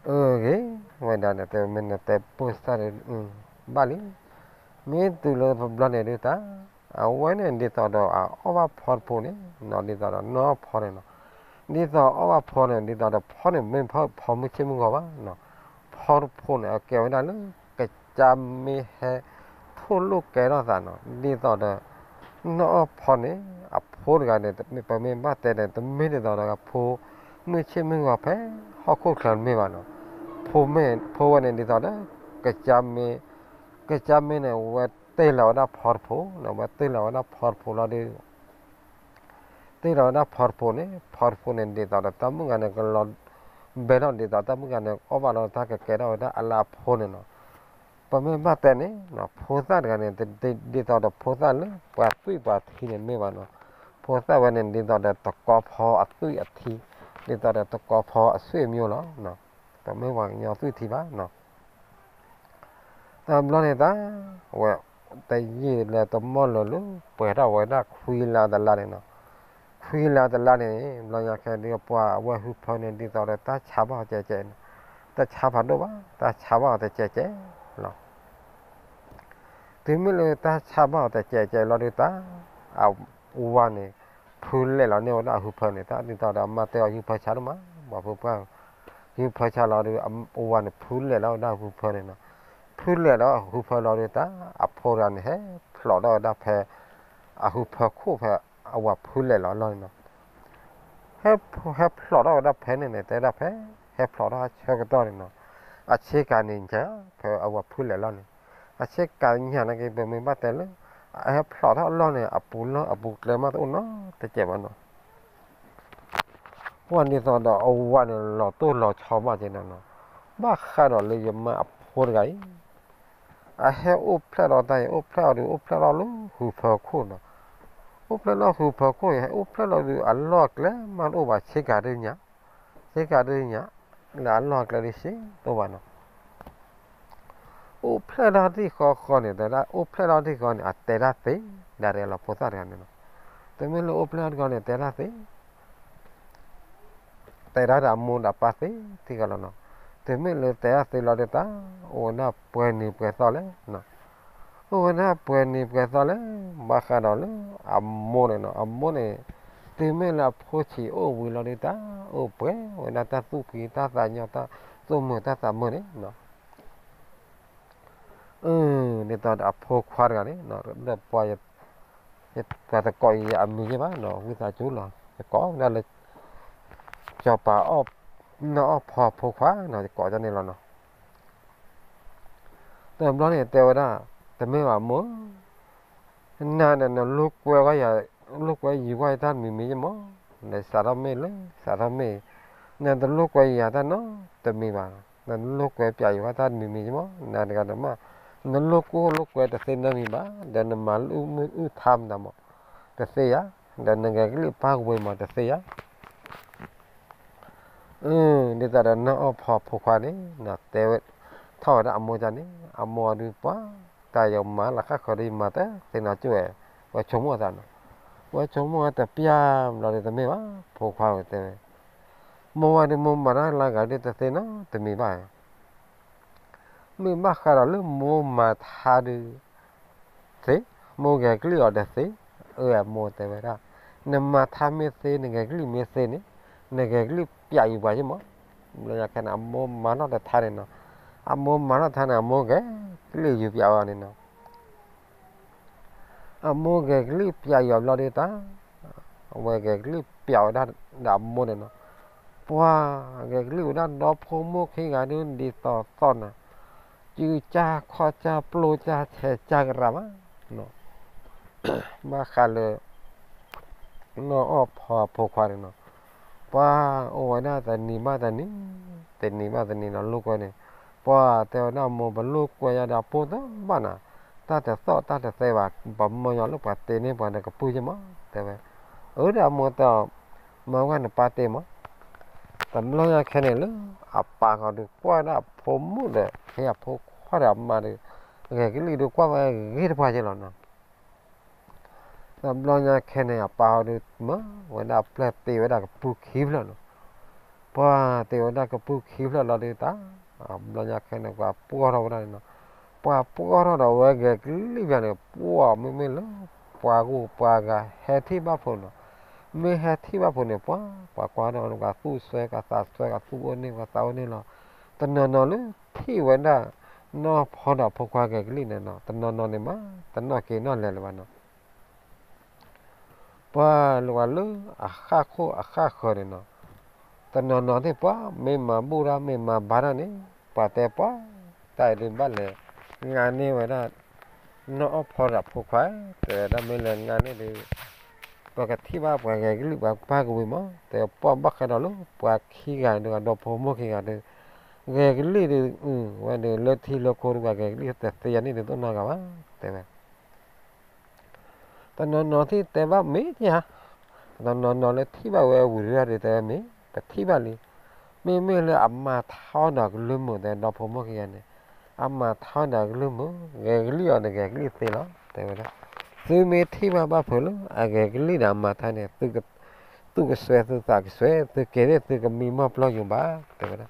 အဂ့ၤဝဲဒၣ်န့ၣ် တဲဝဲမ့ၢ်နတဲပၢၢ်စၢ်ဒီး ဘၣ်လံ, မ့ၢ်တုၤလၢပဘျီန့ၣ်ဒုးတၢ် အဝဲန့ၣ်ဒ်သိးဒီးအအီၣ်ဘၣ်ဖီတဖိးန့ၣ်နီၤ ဒ်သိးဒီးနီၢ်ဖီန့ၣ်နီၤ, ဒ်သိးအီၣ်ဘၣ်ဖီန့ၣ် ဒ်သိးဒီးဖီန့ၣ် မ့ၢ်ဖီမုၢ်ဆ့ၣ်မုၢ်ဂီၤဘၣ်နီၤ, ဖီတဖိးန့ၣ် အကဲဝဲဒၣ်လၢ ကစၢ်မ့ၢ်ဟဲ ထိၣ်လိာ်ကဲထီၣ်သးနီၤ, ဒ်သိးဒီး နီၢ်အီၣ်ဖီန့ၣ် အဖိတဂၤန့ၣ် ပမ့ၢ်ဘၣ်တဲန့ၣ် တမ့ၢ်ဒ်သိးဒီးအဖိ မုၢ်ဆ့ၣ်မုၢ်ဂီၤဖဲဟီၣ်ခိၣ်ချၢတမ့ၢ်ဘၣ်နီၤ, ဖိမ့ၢ် ဖိဝဲန့ၣ်ဒ်သိးဒီး ကစၢ်မ့ၢ် ကစၢ်မ့ၢ်န့ၣ် ဝဲတ့ၢ်လီၤဝဲဒၣ်ဖီတဖိးနီၤ, ဝဲတ့ၢ်လီၤဝဲဒၣ်ဖီတဖိးလီၤဒီး တ့ၢ်လီၤဝဲဒၣ်ဖီတဖိးန့ၣ် ဖီတဖိးန့ၣ် ဒ်သိးဒီးတၢ်မုၣ်ဂၤန့ၣ် ကလီၤဘဲထီၣ်ဒ်သိးတၢ်မုၣ်ဂၤန့ၣ် အီၣ်ဘၣ်လီၤတၢ်ကကဲထီၣ်ဝဲဒၣ်အလၢအဖိန့ၣ်နီၤ, ပမ့ၢ်ဘၣ်တဲန့ၣ် ဖိသၣ်တဂၤန့ၣ် ဒ်သိးဒီးဖိသၣ်လၢပှၤသွံၣ်ပှၤထံန့ၣ်မ့ၢ်ဘၣ်နီၤ, ဖိသၣ်ဝဲန့ၣ် ဒ်သိးဒီးတကီဖီအသွံၣ်အထံ, ဒ်သိးဒီးတကီဖီအသွံၣ်အမျိုးလီၤ, တမ့ၢ်ပှၤကညီသွံၣ်ထံဘၣ်နီၤ တဘျီန့ၣ်တၢ် ဝဲ တယံာ်လၢတမီၢ်လၢၤလၢ ပှဲၤထီၣ်ဝဲဒၣ်ခွံလါတလါန့ၣ်နီၤ, ခွံလါတလါန့ၣ် ဘျီညါခဲဒုးပှၤအဝဲဟုဖၢန့ၣ် ဒ်သိးဒီးတၢ်ဆါဘၣ်အီၤကဲးကဲးန့ၣ်, တၢ်ဆါဖးဒိၣ်ဘၣ် တၢ်ဆါဘၣ်အီၤတကဲးကဲးလီၤ. တုၤမ့ၢ်လၢတၢ်ဆါဘၣ်အီၤတကဲးကဲးလီၤဒုးတၢ် အဝၤန့ၣ် ဖုလဲၣ်လီၤန့ၢ်ဝဲဒၣ်အဟုဖၢန့ၣ် တၢ်ဒ်သိးဒီးအမါတဲအီၤဟုဖၢဆါဒိၣ်မး ပှၤဖုပှၢ် ဟုဖၢဆါလီၤဒီး အဝၤန့ၣ် ဖုလဲၣ်လီၤဝဲဒၣ်အဟုဖၢန့ၣ်နီၤ, ဖုလဲၣ်လီၤအဟုဖၢလီၤဒီးတၢ် အဖိတဂၤန့ၣ် ဟဲဖျိးထီၣ်ဝဲဒၣ်ဖဲ အဟုဖၢခိၣ်ဖဲ အဝၤဖုလဲၣ်လီၤအလီၢ်န့ၣ်နီၤ, ဟဲဖျိးထီၣ်ဝဲဒၣ်ဖဲန့ၣ်န့ၣ် တဲဒၣ်ဖဲ ဟဲဖျိးထီၣ်အဆၢကတီၢ်န့ၣ်နီၤ, အဆ့ကၤန့ၣ်ညါ ဖဲအဝၤဖုလဲၣ်လီၤန့ၣ်, အဆ့ကၤညါန့ၣ်က့ၤ ပမ့ၢ်ဘၣ်တဲလၢ အဟဲဖျိးထီၣ်အလီၢ်န့ၣ် အပူၤလီၢ်အပူၤကျဲမးတအိၣ်နီတစဲးဘၣ်နီၤ ပှၤဒ်သိးဒီးအဝၤန့ၣ် လီၤတိၢ်လီၤဆီဘၣ်က့ၤနီၤနီၤ, ဘၣ်ဃးဒီးလၢယမါအဖိတဂၤအံၤ အဟဲအိၣ်ဖျဲၣ်ဒီးတၢ်အံၤ အိၣ်ဖျဲၣ်အီၤဒီး အိၣ်ဖျဲၣ်ထီၣ်လၢဟုဖၢခိၣ်နီၤ, အိၣ်ဖျဲၣ်ထီၣ်ဟုဖၢခိၣ်အံၤ ဟဲအိၣ်ဖျဲၣ်လီၤဒီး အလီၢ်အကျဲမးတအိၣ်ဘၣ် ဆ့ကၤဒုညါ, ဆ့ကၤဒုညါ လၢအလီၢ်အကျဲဒုစ့တအိၣ်ဘၣ်နီၤ အိၣ်ဖျဲၣ်ထီၣ်ထံၣ်ဃီဃီန့ၣ် တဲဒၣ် အိၣ်ဖျဲၣ်ထီၣ်ထံၣ်ဃီန့ၣ် အတဲတၢ်သ့ ဒၣ်ရဲၣ်လီၤဖိသၣ်တဂၤန့ၣ်နီၤ, တမ့ၢ်လၢအိၣ်ဖျဲၣ်ထီၣ်ထံၣ်ဃီန့ၣ် တဲတၢ်သ့ တဲဒၣ်ဒီးအမိၢ်ဒီးအပၢ်သ့ထံၣ်ဃီလီၤနီၤ, တမ့ၢ်လၢတဲတၢ်သ့လီၤဒီးတၢ် အိၣ်ဝဲဒၣ်ပှဲၤနံၤပှဲၤသီလဲၣ်နီၤ, အိၣ်ဝဲဒၣ်ပှဲၤနံၤပှဲၤသီလဲၣ် ဘၣ်ဃးဒီးလၢအမိၢ်န့ၣ်နီၤ, အမိၢ်န့ၣ် တုၤမ့ၢ်လၢအဖိဆံးအိၣ်ဝံၤလီၤဒီးတၢ် အိၣ်ပှဲၤဝဲဒၣ်တၢ်သူၣ်ဖှံတၢ်သးညီ တၢ်သူၣ်မုာ်တၢ်သးမုာ်န့ၣ်နီၤ အၢ ဒ်သိးဒီးအဖိခွါတဂၤန့ၣ် ဒီးပှၤ ပှၤတကိးအံၤအမံၤယဲၢ်ဘၣ်နီၤ ဝံသးစူၤလီၤ ယကိးဝဲဒၣ်လၢ စီၤပၤအီၣ် နီၢ်အီၣ်ဖီအဖိခွါနီၤ ယကိးဒ်န့ၣ်လီၤနီၤ တဘျီန့ၣ်တဲဝဲဒၣ် တမ့ၢ်ဘၣ်မိၢ်ဧၢ, နၤန့ၣ် နလိကွဲဝဲယၤ လိာ်ကွဲယံၤကွၢ်ယတၢ်တမံၤမံၤယမီၢ်, နစးထီၣ်မ့ၢ်လၢ စးထီၣ်မ့ၢ်, နတလိာ်ကွဲယံၤတၢ်နီတမံၤဘၣ်, နလိာ်ကွဲပျးယံၤကွၢ်တၢ်တမံၤမံၤယမီၢ်, နတဂၤတမး, နလိာ်ကွဲလိာ်ကွဲတသ့နီတမံၤဘၣ်, ဒီးနမၤလၢအုၣ်မုာ်အုၣ်ထါမတၤမီၢ်, တသ့ယၤ, ဒီးနဂဲၤကလံၣ်ပၢ်ကဝ့ၤမီၢ်တသ့ယၤ အၢ ဒ်သိးဒီးနီၢ်အီၣ်ဖီဖိခွါန့ၣ် တဲဝဲ, ထီၣ်ဝဲဒၣ်အမိၢ်တၢ်န့ၣ် အမိၢ်ဒုးပှၤ, တၢ်ယမၤလၢဃၣ်ဃၢၤဒီးယမၤတသ့နီၤကၠိဝဲ, ဝဲဆိကမိၣ်အသးနီၤ, ဝဲဆိကမိၣ်ဝဲတပျၢ်ဘျီဒီးတမ့ၢ်ဘၣ်, ဖိခွါဝဲတဲဝဲ, မိၢ်ဝဲဒုးမိၢ်မၤတၢ်လၢဂၤဒုးတသ့နီတမံၤဘၣ် မ့ၢ်ဘၣ်ဃးဒီးလၢမိၢ်မၤထါဒုး, သ့, မိၢ်ဂဲၤကလံၣ်အီၤဒီးသ့, အၢ အမိၢ်တဲဝဲဒၣ်, နမၤထါမ့ၢ်သ့ နဂဲၤကလံၣ်မ့ၢ်သ့န့ၣ်, နဂဲၤကလံၣ်ပျးယံၤပှၤယမီၢ်, ဘျီညါခဲန့ၣ် အမိၢ်မၤထီၣ်တထါန့ၣ်နီၤ, အမိၢ်မၤထီၣ်ထါန့ၣ် အမိၢ်ဂဲၤကလံၣ်ယံၤပျးဝဲန့ၣ်နီၤ အမိၢ်ဂဲၤကလံၣ်ပျးယံၤဘျီဒုးတၢ်, အဝဲဂဲၤကလံၣ်ပျးဝဲဒၣ်ဒီးအမိၢ်န့ၣ်နီၤ, ပှၤဂဲၤကလံၣ်ဝဲဒၣ်ဒီဖိမိၢ်ခံဂၤဒုးဒ်သိးသိးနၤ, စုကၢ်ခီၣ်ကၢ်ပျိကၢ်ဆဲးကၢ်ကရၢဘၣ်, ဘၣ်ဃးလၢ နီၢ်အီၣ်ဖီအဖိခွါန့ၣ်နီၤ, ပှၤအိၣ်ဝဲဒၣ်တနံၤဘၣ်တနံၤ, တနံၤဘၣ်တနံၤနီၤ လိာ်ကွဲန့ၣ်, ပှၤတဲဝဲဒၣ်မိၢ်ပလိာ်ကွဲယၤဒီးအဖိတဘၣ်နၤ, တၢ်တသီၣ်တၢ်တသဲဘၣ်, ပမိၢ်ညီလၢပှၤတ့န့ၢ်ပှၤဒီးကပုၢ်ယမီၢ် တဲဝဲ, အၢ ဒီးအမိၢ်တဲအီၤ, မၤဝဲနပၢ်တ့မီၢ်, တဘျီညါခဲန့ၣ်လၢ အပၢ်ဃီဒုးကွၢ်ဒၣ်အဖိမုၣ်ဒီး ဟ့ၣ်အဖိခွါဒီးအမါဒီး, ဂဲၤကလံၣ်ဒုးကွၢ်ဝဲဂ့ၤတပှၢ်က့လီၤနီၤ တဘျီညါခဲန့ၣ် အပၢ်ဟီဒုးမၢဝဲဒၣ်ပျဲၢ်တ့ဝဲဒၣ်ကပုၢ်ခံဖျၢၣ်နီၤ, ပှၤတ့ဝဲဒၣ်ကပုၢ်ခံဖျၢၣ်လီၤဒုးတၢ်, တဘျီညါခဲန့ၣ် ပှၤပှီၢ်ထီၣ်ဝဲဒၣ်န့ၣ်နီၤ, ပှၤပှီၢ်ထီၣ်ဒီးဝဲဂဲၤကလံၣ်ဘၣ်န့ၣ် ပှီၢ်မ့မ့ၢ်လၢ ပှၤဂိၢ်ပှၤဂၤဟဲထံၣ်ဘၣ်ဖိနီၤ, မ့ၢ်ဟဲထံၣ်ဘၣ်ဖိန့ၣ် ပှၤ ပှၤကွၢ်ထီၣ်ဝဲဒၣ်သူၣ်စွဲကသးစွဲ ကသူၣ်အိၣ်န့ၢ် ကသးအိၣ်န့ၢ်လီၤ, တနီၤနီၤလၢထံၣ်ဝဲဒၣ် နီၢ်ဖီဒီးဖိခွါဂဲၤကလံၣ်န့ၣ်နီၤ တနီၤနီၤန့ၣ်မး တနီၣ်က့ၤနီၣ်လဲၤလၢၤဘၣ်နီၤ ပှၤလၢပှၤလၢအဃၣ်ခိၣ်အဃၣ်ဃၢၤန့ၣ်နီၤ, တနီၤနီၤသ့ၣ်ပှၤ မ့ၢ်မၤဘူၣ်တၢ် မ့ၢ်မၤဘါတၢ်န့ၣ် ပှၤတဲပှၤ တၢ်အံၤဒုးဘၣ်လဲၤ ငါန့ၢ်ဝဲဒၣ် နီၢ်အီၣ်ဖီဒီးဖိခွါ တဲဝဲဒၣ်မ့ၢ်လဲၤငါန့ၢ်ဒုး ပကထံၣ်ဘၣ်ပှၤဂဲၤကလံၣ်ပှၤပၢ်ကဝံၤမး တဲပှၤဘၣ်ဃးဒီးလၢပှၤခံဂၤဒုး အဒီဖိမိၢ်ခံဂၤဒုး ဂဲၤကလံၣ်ဒုး ဝဲဒုးလၢထံလၢခိဒုး ပှၤဂဲၤကလံၣ်တသ့ယၤန့ၣ်ဒုး တအိၣ်နီတဂၤဘၣ် တဲဝဲ တနီၤနီၤသ့ၣ်တဲဘၣ်မ့ၢ်ဧါ, တနီၤနီၤလၢထံၣ်ဘၣ်ဝဲဝံၤဒုးဒီးတဲဝဲမ့ၢ် ပထံၣ်ဘၣ်လံ, မ့မ့ၢ်လၢအမၤထါအီၣ်ဒီးကလုၢ်မုာ် တဲဒီဖိမိၢ်ခံဂၤန့ၣ်, အမၤထါအီၣ်ဒီးကလုၢ်မုာ် ဂဲၤကလံၣ်အီၤဒီးဂဲၤကလံၣ်သ့လီၤ တဲဝဲဒၣ်, သုမ့ၢ်ထံၣ်ဘၣ်ဘၣ်ဖုးလၢအဂဲၤကလံၣ်ဒီးအမၤထါန့ၣ် သုကစွဲသုသးကစွဲ သုက့ၤန့ၣ်သုကမံမီၢ်ပျီယိၤဘၣ် တဲဝဲဒၣ်,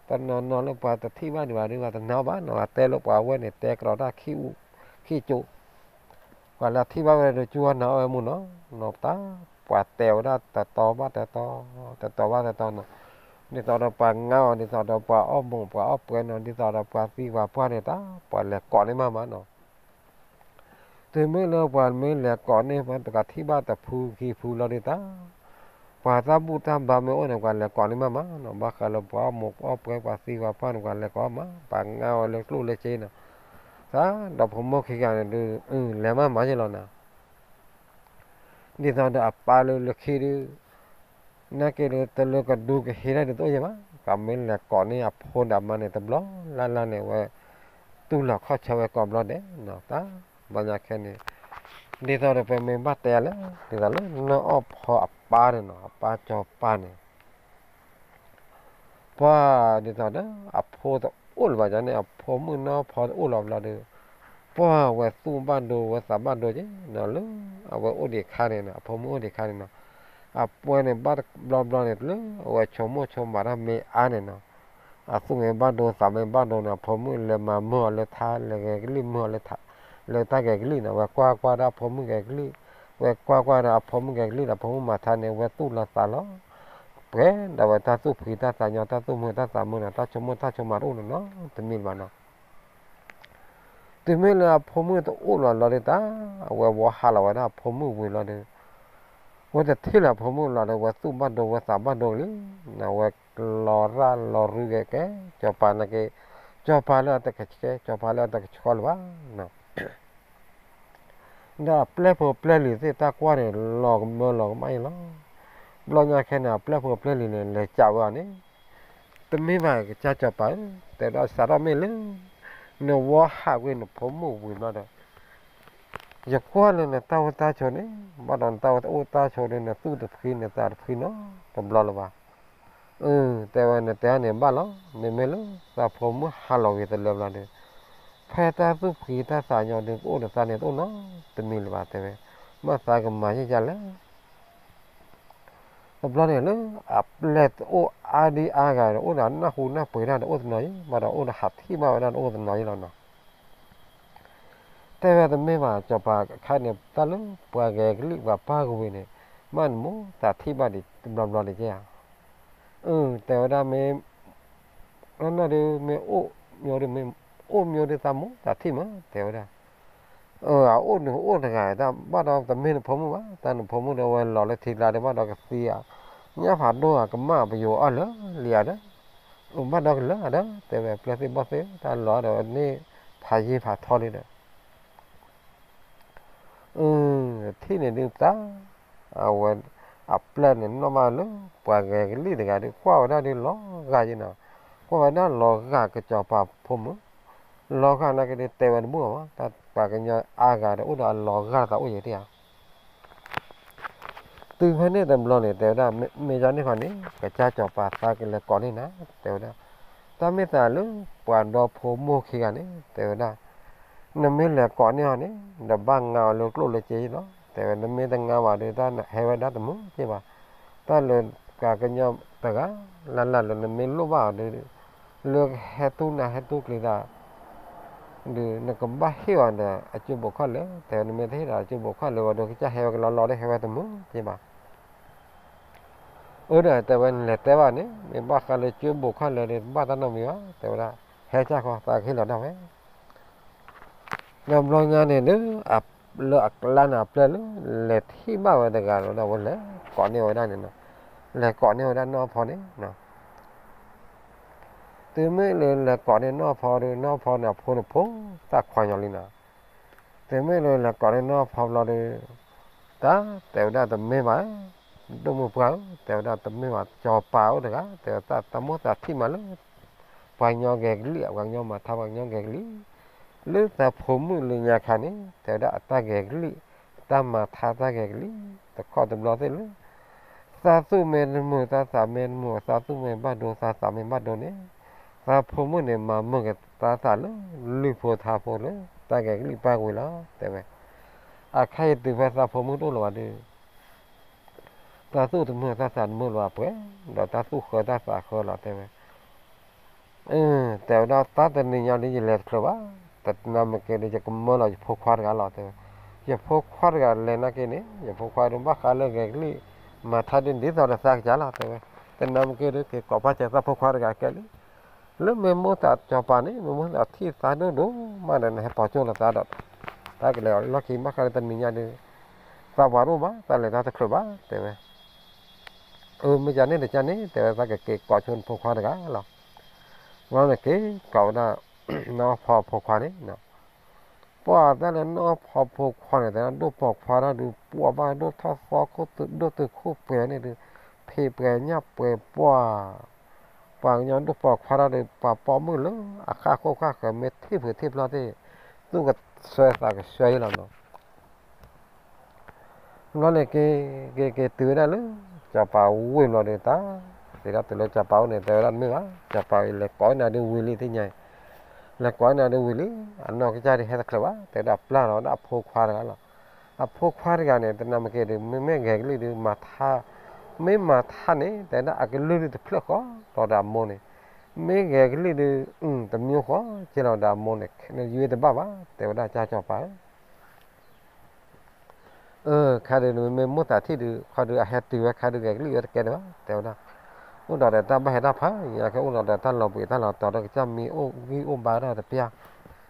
တနီၤနီၤလၢပှၤတထံၣ်ဘၣ်ဒံးဘၣ်ဒုး ပှၤတနာ်ဘၣ်နီၤ ပှၤတဲလၢပှၤဝဲန့ၣ် တဲကဒီးတၢ်ခံအူခံကၠိ ပှၤလၢအထံၣ်ဘၣ်ဝဲဒၣ်ဒုး ကၠူဝဲနၤအီၣ်ဝဲမုၢ်နီၤ, နီၤပတၢ်, ပှၤတဲဝဲဒၣ်တတီၤဘၣ်တတီၤ, တတီၤဘၣ်တတီၤနီၤ, ဒ်သိးဒီးပှၤငါအီၤ ဒ်သိးဒီးပှၤအီၣ်မိၢ်ပှၤအီၣ်ပှဲၤနီၤ, ဒ်သိးဒီးပှၤသံပှၤပှၢ်န့ၣ်တၢ် ပှၤလဲၤကိးန့ၢ်မးမးနီၤ, တုၤမ့ၢ်လၢပှၤမ့ၢ်လဲၤကိးန့ၢ် ပှၤတဂၤထံၣ်ဘၣ်တဖုခံဖုလီၤဒုးတၢ် ပှၤတၢ်ဘူၣ်တၢ်ဘါမ့ၢ်အိၣ်န့ၣ် ပှၤလဲၤကိးန့ၢ်မးမးနီၤ, ဘၣ်ဃးလၢပှၤအီၣ်မိၢ်အီၣ်ပှဲၤ ပှၤသံပှၤပှၢ်န့ၣ် ပှၤလဲၤကိးမး, ပှၤငါအီၤလၢကျိၣ်လၢစ့နီၤ, တၢ်ဒီဖိမိၢ်ခံဂၤန့ၣ်ဒုး လဲၤမးမးယဲလီၤနီၤ, ဒ်သိးဒီးအပၢ်လၢလၢခံဒုး နာ်က့ဒုး တလၢကဒူကဟ့ၣ်ဒၣ်ဒ်သိးယဲဘၣ်, ပှၤမ့ၢ်လဲၤကိးန့ၢ်အဖိဒီးအမါန့ၣ် တဘျီလၢ်လၢ်န့ၣ် အဝဲ တူၢ်လီၤခီၣ်ဆၢဝဲကိးဘျီဒဲးနီၤ, တၢ်ဘျီညါခဲန့ၣ် ဒ်သိးဒီးပမ့ၢ်ဘၣ်တဲလၢ ဒ်သိးလၢနီၢ်အီၣ်ဖီအပၢ်န့ၣ်နီၤ, အပၢ်စီၤပၤန့ၣ် ပှၤဒ်သိးဒီး အဖိတအိၣ်လၢၤဘၣ်န့ၣ် အဖိမုၣ်နီၢ်ဖီတအိၣ်လီၤဘျီဒီး ပှၤဝဲသူၣ်ဘၣ်ဒိဝဲသးဘၣ်ဒိက့ၤနီၤ, လၢအဝဲအိၣ်ဒံးခါန့ၣ်နီၤ, အဖိမုၣ်အိၣ်ဒံးခါန့ၣ်နီၤ, အပှဲၤန့ၣ်ဘၣ်တဘျီဘျီန့ၣ် လၢအဝဲဆိကမိၣ်ဆိကမးတၢ်မ့ၢ်အါန့ၣ်နီၤ, အသူၣ်မ့ၢ်ဘၣ်ဒိသးမ့ၢ်ဘၣ်ဒိန့ၣ် အဖိမုၣ်လဲၤမၤမုာ်အီၤလၢထါ လဲၤဂဲၤကလံၣ်မုာ်အီၤလၢထါ လၢတၢ်ဂဲၤကလံၣ်နီၤ, ဝဲကွၢ်ကွၢ်ဒၣ်အဖိမုၣ်ဂဲၤကလံၣ်, ဝဲကွၢ်ကွၢ်ဒီးအဖိမုၣ်ဂဲၤကလံၣ်ဒီး အဖိမုၣ်မၤထါန့ၣ် ဝဲသူၣ်လီၤသးလီၤ ပှဲၤဒီးဝဲတၢ်သူၣ်ဖှံတၢ်သးညီ တၢ်သူၣ်မုာ်တၢ်သးမုာ်န့ၣ် တၢ်ဆိကမိၣ်တၢ်ဆိကမးတအိၣ်နီၤနီၤ တမံၤဘၣ်နီၤ, တုၤမ့ၢ်လၢအဖိမုၣ်တအိၣ်လီၤလီၤဒီးတၢ် အဝဲဝီဟးလီၤဝဲဒၣ်အဖိမုၣ်ဝံၤလီၤဒီး ဝဲတထံၣ်လၢအဖိမုၣ်လီၤဒီး ဝဲသူၣ်ဘၣ်ဒိဝဲသးဘၣ်ဒိလံ, အဝဲလီၤရၣ်လီၤရူက့ၤကဲ စီၤပၤနာ်က့, စီၤပၤလၢအတကဆှဲ စီၤပၤလၢအတကဆှီလၢၤဘၣ်နီၤ. ဒီးအပျဲၢ်ဖိပျဲၢ်လံၤသ့ၣ်တၢ်ကွၢ်န့ၣ် လီၤကမၢလီၤကမၣ်အံၤလီၤ. ဘျီညါခဲန့ၣ် အပျဲၢ်ဖိပျဲၢ်လံၤန့ၣ် လဲၤကးဝဲအီၤန့ၣ်, တမ့ၢ်ဘၣ်ကစၢ်စီၤပၤဧၢ, တဲဝဲဒၣ် စးထီၣ်မ့ၢ်လၢ နဝီဟးကွံာ်နဖိမုၣ်ဝံၤဘျီဒီး ယကွၢ်လၢနတၢ်အိၣ်တၢ်ဆိးန့ၣ် ဘၣ်ဒီးနတၢ်အိၣ်တၢ်ဆိးဒီး နသူၣ်တဖှံနသးတဖှံနီတဘျီလၢၤဘၣ်. အၢ တဲဝဲ နတဲအီၤန့ၣ်ဘၣ်လီၤ. မ့မ့ၢ်လၢသးဖိမုၣ်ဟးလီၤဂ့ၤတလၢဘျီဒီး ဖဲတၢ်သူၣ်ဖှံတၢ်သးညီဒီး ကအိၣ်ဒီးသးန့ၣ်တအိၣ်နီတမံၤလၢၤဘၣ် တဲဝဲ. မ့ၢ်သးကမၤယဲၢ်ယဲၢ်လဲၣ်. တဘျီန့ၣ်လၢ အပျဲၢ်တအိၣ်အါဒံအါဂၤဒီး အိၣ်ဒီးနၢ်ဟူနၢ်ပှ့ၤတၢ်ဒီး အိၣ်တနီၤအံၤ ဘၣ်ဒီးအိၣ်ဒီးဟးထံၣ်ဘၣ်ဝဲဒၣ်ဒီး အိၣ်တနီၤအံၤလီၤနီၤ. တဲဝဲတမ့ၢ်ဘၣ် စီၤပၤခဲန့ၣ် တၢ်လၢပှၤဂဲၤကလံၣ်ပှၤပၢ်ကဝ့ၤန့ၣ် မ့ၢ်နမိၢ်သးထံၣ်ဘၣ်ဒံးတဘျီဘျီန့ၣ်ကဲဧါ. အၢ တဲဝဲဒၣ် မ့ၢ် နီၢ်နီၢ်ဒုး မ့ၢ်အိၣ်မ့ၢ်ဒုး မ့ၢ်အိၣ်မ့ၢ်ဒုး သးမိၢ်သးထံၣ်မး တဲဝဲဒၣ်. အၢအအိၣ်န့ၣ်အိၣ်တဂၤ တၢ်ဘၣ်ဒီးတမ့ၢ်နဖိမုၣ်ဘၣ် တၢ်နဖိမုၣ်ဒီးဝဲလီၤလၢထံကျါဒီး ဘၣ်ဒီးကသံဧါ, ညၣ်ဖးဒိၣ်ဧါ ကမၣ်ပယိၤအီၣ်လၢလံဧါဒီး, အိၣ်ဘၣ်ဒီးကလၢာ်ဧါဒီး တဲဝဲ ပျဲၢ်သ့ၣ်ဘီၣ်သ့ၣ် တၢ်လီၤဒီးန့ၣ် ဖးယံၤဖးထီလံဒီး အၢ ထံၣ်န့ၣ်ဒုးသး, အဝဲ အပျဲၢ်န့ၣ်နီၣ်ဘၣ်လၢ ပှၤဂဲၤကလံၣ်တဂၤဒီး ကွၢ်ဝဲဒၣ်ဒုးလီၤဂာ်ယဲနီၤ, ကွၢ်ဝဲဒၣ်လီၤဂာ်ကစီၤပၤဖိမုၣ်, လီၤဂာ်နာ်က့ဒုးတဲဝဲတဘူၣ်အီၤဘၣ်, တၢ်ပှၤကညီအါဂၤဒီးအိၣ်ဒီးအလီၤဂာ်သးအိၣ်ယဲဒၣ်ဧါ. တုၤဖဲန့ၣ်တဘျီန့ၣ် တဲဝဲဒၣ် မ့ၢ်ယါန့ၣ်ခီန့ၣ် ကစၢ်စီၤပၤသးကလဲၤကိးန့ၢ်နၤ တဲဝဲဒၣ်, တၢ်မ့ၢ်သးလၢ ပှၤဒီဖိမိၢ်ခံဂၤန့ၣ် တဲဝဲဒၣ်, နမ့ၢ်လဲၤကိးန့ၢ်အီၤန့ၣ် ဒီးဘၣ်ငါအီၤလၢကျိၣ်လၢစ့လီၤ, တဲဝဲ နမ့ၢ်တငါဘၣ်ဒီး တၢ်ဟဲဝဲဒၣ်တမုာ်က့ဘၣ်, တၢ်လၢပှၤကညီတဂၤလၢ်လၢ်လၢနမ့ၢ်လိၣ်ဘၣ်အီၤဒီး လၢကဟဲတူၢ်နၤဟဲတူၢ်ကျဲၤသး ဒီးနကဘၣ်ဟ့ၣ်အီၤဒီးအကၠိဘိးခီၣ်လဲၢ်, တဲဝဲနမ့ၢ်တဟ့ၣ်ဒီးအကၠိဘိးခီၣ်လဲၢ်ဝဲဒီး ကစၢ်ဟဲဝဲကလီလီဒီး ဟဲဝဲတမုာ်က့ဘၣ်. အၢဒီးတဲဝဲ နလဲၤတဲဘၣ်န့ၣ် မ့ၢ်ဘၣ်ဃးလၢကၠိဘိးခီၣ်လဲၢ်ဒီး ဘၣ်တၢ်နီတမံၤဘၣ် တဲဝဲဒၣ်, ဟဲကၢ်ဃီ သးကဟ့ၣ်လီၤဒၣ်ဝဲ ဒီးဘျီညါန့ၣ်ဒီး လၢအကျါန့ၣ်အပျဲၢ်လၢ လဲၤထံၣ်ဘၣ်ဝဲတဂၤလီၤဒီး ဝဲလဲၤကိးန့ၢ်ဝဲဒၣ်န့ၣ်နီၤ, လဲၤကိးန့ၢ်ဝဲဒၣ်နီၢ်ဖီန့ၣ်နီၤ. တုၤမ့ၢ်လၢလဲၤကိးန့ၢ်နီၢ်ဖီဒီး နီၢ်ဖီန့ၣ်အဖိန့ၣ်ဖိသၣ်ခွါညီလံနီၤ. တုၤမ့ၢ်လၢလဲၤကိးန့ၢ်နီၢ်ဖီဘျီဒီး တၢ်တဲဝဲဒၣ်တမ့ၢ်ဘၣ်, ဒိၣ်မုၢ်ပှၢ်ဧၢ တဲဝဲဒၣ်တမ့ၢ်ဘၣ် စီၤပၤအိၣ်တဂၤ တဲဝဲဒၣ် သးမိၢ်သးထံၣ်မးလၢ ပှၤကညီဂဲၤကလံၣ် ပှၤကညီမၤထါ ပှၤကညီဂဲၤကလံၣ် လၢသးဖိမုၣ်လၢညါခါန့ၣ် တဲဝဲဒၣ်အတၢ်ဂဲၤကလံၣ် တၢ်မၤထါတၢ်ဂဲၤကလံၣ် တခီတဘျီသ့ၣ်လၢ သးသူၣ်မ့ၢ်တမုာ် သးသးမ့ၢ်တမုာ် သးသူၣ်မ့ၢ်ဘၣ်ဒိ သးသးမ့ၢ်ဘၣ်ဒိန့ၣ် သးဖိမုၣ်န့ၣ် မၤမုာ်က့ၤသးသးလၢ လုၢ်ဖိထါဖိလၢ တၢ်ဂဲၤကလံၣ်ပၢ်ကဝ့ၤလီၤ တဲဝဲ. အခါအံၤတုၤဖဲသးဖိမုၣ်တအိၣ်လၢၤဘၣ်ဒီး သးသူၣ်တမုာ် သးသးတမုာ်လၢၤဘၣ်ပှဲၤ ဒီးတၢ်သူၣ်ဃၢတၢ်သးဃၢလီၤ တဲဝဲ. တဲဝဲဒၣ် တၢ်တနံၤညါဒီး ယလဲၤတချုးဘၣ်, တနၤမ့ၢ်က့ၤဒီး ယကမၢလီၤယဖိခွါတဂၤလီၤ တဲဝဲ. ယဖိခွါတဂၤလဲၤနာ်က့န့ၣ် ယဖိခွါဒုးဘၣ်ဃးလၢဂဲၤကလံၣ် မၤထါဒုး ဒ်သိးဒီးသးကစၢ်လီၤ တဲဝဲ. တနၤမ့ၢ်က့ၤဒီး က့ၤကိးပာ်စၢၤသးဖိခွါတဂၤကဲလံ. လၢမ့ၢ်မိၢ်သးစီၤပၤန့ၣ် မ့ၢ်မိၢ်သးထံၣ်သးဒိၣ်ဒိၣ်မးဒီး နဟဲပိာ်ကၠိလီၤသးဒီး တၢ်ကလဲၤအီၤလီၢ်ခံ ဘၣ်ဃးလၢတနံၤညါဒီး သးပှၤတအိၣ်ဘၣ် သးလဲၤတၢ်တချုးဘၣ် တဲဝဲ. အၢ မ့ၢ်ကန့ၣ်တကန့ၣ် တဲဝဲ သးကက့ၤကိးဆိနဖိခွါတဂၤလီၤ. ဘျီန့ၣ်က့ၤကိးဝဲဒၣ် နီၢ်ဖီဖိခွါန့ၣ် ပှၤတၢ်လၢနီၢ်ဖီဖိခွါန့ၣ် တဲဒၣ်ဒိၣ်ပိာ်ခွါတၢ်ဒုး ပှၤဘၣ်ဒိၣ်ထီၣ်သီခိၣ်သုး ဒိၣ်တုာ်ခိၣ်ပှဲၤန့ၣ်ဒုး ဖံးပှဲၤညၣ်ပှဲၤပှၢ် ပှၤကညီဒိၣ်ပိာ်ခွါတၢ်ဒုး ပှၤပိာ်မုၣ်လၢအဃၣ်ဃိၣ်ဃၣ်ဃၢၤ မ့ၢ်ထံၣ်ဖုးထံၣ်ဖျီၣ်သ့ၣ် သူၣ်ကဆှဲသးကဆှဲအံၤလီၤနီၤ. ဘျီန့ၣ်က့ၤ က့ၤက့ၤတုၤဝဲဒၣ်လၢ စီၤပၤဝ့ၢ်ဘျီဒီး တၢ် စံးဒၣ်တုၤလၢစီၤပၤအိၣ်န့ၣ် တဲဝဲဒၣ်တမ့ၢ်ဘၣ် စီၤပၤအံၤ လဲၤကိးနၤဒုးဝံၤလံသ့ၣ်ညါအံၤ, လဲၤကိးနၤဒုးဝံၤလံ အနီၢ်ကစၢ်ဒုးဟဲတချုးဘၣ် တဲဝဲဒၣ်ပျၢ်လီၤဝဲဒၣ်အဖိခွါတဂၤလီၤ. အဖိခွါတဂၤန့ၣ် တနၤမ့ၢ်က့ၤဒီး မ့မ့ၢ်ဂဲၤကလံၣ်ဒုးမၤထါ မ့ၢ်မၤထါန့ၣ် တဲဝဲဒၣ်အကလုၢ်ဒုးတဖျၢၣ်ဃီလီၤဒီးအမိၢ်န့ၣ်, မ့ၢ်ဂဲၤကလံၣ်ဒုး တမံၤဃီက့လီၤဒီးအမိၢ်န့ၣ် ယွ့တဘၣ်ဘၣ် တဲဝဲဒၣ်ကၢ်စီၤပၤဧၢ အၢ ခါဒုး နမ့မ့ၢ်မိၢ်သးထံၣ်ဒုး ခီဒုး အဟဲတုၤဝဲခါဒုး ဂဲၤကလံၣ်ဝဲတကဲဒံးဘၣ် တဲဝဲဒၣ်. အိၣ်ဒီးဒီးတၢ်ဘၣ်ဟဲတၢ်ဖး ယၤခဲအိၣ်ဒီးဒီးတၢ်လီၤဘှံးတၢ်လီၤတီၤဒီး ကစၢ်မံအိၣ်ဂံၢ်အိၣ်ဘါတၢ်တပျၢ်,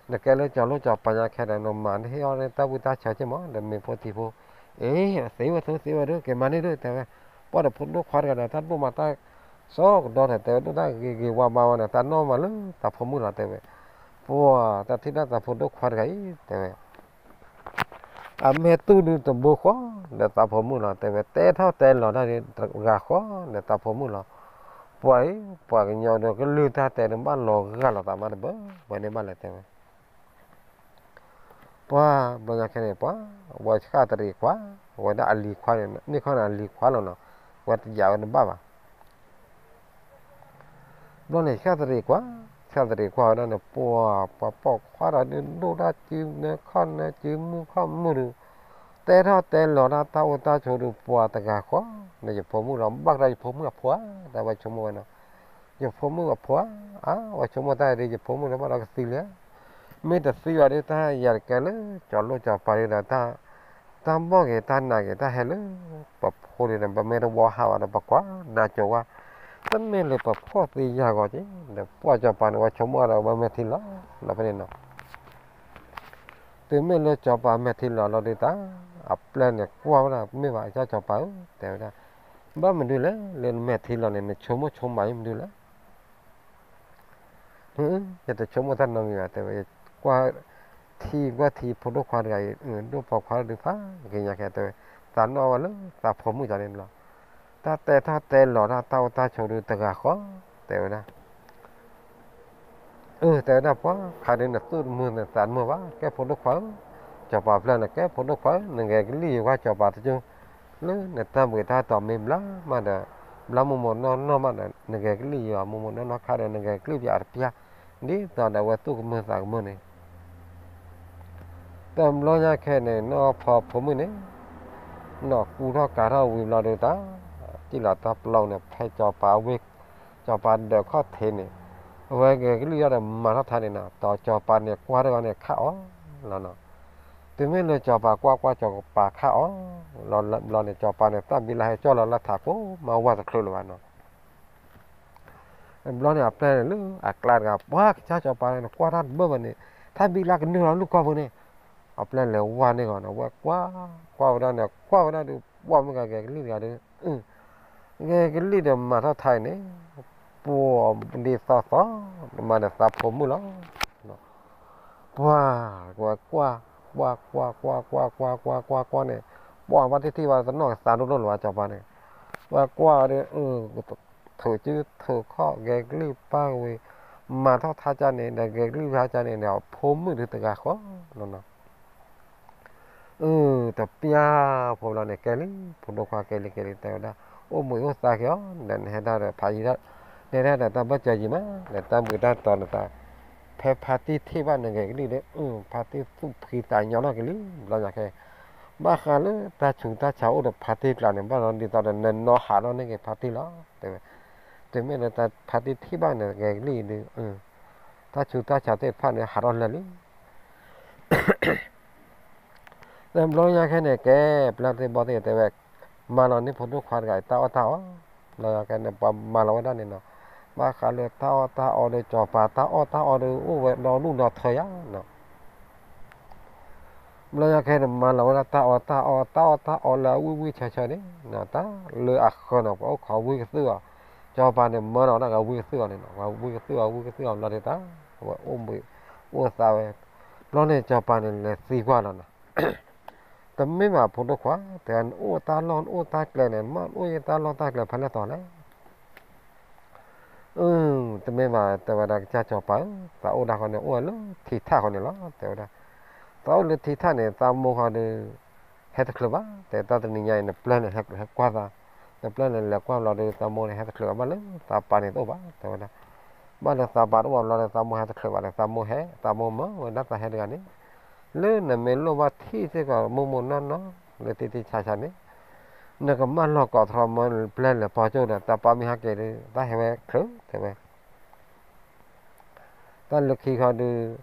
နကဲလၢစီၤလိၣ်စီၤပၤညါခဲဒီး နမၤနဟ့ၣ်အီၣ်တၢ်ဝံတၢ်ဆၢက့မး ဒီးမ့ၤဖိထံဖိ, အ့ သ့ဝဲသုသ့ဝဲဒုး က့ၤမၤန့ၢ်ဒုး တဲဝဲ. ပှၤဒီးဖိဒိၣ်ခွါတဂၤဒီး တၢ်ဒိၣ်မးတၢ်စီကဒီး တဲဝဲ ဒိၣ်တၢ်ဂ့ၤဂ့ၤဝါဝါဝဲဒီး တၢ်နီၢ်မးလၢတၢ်ဖိမုၣ်လီၤ တဲဝဲ. ပှၤတၢ်ထံၣ်ဒၣ်တၢ်ဖိဒိၣ်ခွါတဂၤအံၤ တဲဝဲ. အမဲာ်တူၢ်ဒုးတဘိဃီ ဒီးသးဖိမုၣ်လီၤ တဲဝဲ တဲထီၣ်တဲလီၤတၢ်ဒုးတဂၤဃီ ဒီးသးဖိမုၣ်လီၤ. ပှၤအံၤ ပှၤကညီဒီးကလုၢ်တၢ်တဲဒုးဘၣ်လီၤဂာ်လီၤသးမးတဘၣ် ပှၤန့ၣ်ဘၣ်လဲၤတဲဝဲ ပှၤဘျီညါခဲန့ၣ် ပှၤ ဝဲဆှၣ်တရံးခွါ ဝဲဒၣ်အလံၤခွါန့ၣ် န့ၢ်ခီၣ်န့ၣ်အလံၤခွါလီၤနီၤ ဝဲတယာ်ဝဲတဘၣ်ဘၣ် ဘျီန့ၣ် ဆှၣ်တရံးကွၢ်, ဆှၣ်တရံးကွၢ်ဝဲဒၣ်န့ၣ် ပှၤ ပှၤပိာ်ခွါဒီးဒုးဒိၣ်တၢ်စု နၢခီၣ်နၢစု မုၢ်ခီၣ်မုၢ်ဒုး တဲထီၣ်တဲလီၤတၢ်တၢ်အိၣ်တၢ်ဆိးဒုး ပှၤတဂၤဃီ ဒီးယဖိမုၣ်လီၤ ဘၣ်ကဒီးယဖိမုၣ်အဖိဧါ တၢ်ဝဲဆိကမိၣ်ဝဲနီၤ, ယဖိမုၣ်အဖိဧါ, အဝဲဆိကမိၣ်တၢ်ဒုး ယဖိမုၣ်လၢဘၣ်ဒီးကသံလံဧါ, မ့ၢ်တသံဘၣ်ဒုး တၢ်ယၤတကဲလၢ ကၠီၤလိၣ်ကၠီၤပၤဒုးဒီး တၢ်ဘီၣ်ဂ့ၤတၢ်နာ်ဂ့ၤ တၢ်ဟဲလၢ ပဖိဒုးန့ၣ် ပမ့ၢ်တဝီဟးဘၣ်ဒီး ပကွၢ်နၤကၠီၤဝါ, တမ့ၢ်လၢပဖှီၣ်သံယာ်ဂီၤက့ၤ ဒီးပှၢ်ကၠီၤပၤန့ၣ် ဝဲဆိကမိၣ်ဒီး ဝဲမဲာ်ထံလီၤ လီၤဖဲန့ၣ်နီၤ, တုၤမ့ၢ်လၢကၠီၤပၤမဲာ်ထံလီၤလီၤဒုးတၢ်, အပျဲၢ်န့ၣ်ကွၢ်ဝဲဒၣ် မ့ၢ်ဘၣ် ကၠီၤပၤဧၢ တဲဝဲဒၣ်, ဘၣ်မနုၤလဲၣ် လၢနမဲာ်ထံလီၤန့ၣ် နဆိကမိၣ်ဆိကမးအံၤမနုၤလဲၣ် ယတဆိကမိၣ်တၢ်နီတမံၤဘၣ် တဲဝဲ, ကွၢ်ထံကွၢ်ထံဖိဒိၣ်ခွါတဂၤအံၤ ဒိၣ်ပိာ်ခွါဒုးဖးက့ၤညါခဲတဲဝဲ, သးနီၣ်ဝဲလၢသးဖိမုၣ်ကၠီၤန့ၣ်လီၤ, တၢ်တဲထီၣ်တဲလီၤတၢ်တၢ်အိၣ်တၢ်ဆိးဒုးတဂၤဃီ, တဲဝဲဒၣ် အၢ တဲဝဲဒၣ် ပှၤခါဒုးနသူၣ်တမုာ်နသးတမုာ်ဘၣ် ကဲဖိဒိၣ်ခွါဧၢ, ကၠီၤပၤပျဲၢ်န့ၣ် ကဲဖိဒိၣ်ခွါဧၢ နဂဲၤကလံၣ်ယွၤကၠီၤပၤတကၠိ, လၢနတၢ်ဘှံးတၢ်တီၤမ့ၢ်ဘျါမးဒီး, ဘျါမိၢ်မိၢ်နီၢ်နီၢ်မးဒီး နဂဲၤကလံၣ်ယွၤမိၢ်မိၢ်နီၢ်နီၢ်ခါဒီး နဂဲၤကလံၣ်ပၠးအတပျၢ်, ဒ်သိးဒီးအဝဲသူၣ်ကမုာ်သးကမုာ်န့ၣ် တဘျီညါခဲန့ၣ် နီၢ်ဖီဖိမုၣ်န့ၣ်, နီၢ်ကူထီၣ်ကၤထီၣ်ဝံၤဘျီဒုးတၢ်, စံၣ်လီၤတၢ်ပျီန့ၣ် ဖဲကၠီၤပၤဝ့ၢ်, ကၠီၤပၤဒၢးခီၣ်ထံးန့ၣ်, အဝဲဂဲၤကလံၣ်ယီၤဒီးမၤထီၣ်ထါန့ၣ်နီၤ, ဒီးကၠီၤပၤန့ၣ်ကွၢ်တဂီၤန့ၣ်ခးအီၤလီၤနီၤ, တုၤမ့ၢ်လၢကၠီၤပၤကွၢ်ကွၢ်ကၠီၤပၤခးအီၤလီၤဘျီန့ၣ် ကၠီၤပၤန့ၣ် တၢ်ဘံလၢဟဲကၠီၣ်လီၤလၢထးကိးမၤဝဲတချုးလၢၤဘၣ်နီၤ ဘျီန့ၣ် အပျဲၢ်န့ၣ်လၢအကျါတဂၤ ပှၤကစၢ်ကၠီၤပၤန့ၣ် ကွၢ်တၢ်တဘၢၣ်ဘၣ်န့ၣ် တၢ်ဘံလၢကနုာ်လီၤလူၢ်ကီၢ်ပူၤန့ၣ်, အပျဲၢ်လဲၤဝဲန့ၢ်ဂီၤန့ၣ် ဝဲကွၢ်, ကွၢ်ဝဲဒၣ်န့ၣ် ကွၢ်ဝဲဒၣ်ဒုး ပှၢ်မုၢ်ဂၤဂဲၤကလံၣ်တဂၤဒုး, ဂဲၤကလံၣ်ဒီးမၤထီၣ်ထါအံၤန့ၣ်, ပှၤဒ်သိးသိး, မၤဒီးသးဖိမုၣ်လီၤ ပှၤ, ဝဲကွၢ်, ကွၢ်, ကွၢ်, ကွၢ်, ကွၢ်, ကွၢ်, ကွၢ်, ကွၢ်, ကွၢ်န့ၣ်, ပှၤဘၣ်တထံၣ်ဘၣ်တနီၣ်ကသးဒိၣ်ဒိၣ်လၢၤဘၣ် ကၠီၤပၤန့ၣ်, ဝဲကွၢ်ဒီး, ထုးစုထုးခီၣ် ဂဲၤကလံၣ်ပၢ်ဝံၤ, မၤထီၣ်ထါကၢ်န့ၣ် ဒီးဂဲၤကလံၣ်ပၢ်ကၢ်န့ၣ်ဒီး ဖိမုၣ်ဒုးတဂၤဃီလီၤနီၤ အၢ တပျၢ်ဖိဘျီန့ၣ် ကဲလံ, ဖိဒိၣ်ခွါကဲလံကဲလံ တဲဝဲဒၣ်, အိၣ်ဘှံးအိၣ်သါက့ၤအီၤ, ဒီးနဟဲဒၣ်ဒီးဖးယံၤဒၣ်, နဟဲဒၣ်ဒီးတၢ်ဘၢၣ်စၢၤယံၤမး, ဒီးတၢ်ဘှံးတၢ်တီၤန့ၣ်သး, ဖဲဖါတံၢ်ထံၣ်ဘၣ်နဂဲၤကလံၣ်ဒီး, ဖါတံၢ်သူၣ်ဖှံသးညီထီၣ်က့ၤလံ, ဘျီညါခဲ, ဘၣ်ဃးလၢတၢ်ဆူးတၢ်ဆါအိၣ်ဒီးဖါတံၢ်ကျါန့ၣ် ဘၣ်လီၤဒ်သိးဒီးနနီၢ်ဟးထီၣ်န့ၢ်က့ၤဖါတံၢ်လီၤ, တဲဝဲ, တုၤမ့ၢ်လၢတၢ်ဖါတံၢ်ထံၣ်ဘၣ်နဂဲၤကလံၣ်ဒုး, တၢ်ဆူးတၢ်ဆါသ့ၣ်တဖၣ်န့ၣ် ဟးထီၣ်လၢာ်လံ တဘျီညါခဲန့ၣ် ကဲပျၢ်သ့ၣ်ဘီၣ်သ့ၣ်တဲဝဲ, မၤလီၤန့ၢ်ဖိဒိၣ်ခွါတဂၤအံၤတၢ်အီၣ်တၢ်အီ, ဘျီညါခဲန့ၣ် ပှၤမၤလီၤဝဲဒၣ်န့ၣ်နီၤ, ဘၣ်ဃးလၢတၢ်အီၣ်တၢ်အီဒီး ကၠီၤပၤတၢ်အီၣ်တၢ်အီဒီး အိၣ်ဝဲဒီဒူၣ်ဒီထၢယါနီၤ ဘျီညါခဲန့ၣ် မၤလီၤဝဲဒၣ်တၢ်အီၣ်တၢ်အီ တၢ်အီၣ်တၢ်အီလၢအဝံၣ်ဝံၣ်ဆၢဆၢန့ၣ်, တၢ်လၢအဃၢၤနီၤ ပှၤအိၣ်ခိးဝံသ့ၣ်အီၤ, ကၠီၤပၤန့ၣ် မၢနီၤဝဲဒၣ်ဂၤဝံသ့ၣ်အီၤန့ၣ်နီၤ, ဝံသ့ၣ်အီၤ ဝံသ့ၣ်အီၤဘျီဒုးတၢ်, ဝဲအိၣ်ဘှံးအိၣ်သါဝဲ, ဘျီန့ၣ် ကၠီၤပၤန့ၣ် လဲၤသံကွၢ်လီၤနီၤ တမ့ၢ်ဘၣ်ဖိဒိၣ်ခွါ, တဲနအိၣ်တၢ်လီၢ်နအိၣ်တၢ်ကျဲန့ၣ် မ့ၢ်အိၣ်ယတၢ်လီၢ်တၢ်ကျဲဖဲလဲၣ်တီၤလဲၣ်, အၢ, တမ့ၢ်ဘၣ် တဲဝဲဒၣ်ကစၢ်ကၠီၤပၤဧၢ, သးအိၣ်ဒၣ်ဃီန့ၣ် အိၣ်ဝဲလၢထံထၣ်ဃီန့ၣ်လီၤ တဲဝဲဒၣ်, သးအိၣ်လၢထံထၣ်န့ၣ် သးမိၢ်ဃီဒီး ဟဲတချုးဘၣ်, တဲတၢ်တနံၤညါအံၤ နပျဲၢ်န့ၣ် ဟဲကွၢ်သး, နပျဲၢ်န့ၣ် လဲၤကွၢ်ဘျီဒီး သးမိၢ်န့ၣ် ဟဲတချုးဘၣ်လၢသးပၢ်န့ၣ်တအိၣ်ဘၣ် တဲဝဲဒၣ်, ဘၣ်လၢသးပၢ်တအိၣ်ဘၣ်ဘျီဒီး သးမိၢ်ဟဲတချုးဘၣ်ဒီး သးမိၢ်ဟဲ သးမိၢ်မၢဝဲဒၣ်သးဟဲတဂၤန့ၣ်, လၢနမ့ၢ်လိၣ်ဘၣ်ထံၣ်စ့ၢ်ကီး မိၢ်မိၢ်နီၢ်နီၢ် လၢတံၢ်တံၢ်ဆါဆါန့ၣ်, နကမၢလီၤကိးထီၣ်မၢနပျဲၢ်လဲၤပီကၠိဒီး တၢ်ပၢ်မ့ၢ်ဟဲက့ၤဒီး တၢ်ဟဲဝဲချုး တဲဝဲ တၢ်လၢခံခီဒုး,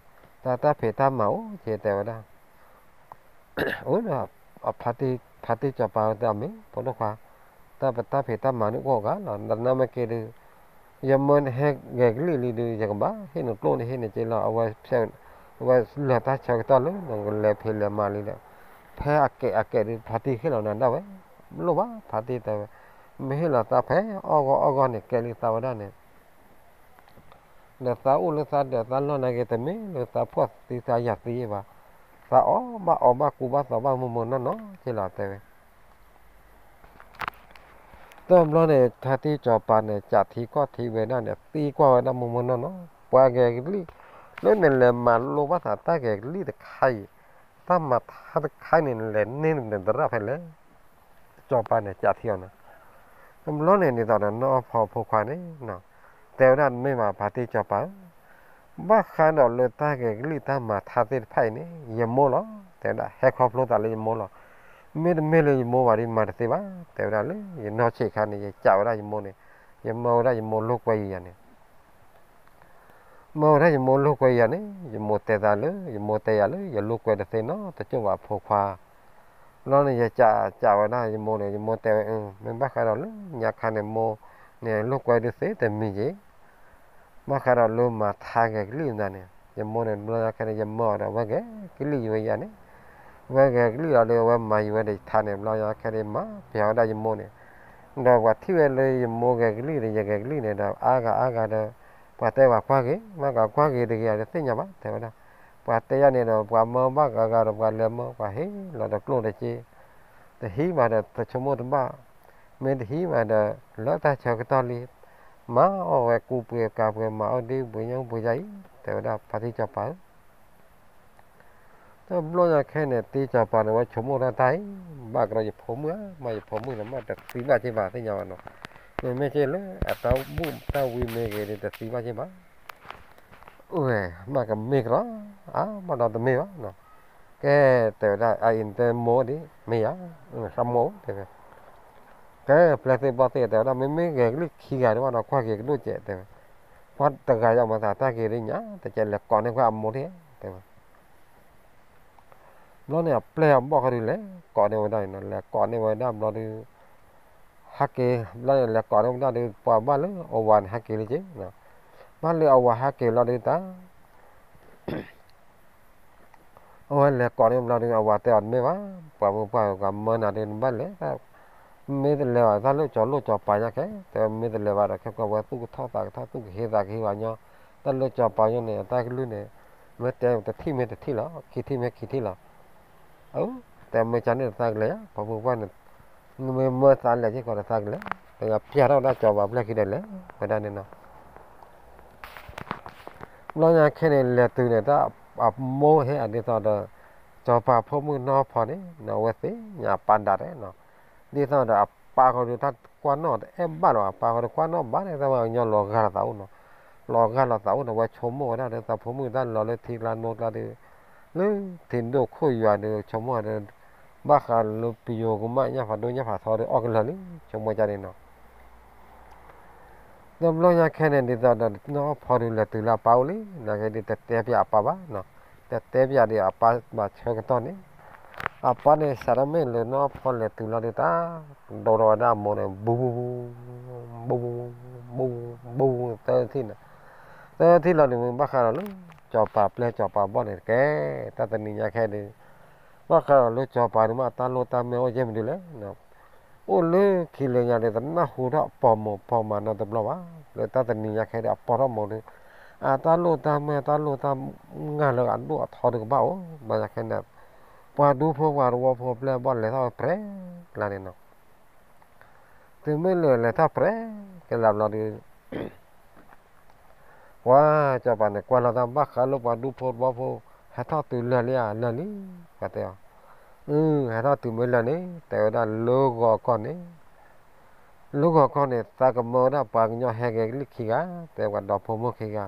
တၢ်တၢ်ဖံးတၢ်မၤအိၣ်က့ၤ တဲဝဲဒၣ်, အိၣ်ဒီး ဖါတံၢ်ကၠီၤပၤတဲအီၤ မ့ၢ်ဖိဒိၣ်ခွါ, တၢ်ပတၢ်ဖံးတၢ်မၤန့ၣ်အိၣ်ဂၤလီၤ, နမ့ၢ်က့ၤဒုး, ယမၢနဟဲဂဲၤကလံၣ်လံဒုး ယကဘၣ်ဟ့ၣ်နကျိၣ်န့ၣ်ဟ့ၣ်နက့လီၤ, အဝဲ အဝဲလၢာ်တၢ်ဆၢကတီၢ်လၢနကလဲၤဖံးလဲၤမၤလံဒီး, ဖဲအကဲးအကဲးဒုး ဖါတံၢ်ဟ့ၣ်လီၤနၤဒၣ်ဝဲ, လိၣ်ဘၣ်ဖါတံၢ်တဲဝဲ, မ့ၢ်ဟ့ၣ်လီၤသးဖဲအီၣ်ဂီၢ်အီၣ်ဂီၢ်န့ၣ် ကဲလံသးဝဲဒၣ်န့ၣ် ဒီးသးအိၣ်လၢသးဒၢးသးလီၢ်နာ်က့ၤ တမ့ၢ်လၢသးဖှီၣ်သံသးယာ်သံဘၣ်, သးအီၣ်ဘၣ်အီဘၣ်ကူဘၣ်သိးဘၣ်မိၢ်မိၢ်နီၢ်နီၢ်က့လီၤ တဲဝဲ. တဘျီန့ၣ် ဖါတံၢ်စီၤပၤန့ၣ် ကးထံကီၢ်ထံဝဲဒၣ်န့ၣ် သံကွၢ်ဝဲဒၣ်မိၢ်မိၢ်နီၢ်နီၢ် ပှၤဂဲၤကလံၣ် လၢနလဲၤမၤလိဘၣ်သးတၢ်ဂဲၤကလံၣ်တခါအံၤ, တၢ်မၤထါတခါန့ၣ် နလဲၤန့ၢ်နသရၣ်ဖဲလဲၣ်. စီၤပၤန့ၣ်ကးထံအီၤန့ၣ်, တဘျီန့ၣ်ဒ်သိးဒီးနီၢ်ဖီဖိခွါန့ၣ် တဲဝဲဒၣ်မ့ၢ်မး ဖါတံၢ်စီၤပၤဧၢ, ဘၣ်ဃးဒီးလၢတၢ်ဂဲၤကလံၣ်တၢ်မၤထါသ့ၣ်တဖၣ်အံၤန့ၣ် ယမိၢ်လီၤ. တဲဝဲဒၣ် ဟဲခီဖျိသးလၢယမိၢ်လီၤ. မ့တမ့ၢ်လၢယမိၢ်ဘၣ်ဒီးမၤတသ့ဘၣ်. တဲဝဲဒၣ်လၢယနီၢ်ဆံးခါန့ၣ် ယကးဝဲဒၣ်ယမိၢ်န့ၣ်, ယမၢဝဲဒၣ်ယမိၢ်လိာ်ကွဲယၤန့ၣ် မၢဝဲဒၣ်ယမိၢ်လိာ်ကွဲယၤန့ၣ် ယမိၢ်တဲသးလၢ ယမိၢ်တဲယၤလၢ ယလိာ်ကွဲတသ့နီတကၠိၢ်ဘၣ်ဖိခွါ. ဘျီန့ၣ် ယကးဝဲဒၣ်ယမိၢ်န့ၣ် ယမိၢ်တဲဝဲ မ့ၢ်ဘၣ်ဃးဒီးလၢညါခါန့ၣ် မိၢ်န့ၣ်လိာ်ကွဲဒုးသ့တမံၤက့ၤ ဘၣ်ဃးဒီးလၢမၤထါဂဲၤကလံၣ်မတၤန့ၣ် ယမိၢ်န့ၣ် ဘျီညါခဲန့ၣ် ယမၢအီၤဒီးအဝဲဂဲၤကလံၣ်ယဝဲယၤန့ၣ်, အဝဲဂဲၤကလံၣ်လီၤဒီး အဝဲမၤယဝဲဒီးယထါန့ၣ် ဘျီညါခဲန့ၣ် မၤပျဲဝဲဒၣ်ယမိၢ်န့ၣ်, ဒီးပှၤထံၣ်ဝဲလၢယမိၢ်ဂဲၤကလံၣ်ဒီး ယဂဲၤကလံၣ်န့ၣ်ဒီး အါဂၤအါဂၤဒီး ပှၤတဲပှၤကွၢ်ဂ့ၤ မ့ၢ်ကကွၢ်ဂ့ၤတဂ့ၤဒီးသ့ၣ်ညါဘၣ် တဲဝဲဒၣ်, ပှၤတဲယၤန့ၣ်ဒီး ပှၤမၢဘၣ်ဂၤဂၤဒီး ပှၤလဲၤမၢ ပှၤဟ့ၣ်လီၤဒီးကျိၣ်တက့ၢ်, တဟံးဘၣ်ဒီး တဆိကမိၣ်တဘၣ်, မ့ၢ်တဟံးဘၣ်ဒီး လၢတၢ်ဆၢကတီၢ်လံ, မၤအီၣ်ဝဲကူပှ့ၤကၤပှ့ၤ မၤအီၣ်ဒ့ပှ့ၤညၣ်ပှ့ၤယါအံၤ တဲဝဲဒၣ် ဖါတံၢ်စီၤပၤဧၢ တဘျီညါခဲန့ၣ် တံၢ်စီၤပၤန့ၣ် ဝဲဆိကမိၣ်ထီၣ်တၢ်အံၤ, ဘၣ်ကဒီးယဖိမုၣ်ဧါ, မ့ၢ်ယဖိမုၣ်န့ၣ် မ့ၢ်တသံဘၣ်က့ၤဘၣ်သ့ၣ်ညါဘၣ်နီၤ, မ့မ့ၢ်က့ၤလၢအတၢ်ဘူၣ်တၢ်ဝံမ့ၢ်ဂ့ၤဒီး တသံဘၣ်က့ၤဘၣ်, အိၣ်ဝဲ မ့ၢ်ကမ့ၢ်ကဒီး, အါ ဘၣ်ဒီးတမ့ၢ်ဘၣ်နီၤ, ကဲ တဲဝဲဒၣ် အအံၤတဲမိၢ်ဒံး မ့ၢ်ယၤ, သးမိၢ်တဲဝဲ, ကဲ ပျဲသ့ၣ်ဘီၣ်သ့ၣ် တဲဝဲဒၣ် မ့မ့ၢ်ဂဲၤကလံၣ်ခံဂၤဒံးဘၣ်ဒီး ကွၢ်က့ၤကဒိၣ်စဲး တဲဝဲ, ပှၤတဂၤယၤမၤသးတၢ်က့ၤဒ်ညါ တကဲလဲၤကိးန့ၢ်ကွၢ်အမိၢ်ထံၣ် တဲဝဲ ဘျီန့ၣ် အပျဲၢ်အဘီၣ်ဃီဒုး လဲၤကိးန့ၢ်ဝဲဒၣ်န့ၣ်နီၤ, လဲၤကိးန့ၢ်ဝဲဒၣ်ဘျီဒုး, ဟဲက့ၤ ဘျီန့ၣ် လဲၤကိးန့ၢ်ဝဲဒၣ်ဒီး ပှၤဘၣ်လၢအဝၤန့ၣ် ဟဲက့ၤလံက့ၤ, ဘၣ်လၢအဝၤဟဲက့ၤလီၤဒုးတၢ် အဝဲလဲၤကိးန့ၢ်ဘျီဒုး အဝၤတဲအီၤတမ့ၢ်ဘၣ်, ပှၤမုၢ်ပှၢ်ကမၢနၤဒုး နဘၣ်လဲၤ, မ့ၢ်တလဲၤဘၣ် တၢ်လၢကၠီၤလိၣ်ကၠီၤပၤညါခဲ, တဲမ့ၢ်တလဲၤဘၣ်ဒီး ခဲကီးဝဲသူၣ်ကထီၣ်သးကထီၣ် သူၣ်ကဟ့သးကဟ့ဝဲညီ, တၢ်လၢကၠီၤပၤညါန့ၣ် တၢ်ကလုၢ်န့ၣ် မ့ၢ်တဲတထံၣ်မ့ၢ်တထံၣ်လီၤ, ခံထံၣ်မ့ၢ်ခံထံၣ်လီၤ, အၢ တဲမ့ၢ်ကန့ၣ်တသးကလဲၤဧါ, ပှၤမုၢ်ပှၢ်န့ၣ် နမ့ၢ်မၢသးလဲၤက့ၤကီးတသးကလဲၤ, ပှၤပျဲထီၣ်ဝဲဒၣ်ကၠီၤပၤပျဲၢ်ခံဒီးလဲၤ, ဝဲဒၣ်န့ၣ်နီၤ ဘျီညါခဲန့ၣ် လဲၤတုၤန့ၣ် တၢ်အမိၢ်ဟဲအဒ်သိးဒီး စီၤပၤဖိမုၣ်နီၢ်ဖီန့ၣ် အဝဲသ့ၣ်ညါပၢ်ဒၣ်တဲနီၤ, ဒ်သိးဒီးအပၢ်ဃီဒီး တၢ်ကွၢ်နီၣ်တအဲၣ်ဘၣ်လီၤ, အပၢ်ဃီဒီးကွၢ်နီၣ်ဘၣ်န့ၣ် တၢ်ဝဲကညီလီၤဂာ်လီၤသးအိၣ်နီၤ, လီၤဂာ်လီၤသးအိၣ်န့ၣ် ဝဲဆိကမိၣ်ဝဲဒၣ်ဒီး သးဖိမုၣ်တၢ်လီၤလၢထံကျါနိကျါဒီး လၢထံဒိၣ်ခိၣ်ယွၤဒီး ဆိကမိၣ်ဒီး ဘၣ်ဃးလၢပယိၤကမၣ်ညၣ်ဖးဒိၣ်ညၣ်ဖးထီဒီး အီၣ်ကလၢာ်လံ ဆိကမိၣ်ကန့ၣ်နီၤ တဘျီညါခဲန့ၣ် ဒ်သိးဒီးနီၢ်ဖီဒုးလဲၤတုၤလၢအပၢ်အိၣ်လံ, နာ်က့ဒုးတတဲပၠးအပၢ်ဘၣ်နီၤ, တတဲပၠးဒီးအပၢ်ဘၣ်ဆၢကတီၢ်န့ၣ်, အပၢ်န့ၣ် စးထီၣ်မ့ၢ်လၢနီၢ်ဖီလဲၤတုၤလီၤဒုးတၢ်, ဒိးထီၣ်ဝဲဒၣ်အမိၢ်န့ၣ် ဘူးဘူးဘူး ဘူးဘူးဘူး သၢထံၣ်န့ၣ်, သၢထံၣ်လီၤန့ၣ် မ့ၢ်ဘၣ်ဃးဒီးလၢ ကၠီၤပၤပျဲၢ်ကၠီၤပၤဘီၣ်န့ၣ်တက့ၢ်, တၢ်တနံၤညါခဲဒုး ဘၣ်ဃးဒီးလၢကၠီၤပၤဒုးမ့ၢ်အတၢ်လိၣ်တၢ်မဲာ်အိၣ်ယဲၢ်မနုၤလဲၣ် အိၣ်လၢခံလၢညါဒီး တနၢ်ဟူထီၣ်ပိာ်မိၢ်ပိာ်မးနီတဘျီဘၣ်, လၢတၢ်တနံၤညါခဲဒီး အပိာ်ထီၣ်မိၢ်ဒီး အတၢ်လိၣ်တၢ်မဲာ်တၢ်လိၣ်တၢ်ငါလၢအဒိၣ်အထီဒုးကဘၣ်အိၣ်, ဘၣ်ညါခဲန့ၣ် ပှၤဒူဖိပှၤသဝီဖိပျဲၢ်ဘီၣ်လဲၤထီၣ်ဝဲပြဲကျါန့ၣ်နီၤ, တုၤမ့ၢ်လၢလဲၤထီၣ်ပြဲကျါဘျီဒီး ပှၤကၠီၤပၤန့ၣ် ကွၢ်လီၤတၢ်ဘၣ်ဃးလၢပှၤဒူဖိသဝီဖိ ဟဲထီၣ်တုၤလၢာ်လံဧါ လၢာ်လံ, ပှၤတဲအီၤ, အု ဟဲထီၣ်တုၤမ့ၢ်လၢာ်န့ၣ် တဲဝဲဒၣ်လၢဂီၤကီၢ်န့ၣ် လၢဂီၤကီၢ်န့ၣ် သးကမၢဝဲဒၣ်ပှၤကညီဟဲဂဲၤကလံၣ်ခံဂၤ, တဲပှၤဒီဖိမိၢ်ခံဂၤ,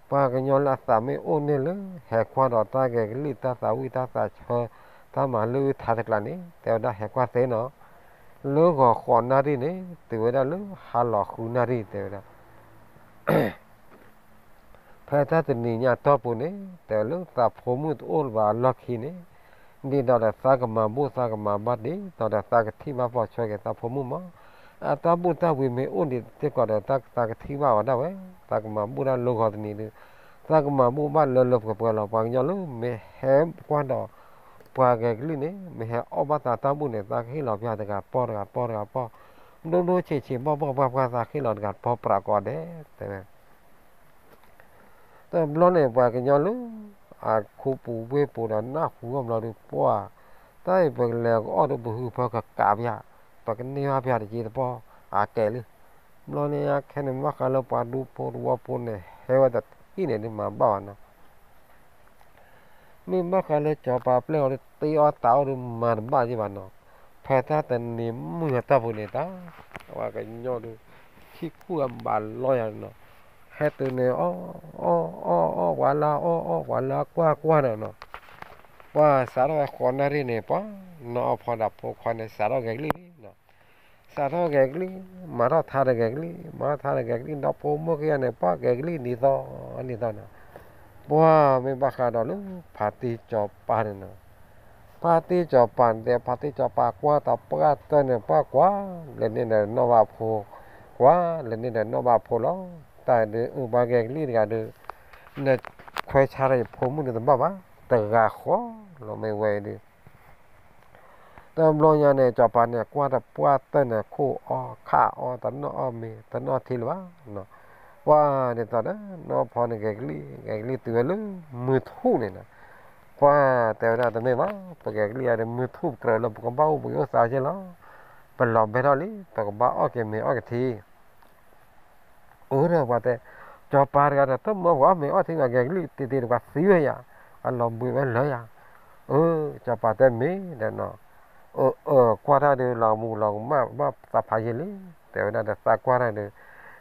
ပှၤကညီလၢအသးမ့ၢ်အိၣ်န့ၢ်လၢ ဟဲကွၢ်ဒီးတၢ်ဂဲၤကလံၣ်တၢ်သးဝံၣ်တၢ်သးဆၢ တၢ်မၤလၢထါတကျါန့ၣ် တဲဝဲဒၣ်ဟဲကွၢ်သ့နီၤ, လၢဂီၤဃိးနၣ်ရံၣ်န့ၣ် တုၤဝဲဒၣ်လၢဟါလီၤဃုနၣ်ရံၣ် တဲဝဲဒၣ် ဖဲတၢ်တနံၤညါအတီၢ်ပူၤန့ၣ် တဲလၢသးဖိမုၣ်တအိၣ်လၢၤဘၣ်အလီၢ်ခံန့ၣ်, ဒ်သိးဒီးသးကမၤဘူၣ်သးကမၤဘါဒ်သိးဒီးသးကထံၣ်ဘၣ်ပိာ်ထွဲက့ၤသးဖိမုၣ်မး, အတၢ်ဘူၣ်တၢ်ဝံၤမ့ၢ်အိၣ်ဒံးစ့ၢ်ကီးဒီး သးကထံၣ်ဘၣ်ဝဲဒၣ်ဝဲ, သးကမၤဘူၣ်ဒၣ်လၢဂီၤတနံၤဒီး သးကမၤဘူၣ်ဘၣ်လၢလၢပှဲၤပှဲၤလီၤ. ပှၤကညီလၢမ့ၢ်ဟဲကွၢ်ဒီး ပှၤဂဲၤကလံၣ်န့ၣ် မ့ၢ်ဟဲအီၣ်ဘၣ်သးတၢ်ဘူၣ်န့ၣ် သးကဟ့ၣ်လီၤပှၤတဂၤပိာ်တဂၤပိာ်တဂၤပိာ်, ဒိၣ်ဒိၣ်ဆံးဆံးဘီၣ်ဘီၣ်ပှၢ်ပှၢ် သးဟ့ၣ်လီၤတဂၤပိာ်ပြးကိးဂၤဒဲး တဲဝဲ တဘျီန့ၣ် ပှၤကညီလၢ အခိပူၤဝ့ၢ်ပူၤဒီးနၢ်ဟူအီၤဘျီဒီး ပှၢ် တၢ်အံၤပကလဲၤကအီၣ်ဒီးပဟုပကကးပယါ, ပကန့ၢ်ဘၣ်ပယါတက့ၢ်တပီၢ် အကဲလံ. ဘျီန့ၣ်ခဲန့ၣ် ဘၣ်ဃးလၢပှၤဒူဖိတဝီဖိန့ၣ် ဟဲဝဲတထံၣ်န့ၣ်ဒ်မၤဘၣ်ဘၣ်နီၤ မ့ၢ်ဘၣ်ဃးလၢစီၤပၤပျဲၢ်အီၤဒီး တ့အီၣ်တးအီၣ်ဒီးမၤတဘၣ်က့ဘၣ်နီၤ. ဖဲတၢ်တနံၤမုၢ်အတီၢ်ပူၤန့ၣ်တၢ် အဝဲကညီဒီး ထံၣ်ခူၣ်အဘၣ်လီယၤနီၤ. ဟဲတုၤန့ၣ် အီၣ် အီၣ် အီၣ် အီၣ် ပှၤလၢအအီၣ် အီၣ် ပှၤလၢအကွၢ်ကွၢ်ဒီးနီၤ. ပှၤစးထီၣ်ဝဲဃိးနၣ်ရံၣ်န့ၣ် ပှၤနီၢ်အီၣ်ဖီဒီးဖိခွါန့ၣ် စးထီၣ်ဂဲၤကလံၣ်လံနီၤ. စးထီၣ်ဂဲၤကလံၣ် မၤထီၣ်ထါတဂဲၤကလံၣ် မၤထီၣ်ထါတဂဲၤကလံၣ် ဒီးဖိမုၣ်ခံဂၤန့ၣ် ပှၤဂဲၤကလံၣ်နံၤသီနံၤသီနီၤ. ပှၤမ့ၢ်ဘၣ်ဃးဒီးလၢဖါတံၢ်စီၤပၤန့ၣ်နီၤ. ဖါတံၢ်စီၤပၤန့ၣ် ဖါတံၢ်စီၤပၤကွၢ်တၢ်ပှၢ်တၢၢ်န့ၣ် ပှၤကွၢ် လဲၤန့ၢ်ဒီးနီၢ်ဘၣ်ဖိ ကွၢ် လဲၤန့ၢ်ဒီးနီၢ်ဘၣ်ဖိလီၤ. တၢ်ဒုးအုၣ်ပှၤဂဲၤကလံၣ်တဂၤဒီး နခွဲးဆါတၢ်ယဖိမုၣ်န့ၣ်တဘၣ်ဘၣ် တဂၤဃီလီၤ မ့ၢ်ဝဲအံၤဒီး တဘျီညါန့ၣ် စီၤပၤန့ၣ် ကွၢ်တၢ်ပှၢ်တၢၢ်န့ၣ် ခိၣ်အီၣ်ခၣ်အီၣ် တနီၣ်အီၣ်မ့ၤ တနီၣ်ထံလၢၤဘၣ်. ပှၤဒ်သိးဒီး နီၢ်ဖီန့ၣ် ဂဲၤကလံၣ် ဂဲၤကလံၣ်တုၤဝဲလၢမုၢ်ထူၣ်န့ၣ်နီၤ. ပှၤတဲဝဲဒၣ်တမ့ၢ်ဘၣ် ပဂဲၤကလံၣ်အံၤဒီး မုၢ်ထူၣ်ပကြၢးလၢပကဘၣ်အိၣ်ပကအိၣ်သးက့လီၤ. ပလီၤဘဲထီၣ်လံ ပကဘၣ်အီၣ်က့ၤမ့ၤအီၣ်က့ၤထံ အၢ ဒီးပှၤတဲ စီၤပၤတဂၤဒီး တမၢပှၤအီၣ်မ့ၤအီၣ်ထံ ပှၤဂဲၤကလံၣ်တ့ၢ်တ့ၢ်ဒီး ပှၤသံဝဲယၤ အလီၤဘှံးဝဲလၢယၤ. အၢ စီၤပၤတဲမ့ၢ်ဒီးနီၤ အၢ အၢ ကွၢ်တၢ်ဒီး လီၤမူလီၤကမၣ်ဘၣ်သးဖးယံာ်လံ တဲဝဲဒၣ်ဒီး သးကွၢ်တၢ်ဒီး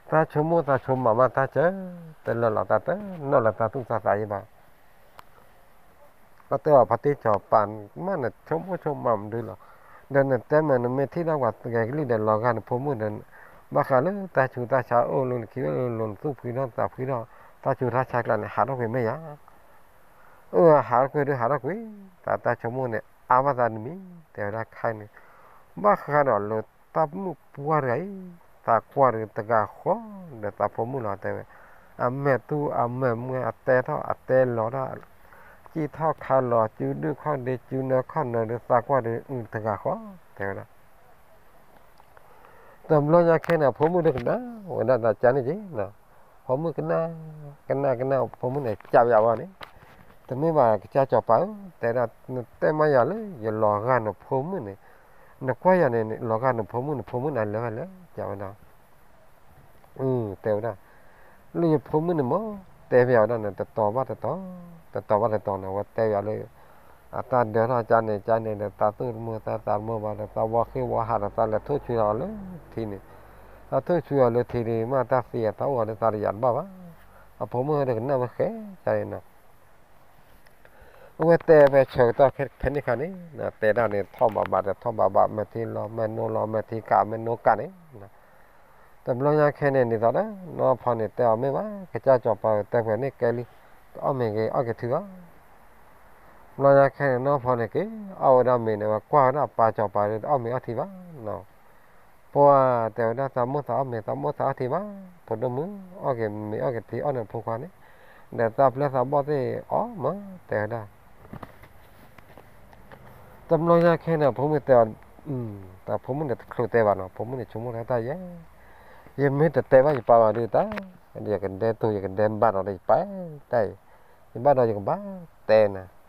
သးဆိကမိၣ်သးဆိကမးမးတၢ်စၢၤ တလၢာ်လီၤသးတနီၣ်လၢသးသူၣ်သးသးယံာ်ဘၣ် အတဲအီၤ ဖါတံၢ်စီၤပၤ မ့ၢ်နဆိကမိၣ်ဆိကမးမနုၤလီၤ. ဒီးနတဲမ့ၢ်နမ့ၢ်ထံၣ်ဒၣ်ပှၤဂဲၤကလံၣ်ဒီး လီၤဂာ်နဖိမုၣ်ဒီး ဘၣ်ဃးလၢတၢ်ဆူးတၢ်ဆါအိၣ်လၢနခံအိၣ်လၢလိၤ နသူၣ်ဖှံထီၣ်သးဖှံထီၣ် တၢ်ဆူးတၢ်ဆါကျါန့ၣ် ဟးထီၣ်ကွံာ်မ့ၢ်ယၤ. အၢ ဟးထီၣ်ကွံာ်ဒီးဟးထီၣ်ကွံာ် တၢ်တၢ်ဆိကမိၣ်န့ၣ် အါဘၣ်သးတမံၤ တဲဝဲဒၣ်ခဲအံၤန့ၣ် ဘၣ်ဃးဒီးလၢတၢ်မုၣ်ပှၢ်တဂၤအံၤ သးကွၢ်ဒီးတဂၤဃီ ဒီးသးဖိမုၣ်လီၤ တဲဝဲ အမဲာ်တူၢ်အမဲာ်မွဲ အတဲထီၣ်အတဲလီၤတၢ် စံၣ်ထီၣ်ခါလီၤ စုဒုၣ်ခီၣ်ဒ့ စုနၢခီၣ်နၢ ဒီးသးကွၢ်ဒီး အုတဂၤဃီ တဲဝဲဒၣ် တဘျီညါခဲန့ၣ် ဖိမုၣ်ဒီးကနၣ်ဝဲဒၣ်တၢ်ကန့ၣ်က့ၤနီၤ. ဖိမုၣ်ကနၣ် ကနၣ်ကနၣ် ဖိမုၣ်န့ၣ် ကးပယးဝဲန့ၣ် တမ့ၢ်ဘၣ်ကစၢ်စီၤပၤဧၢ တဲဒၣ် နတဲမးယၤလၢ ယလီၤဂာ်နဖိမုၣ်န့ၣ် နကွၢ်ယၤန့ၣ် လီၤဂာ်နဖိမုၣ် နဖိမုၣ်န့ၣ်လဲၤဝဲလဲၣ် ကးဝဲဒၣ် အု တဲဝဲဒၣ် လၢယဖိမုၣ်န့ၣ်မ့ၢ် တဲပယးဝဲဒၣ်န့ၣ် တတီၤဘၣ်တတီၤ တတီၤဘၣ်တတီၤန့ၣ် အဝဲတဲပယးလၢ အတၢ်ဒၢထီၣ်ကန့ၣ် ကန့ၣ်ဒီး သးသူၣ်တမုာ်သးသးတမုာ်ဘၣ်ဒီး သးဝီဃ့ဝီဟးဒီး သးလဲၤထိၣ်ဆွံအီၤလၢထံန့ၣ် သးထိၣ်ဆွံအီၤလၢထံန့ၣ် မ့ၢ်တၢ်သံအတၢ်အိၣ်အီၤဒီး သးတယာ်တဘၣ်ဘၣ်. အဖိမုၣ်ဒီးကနၣ်ဝဲဃဲကန့ၣ်နီၤ အဝဲတဲဖဲဆၢကတီၢ်ဖဲန့ၣ်ခါန့ၣ် တဲဒၣ်န့ၣ် ထီၣ်ဘးဘးဒီးထီၣ်ဘးဘး မဲာ်ထံလီၤမဲာ်နိလီၤ မဲာ်ထံကးမဲာ်နိကးန့ၣ် တဘျီညါခဲန့ၣ် ဒ်သိးဒီး နီၢ်ဖီန့ၣ် တဲအီၤမ့ၢ်ဘၣ် ကစၢ်စီၤပၤတဲပှဲၤန့ၣ်ကဲလံ တအီၣ်မ့ၤဂ့ၤအီၣ်က့ၤထံလီၤ. တဘျီညါခဲန့ၣ် နီၢ်ဖီန့ၣ်က့ၤ အီၣ်ဝဲဒၣ်မ့ၤန့ၣ် ဝဲကွၢ်ဝဲဒၣ်ပၢ်စီၤပၤဒီး တအီၣ်မ့ၤအီၣ်ထံဘၣ်နီၤ ပှၤတဲဝဲဒၣ် သးမိၣ်သးအီၣ်မ့ၤ သးမိၣ်သးအီၣ်ထံဘၣ် ဖိဒိၣ်မုၣ် အီၣ်က့ၤမ့ၤအီၣ်က့ၤထံ အီၣ်န့ၣ်ဖိခွါန့ၣ် ဒီးသးပျဲသးဘီၣ်သ့ၣ်အီၣ်မး တဲဝဲဒၣ် တဘျီညါခဲန့ၣ် ဖိမုၣ်တဲအီၤ တၢ်ဖိမုၣ်န့ၣ်တချုးတဲဘၣ်နီၤ ဖိမုၣ်န့ၣ်ဆိကမိၣ်တၢ်တၢ်ယဲ ယမ့ၢ်တတဲဘၣ်ယပၢ်ဘၣ်ဒုးတၢ် ယကဒဲတိၢ် ယကဒဲဘၣ်ဒီးယပၢ်တၢ်အံၤ ယဘၣ်ဒီးယကဘၣ်တဲနၤ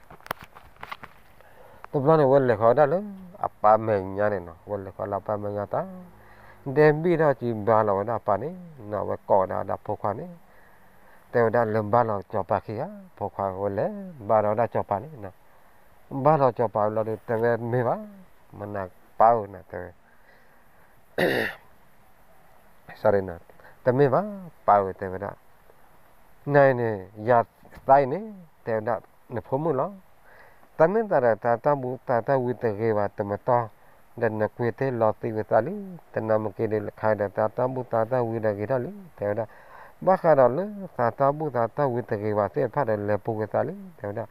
တဘျီန့ၣ် ဝဲလဲၤဃီၤဝဲဒၣ်လၢ အပၢ်မဲာ်ညါန့ၣ်နီၤ ဝဲလဲၤဃီၤလၢအပၢ်မဲာ်ညါတၢ် ဒဲဘံၣ်ထီၣ်စုဘါလီၤဝဲဒၣ်အပၢ်န့ၣ်နီၤ ဝဲကိးဝဲဒၣ်ဒီးဖိခွါန့ၣ် တဲဝဲဒၣ်လၢဘါလီၤစီၤပၤခံဂၤ ဖိခွါဝဲလဲၤဘါလီၤဝဲဒၣ်စီၤပၤန့ၣ်နီၤ ဘါလီၤစီၤပၤဝဲလီၤဒီး တဲဝဲမ့ၢ်ဘၣ် မနၤပၢ်ဧၢနီၤ တဲဝဲ sorry နီၤ တမ့ၢ်ဘၣ် ပၢ်ဧၢ တဲဝဲဒၣ် နၤအံၤန့ၣ် ယၤသးအံၤန့ၣ် တဲဝဲဒၣ် နဖိမုၣ်လီၤ. တၢ်မ့ၢ်သးဒီး တၢ်တၢ်ဘူၣ်တၢ်တၢ်ဝံတဂ့ၤဘၣ် တမတီၢ် ဒီးနကွံာ်တ့ၢ်လီၤသံဝဲသးလံ. တနၤမ့ၢ်က့ၤဒီး ခါဒီး တၢ်တၢ်ဘူၣ်တၢ်တၢ်ဝံဒီးဂ့ၤထီၣ်လံ တဲဝဲဒၣ်. ဘၣ်ဃးဒီးလၢ တၢ်တၢ်ဘူၣ်တၢ်တၢ်ဝံတဂ့ၤဘၣ်သ့ၣ်တဖၣ်ဒီး လဲၤပူၤဝဲသးလံ တဲဝဲဒၣ်.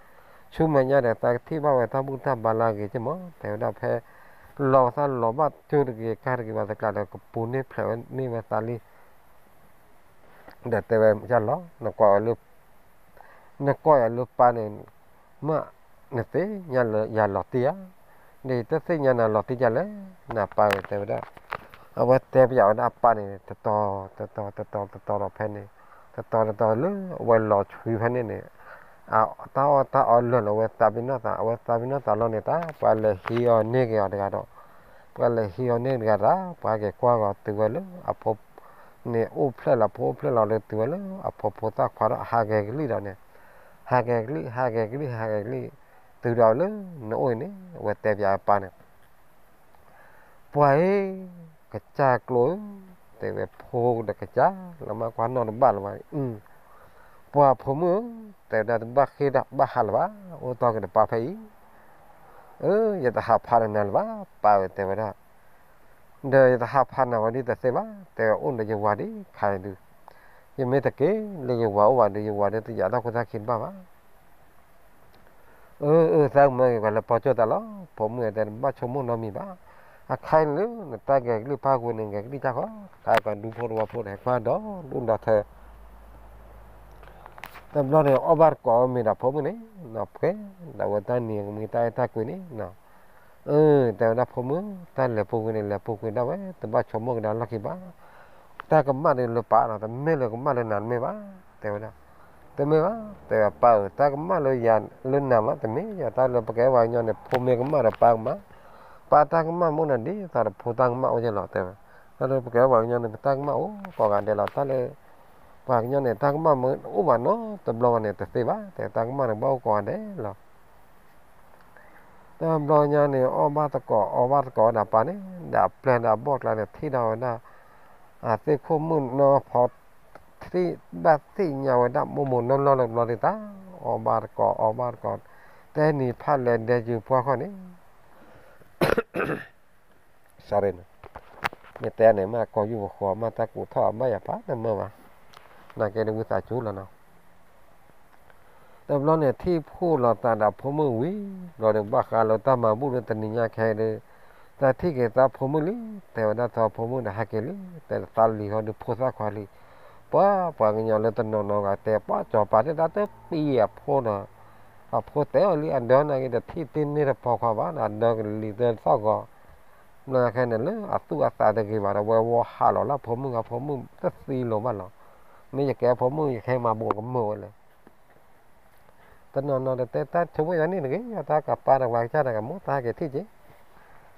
ဆူမဲာ်ညါဒီး သးကထံၣ်ဘၣ်ဝဲတၢ်ဘူၣ်တၢ်ဘါလၢအဂ့ၤက့မး တဲဝဲဒၣ်. ဖဲ လီၤသးလီၤဘၣ်ကၠိတဂ့ၤ ကၢ်တဂ့ၤဘၣ်သကျးဒီး ကပူၤန့ၢ်ဖျဲးန့ၢ်ဝဲသးလံ ဒီးတဲဝဲ ယၤလီၤ နကွၢ်အီၤလၢ နကွၢ်ယၤလၢပၢ်န့ၣ် မ့ၢ်နသ့ၣ်ညါလၢယၤလီၤတံၢ်ဧါ. ဒီးယတသ့ၣ်ညါနၤလီၤတံၢ်ဒ်လဲၣ် နပၢ်ဧၢ တဲဝဲဒၣ်. အဝဲတဲပယးဝဲဒၣ်အပၢ်န့ၣ် တတီၤ တတီၤ တတီၤ တတီၤဒီးဖဲန့ၣ် တတီၤတတီၤလၢအဝဲလီၤဆှံဖဲန့ၣ်န့ၣ် တၢ်အီၣ်တၢ်အီလၢာ်လီၤ အဝဲသးပ့ၤနီၣ်သး အဝဲသးပ့ၤနီၣ်သးလီၤန့ၣ် တၢ်ပှၤလဲၤဟံးအီၤန့ၢ်က့ၤအီၤတဂၤဒီး, ပှၤလဲၤဟံးအီၤန့ၢ်တဂၤတၢ် ပှၤက့ၤကွၢ်ဂီၤတုၤဝဲလၢအဖိ န့ၣ်အိၣ်ဖျဲၣ်လီၤ ဖိအိၣ်ဖျဲၣ်လီၤဒီးတုၤဝဲလၢအဖိဖိသၣ်ခွါဒီးဟးဂဲၤကလံၣ်ဒီးန့ၣ်, ဟးဂဲၤကလံၣ် ဟးဂဲၤကလံၣ် ဟးဂဲၤကလံၣ်, တုၤဒီးလၢနအိၣ်အံၤန့ၣ် အဝဲတဲပၠးအပၢ်န့ၣ် ပှၤဧၢ, ကစၢ်ကျိဧၢ, တဲဝဲဖိဒီးကစၢ်လီၤမး ကွၢ်နီၣ်တဘၣ်လၢၤဘၣ်, ပှၤဖိမုၣ်ဧၢ, တဲဝဲဒၣ်တဘၣ်ဃ့ၢ်တၢ်ဘၣ်ဟးလၢၤဘၣ်, အိၣ်တီၢ်က့ၤတပၢ်ဖဲအံၤ, အၢ ယတဟးဖးဒီးနၤလၢၤဘၣ် ပၢ်ဧၢ တဲဝဲဒၣ်, ဒီးယတဟးဖးနၤဝဲဒ်တသ့ဘၣ်, တဲဝဲအိၣ်ဒီးယဝၤဒ်ခါအံၤဒုး, ယမ့ၢ်တက့ၤလၢယဝၤအိၣ်ဘၣ်ဒီး ယဝၤဒီးတယာ်တၢ်ခိၣ်တၢ်ခံတဘၣ်ဘၣ် အၢ အၢ သးကမၢက့ၤ ပှၤလဲၤပိာ်ကၠိၣ်သးလီၤ, ဖိမုၣ်တဲတဘၣ်ဆိကမိၣ်နီတမံၤဘၣ်, အခါအံၤလၢနတၢ်ဂဲၤကလံၣ်ဖးဝဲန့ၣ် ဂဲၤကလံၣ်တၢ်ဃီ, ခါကဒူဖိတဝီဖိန့ၣ် ဟဲကွၢ်ဒီဒူၣ်ဒီထၢ, တဘျီန့ၣ် အီၣ်ဘၣ်တကိးမ့ၢ်ဒီးဖိမုၣ်န့ၣ်, နီၢ်ဖှဲး, ဒီးဝဲတၢ်နံၤကမံၤတၢ်အဲၣ်တၢ်ကွံန့ၣ်, အၢ တဲဝဲဒၣ်ဖိမုၣ်, တၢ်လဲၤပူၤကွံာ်န့ၣ် လဲၤပူၤကွံာ်ဒၣ်ဝဲ တဘၣ်ဆိကမိၣ်ကဒါလီၢ်ခံဘၣ်, တၢ်ကမၣ်န့ၣ်လၢပၢ်လီၤ, တမ့ၢ်လၢကမၣ်လၢနၤတမ့ၢ်ဘၣ်, တဲဝဲဒၣ် တမ့ၢ်ဘၣ်, တဲဝဲပၢ်ဧၢ, တၢ်ကမၣ်လၢယၤလၢနၤမး တမ့ၢ်ယၤ, တၢ်လၢပကဲပှၤကညီန့ၣ် ဖိမ့ၢ်ကမၣ်ဒီးပၢ်ကမၣ်, ပၢ်တၢ်ကမၣ်မ့ၢ်အိၣ်နၤဒ်သိးဒီးဖိတၢ်ကမၣ်အိၣ်က့လီၤ တဲဝဲ, တၢ်လၢပကဲပှၤကညီန့ၣ် ပတၢ်ကမၣ်အိၣ်ကိးဂၤဒဲးလီၤ, တၢ်လၢ ပှၤကညီန့ၣ် တၢ်ကမၣ်မ့ၢ်အိၣ်ဘၣ်နီတဘျီဘၣ်န့ၣ် တသ့ဘၣ်, တဲတၢ်ကမၣ်န့ၣ် ဘၣ်အိၣ်ကိးဂၤဒဲးလီၤ တဘျီညါန့ၣ် အီၣ်ဘၣ်သကိး အီဘၣ်သကိးဝဲဒၣ်ပၢ်န့ၣ် ဒီးအပျဲၢ်ဒီးအဘီၣ်ကျါန့ၣ် ထံၣ်ဒီးဝဲဒၣ် အသ့ၣ်ခိၣ်မုၣ်နီၢ်ဖီ ထံၣ်ဘၣ်သ့ၣ်ညါဝဲဒၣ်မိၢ်မိၢ်နီၢ်နီၢ်လၢဘျီဒ်တၢ် အီၣ်ဘၣ်သကိး အီဘၣ်သကိး တဲနံၤဖးလဲၣ်ဒဲးယုာ်ပှၢ်ခီၣ်န့ၣ် sorry န့ၣ် မ့ၢ်တဲန့ၣ် မ့ၢ်ကိးယုၢ်ပဃီ မ့ၢ်တၢ်ကူးထီၣ်အဘၣ်ယၤဖးတမၢဘၣ်, နာ်က့ဒ်ဝံသးစူၤလီၤနီၤ တဘျီန့ၣ် ထံၣ်ဖှိၣ်လိာ်သးဒီးဖိမုၣ်ဝံၤ ဘျီဒီးဘၣ်ဃးလၢတၢ်မၤဘူၣ်လၢတနံၤညါခဲအံၤဒီး သးထံၣ်က့ၤသးဖိမုၣ်လံ, တဲဝဲဒၣ်သးဖိမုၣ်ဒီးဟဲက့ၤလံ, တဲသးလံၤဟီဒုးဖိသၣ်ခွါလံ, ပှၤပှၤကညီလၢတနီၤနီၤဂၤတဲ ပှၤစီၤပၤန့ၣ်ဒၣ်တပံၤအဖိဒီး အဖိတဲအီၤလံ အဒၢနာ်က့တထံၣ်တ့ၢ်န့ၢ်တပီၤခွါဘၣ်ဒီး အဒၢကလံၤသၢသီၣ်ဂီၤ ဘျီခဲန့ၣ်လၢအသူၣ်အသးတဂ့ၤဘၣ်ဒီး ဝဲဝီဟးလီၤလၢဖိမုၣ်ဂၤ ဖိမုၣ်တသံလီၤဘၣ်လီၤ, မ့ၢ်ယကဲဖိမုၣ် ယကဟဲမၤဘူးကမၢၢ်ဝဲလဲၣ် တနီၤနီၤတတဲတၢ်ဆိကမိၣ်ယၤန့ၣ်တဂ့ၤ, ယတၢ်ကပၤဒီးပှၤကစၢ်တဂၤမိၢ်တၢ်ဟဲက့ၤထံၣ်က့ၤ, ဘျီညါ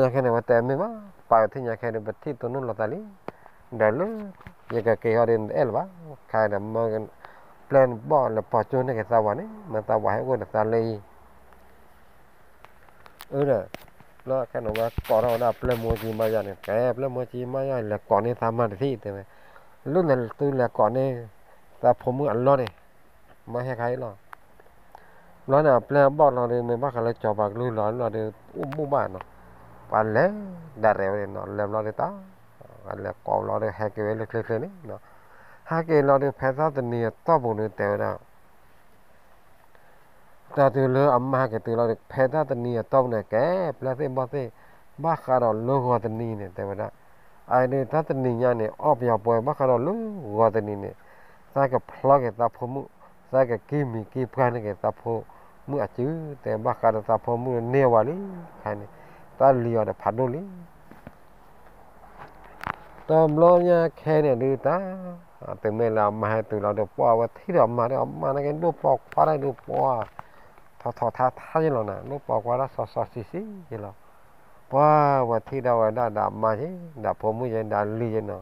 ခဲန့ၣ် ဝဲတဲမ့ၢ်ဘၣ်, ပာ်ကထံၣ်ညါခဲဒီး ပထံၣ်တနီၣ်လိာ်သးလံ, ဒီးလၢ ယကက့ၤဟီဒီးနတအဲၣ်လၢၤဘၣ်, ခါဒီးမၢ ပျဲၢ်နဘီၣ်လဲၤပိာ်ကၠိန့ၢ်က့ၤသးဝၤန့ၣ် မ့ၢ်သးဝၤဟဲအိၣ်ဒီးသးလၢအံၤ အၢဒီး လၢခဲန့ၣ်ဝဲကိးထီၣ်ဝဲဒၣ်ပျဲၢ်မိၢ်ကၠံမါယါန့ၣ် ကဲပျဲၢ်မိၢ်ကၠံမါယါ လဲၤကိးန့ၢ်သးမါတထံၣ်တဲဝဲ, လၢန့ၣ်သုလဲၤကိးန့ၢ် သးဖိမုၣ်အလီၢ်န့ၣ် မ့ၢ်ဟဲခါအံၤလီၤ. ဘျီန့ၣ် အပျဲၢ်အဘီၣ်လီၤဒီး မ့ၢ်ဘၣ်ဃးလၢစီၤပၤကလုၢ်လီၤလီၤဒီး အိၣ်ဘူးဘၣ်နီၤ, ပှၤလဲၤဒၣ်ရဲၣ်ဝဲန့ၣ်နီၤ လဲၤဘျီဒီးတၢ် လဲၤကိးဘျီဒီး ဟဲက့ၤဝဲလၢချ့ချ့န့ၣ်နီၤ, ဟဲက့ၤလီၤဒီး ဖဲတၢ်တနံၤအတီၢ်ပူၤန့ၣ်တဲဝဲဒၣ် တၢ်တုၤလၢအမါဟဲက့ၤတုၤလီၤဒီး ဖဲတၢ်တနံၤအတီၢ်ပူၤန့ၣ် ကဲပျဲၢ်သ့ၣ်ဘီၣ်သ့ၣ် ဘၣ်ဃးဒီးလၢဂီၤတနံၤန့ၣ် တဲဝဲဒၣ်, အအံၤဒီးတၢ်တနံၤညါန့ၣ် အီၣ်ပယီၤပှဲၤ ဘၣ်ဃးဒီးလၢဂီၤတနံၤန့ၣ် သးကဖျီက့ၤသးဖိမုၣ် သးကက့ၤမံၤက့ၤပှၢ်န့ၢ်က့ၤသးဖိမုၣ်အစု တဲဘၣ်ဃးဒီးသးဖိမုၣ်န့ၢ်ဝဲလံ, ခဲန့ၣ် တၢ်လံၤအီၤဒီးဖးဒိၣ်လံ တဘျီညါခဲန့ၣ်ဒုးတၢ်, တုၤမ့ၢ်လၢအမါဟဲတုၤလီၤဒီး ပှၢ်ဝဲထံၣ်ဒီးအမါဒီး အမါန့ၣ်က့ဒိၣ်ပိာ်ခွါတၢ်ဒုးပှၢ်, ထီထီထါထါယလီၤနၤ ဒိၣ်ပိာ်ခွါတၢ်စီစီဆှံဆှံယလီၤ, ပှၢ်ဝဲထံၣ်ဒီးဝဲဒၣ်ဒီးအမါယ့ ဒီးဖိမုၣ်ယ့ ဒီးလံၤယ့နီၤ,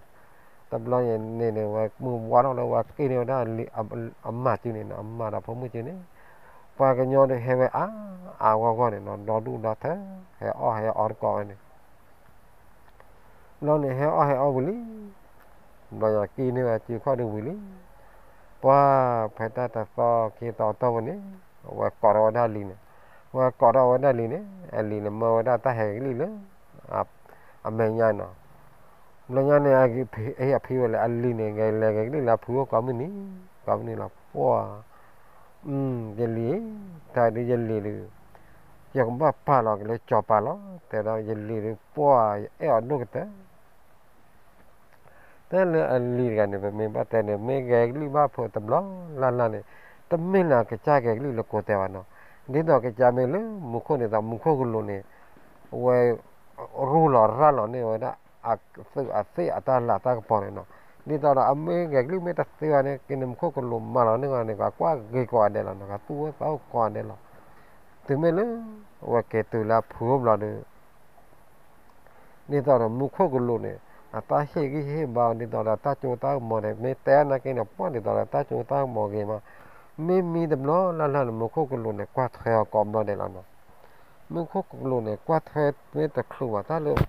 တဘျီန့ၣ်န့ၣ် ဝဲမုၢ်ဝါထီၣ်လၢဝဲက့ၤန့ၢ်ဝဲဒၣ် အမါစုန့ၣ်နီၤ အမါဒီးဖိမုၣ်စုန့ၣ်, ပှၤကညီဒီးဟဲဝဲအါအါဂီၢ်ဂီၢ်န့ၣ်နီၤ ဒီဒူၣ်ဒီထၢ ဟဲအီၣ်ဟဲအီတကိးဝဲန့ၣ် ဘျီန့ၣ် ဟဲအီၣ်ဟဲအီဝံၤလံ, ဘျီညါက့ၤန့ၢ်ဝဲစုခီၣ်ဒုးဝံၤလံ, ပှၢ်ဖဲတၢ်တသီခံသီအတီၢ်ပူၤန့ၣ်, ဝဲကိးထီၣ်ဝဲဒၣ်လံၤန့ၣ်, ဝဲကိးထီၣ်ဝဲဒၣ်လံၤန့ၣ်, အလံၤန့ၣ်မၢဝဲဒၣ်တၢ်ဟဲက့ၤကလံၣ်လၢ အမဲာ်ညါနီၤ, ဘျီညါန့ၣ် အဖံဝဲလဲၣ် အလံၤန့ၣ် ဂဲၤလဲၤက့ၤကလံၣ်လၢအဖုအိၣ်ကိးမုၢ်နံၤ, ကိးမုၢ်နံၤလီၤ, ပှၢ် ယလံၤ, တၢ်ဒုးယလံၤဒုး, ယကဘၣ်ပာ်လီၤက့ၤလၢစီၤပၤလီၤ, တဲဒီးယလံၤဒုး ပှၢ်ယအဲၣ်အီၤဒိၣ်ကတၢၢ် တၢ်လၢအလံၤတဂၤန့ၣ် ပမ့ၢ်ဘၣ်တဲန့ၣ် မ့ၢ်ဂဲၤကလံၣ်ဘၣ်ဖိတဘျီလၢ်လၢ်န့ၣ်, တမ့ၢ်လၢအကစၢ်ဂဲၤကလံၣ်လၢကိးတဲဘၣ်နီၤ, ဒ်သိးကစၢ်မ့ၢ်လၢမူခိၣ်န့ၣ် မူခိၣ်ကလူးန့ၣ်, အဝဲရူၢ်လီၤရၢ်လီၤန့ၢ်ဝဲဒၣ် အသုးအသ့ၣ်အတၢ်လၤတၢ်ကပီၤန့ၣ်နီၤ, ဒ်သိးဒီးအမ့ၢ်ဂဲၤကလုၢ်မ့ၢ်တသ့ဘၣ်န့ၣ် က့ၤန့ၣ်မူခိၣ်ကလူးမၤလီၤန့ၢ်ဂီၤန့ၣ် ကကွၢ်ဂ့ၤကိးဂၤဒဲးလီၤနီၤ, ကသူၣ်အိၣ်သးအိၣ်ကိးဂၤဒဲးလီၤ. တုၤမ့ၢ်လၢ အဝဲက့ၤတုၤလၢအဖုအိၣ်ဘျီဒီး ဒ်သိးဒီးမူခိၣ်ကလူးန့ၣ် အတၢ်ဟ့ၣ်ဂံၢ်ဟ့ၣ်ဘါအီၤ ဒ်သိးဒီးတၢ်စိတၢ်ကမီၤန့ၣ် မ့ၢ်တဲနာ်က့န့ၣ် ပှၢ်ဒ်သိးဒီးတၢ်စိတၢ်ကမီၤဂ့ၤမး, မ့မ့ၢ်တဘျီလၢ်လၢ်န့ၣ် မူခိၣ်ကလူးန့ၣ် ကွၢ်ထွဲအီၤကိးဘျီဒဲးလီၤနီၤ. မူခိၣ်ကလူးန့ၣ် ကွၢ်ထွဲမ့ၢ်တချုးဘၣ် တၢ်လၢ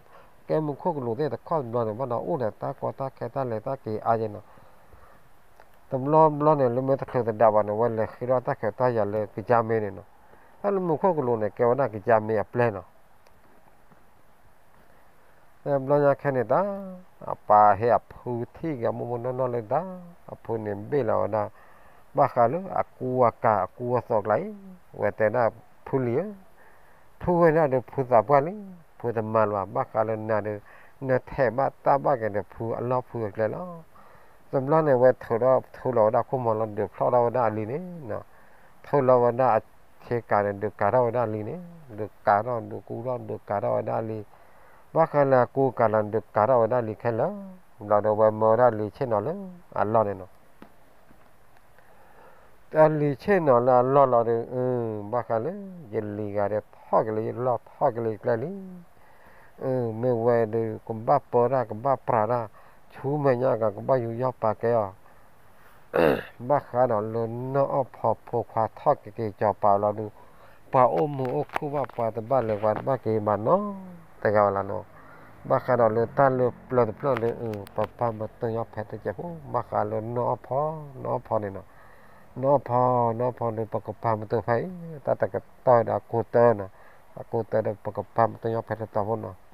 ကဲမူခိၣ်ကလူးသ့ၣ်တခီတဘျီန့ၣ် ဘၣ်ဒီးအိၣ်ဒီးတၢ်ကီတၢ်ခဲတၢ်လဲၤတၢ်က့ၤအါယဲနီၤ. တဘျီဘျီန့ၣ် လၢမ့ၢ်တချုးသဒါဘၣ်န့ၣ် ဝဲလဲၤဃ့ထီၣ်တၢ်ခွဲးတၢ်ယာ်လၢကယါမ့ၢ်န့ၣ်နီၤ. တၢ်လၢမူခိၣ်ကလူးန့ၣ် ကဲဝဲဒၣ်ကယါမ့ၢ်အပျဲၢ်နီၤ. တဘျီညါခဲန့ၣ်တၢ် အပၢ်ဟ့ၣ်အဖုထံၣ်က့ၤအမိၢ်မိၢ်နီၢ်နီၢ်လၢတၢ် အဖုန့ၣ်ဘ့ၣ်လီၤဝဲဒၣ် ဘၣ်ဃးလၢအကူအကၤအကူအသိးကျါအံၤ ဝဲတဲဒၣ်ဖုလံၤဧၢ, ဖုဝဲဒၣ်ဒီးဖုသးပှၢ်လံ, ဖုတမၤလၢၤဘၣ် ဘၣ်ဃးလၢနၤဒီး နထဲးဘၣ်တၢ်ဘၣ်က့ၤဒီးဖုအလီၢ်ဖုအကျဲလီၤ. တဘျီန့ၣ် ဝဲထုးထီၣ်ထုးလီၤဝဲဒၣ်ခိၣ်မီၤလီၤ ဒုးဖျီၣ်ထီၣ်ဝဲဒၣ်အလံၤန့ၣ်, ထုးလီၤဝဲဒၣ်အဆ့ကၤန့ၣ် ဒုးကၤထီၣ်ဝဲဒၣ်အလံၤန့ၣ်, ဒုးကၤထီၣ်ဒုးကူထီၣ် ဒုးကၤထီၣ်ဝဲဒၣ်အလံၤ, ဘၣ်ဃးလၢအကူကၤလီၤ ဒုးကၤထီၣ်ဝဲဒၣ်လံၤခဲလၢာ်, ဘျီဒီးဝဲမၢဝဲဒၣ်လံၤဆ့ၣ်နီၤလၢအလီၢ်န့ၣ်နီၤ. တၢ်လံၤဆ့ၣ်နီၤလၢအလီၢ်လီၤဒီး ဘၣ်ဃးလၢ ယလံၤဂၤဒီးထီၣ်က့ၤလၢယလီၢ် ထီၣ်က့ၤလၢယကျဲလံ. မ့ၢ်ဝဲဒီး ကဘၣ်ပၢတၢ် ကဘၣ်ပြးတၢ် ဆူမဲာ်ညါဂၤ ကဘၣ်ယူးယီၣ်ပာ်ကဲအီၤ ဘၣ်ဃးဒီးလၢနီၢ်အီၣ်ဖီဖိခွါထီၣ်က့ၤက့ၤစီၤပၤလီၤဒီး ပှၤအိၣ်မုာ်အိၣ်ခုၣ်ဘၣ် ပှၤတဘၣ်လဲၤပှၤတဘၣ်က့ၤဘၣ်နီတဂၤဝဲလီၤနီၤ. ဘၣ်ဃးဒီးလၢတၢ်လၢပျၢၤတဖျၢၣ်ဒီး ပပာ်မတူၢ်ညီဖဲတစဲးဖိ ဘၣ်ဃးလၢနီၢ်အီၣ်ဖီ နီၢ်အီၣ်ဖီန့ၣ်နီၤ. နီၢ်အီၣ်ဖီ နီၢ်အီၣ်ဖီဒီး ပကပာ်မတူၢ်ဖဲအံၤ တၢ်တကတီၢ်ဒီးအကူတၢနီၤ. အကူတၢဒီး ပကပာ်မတူၢ်ညီဖဲတတီၤဖိနီၤ.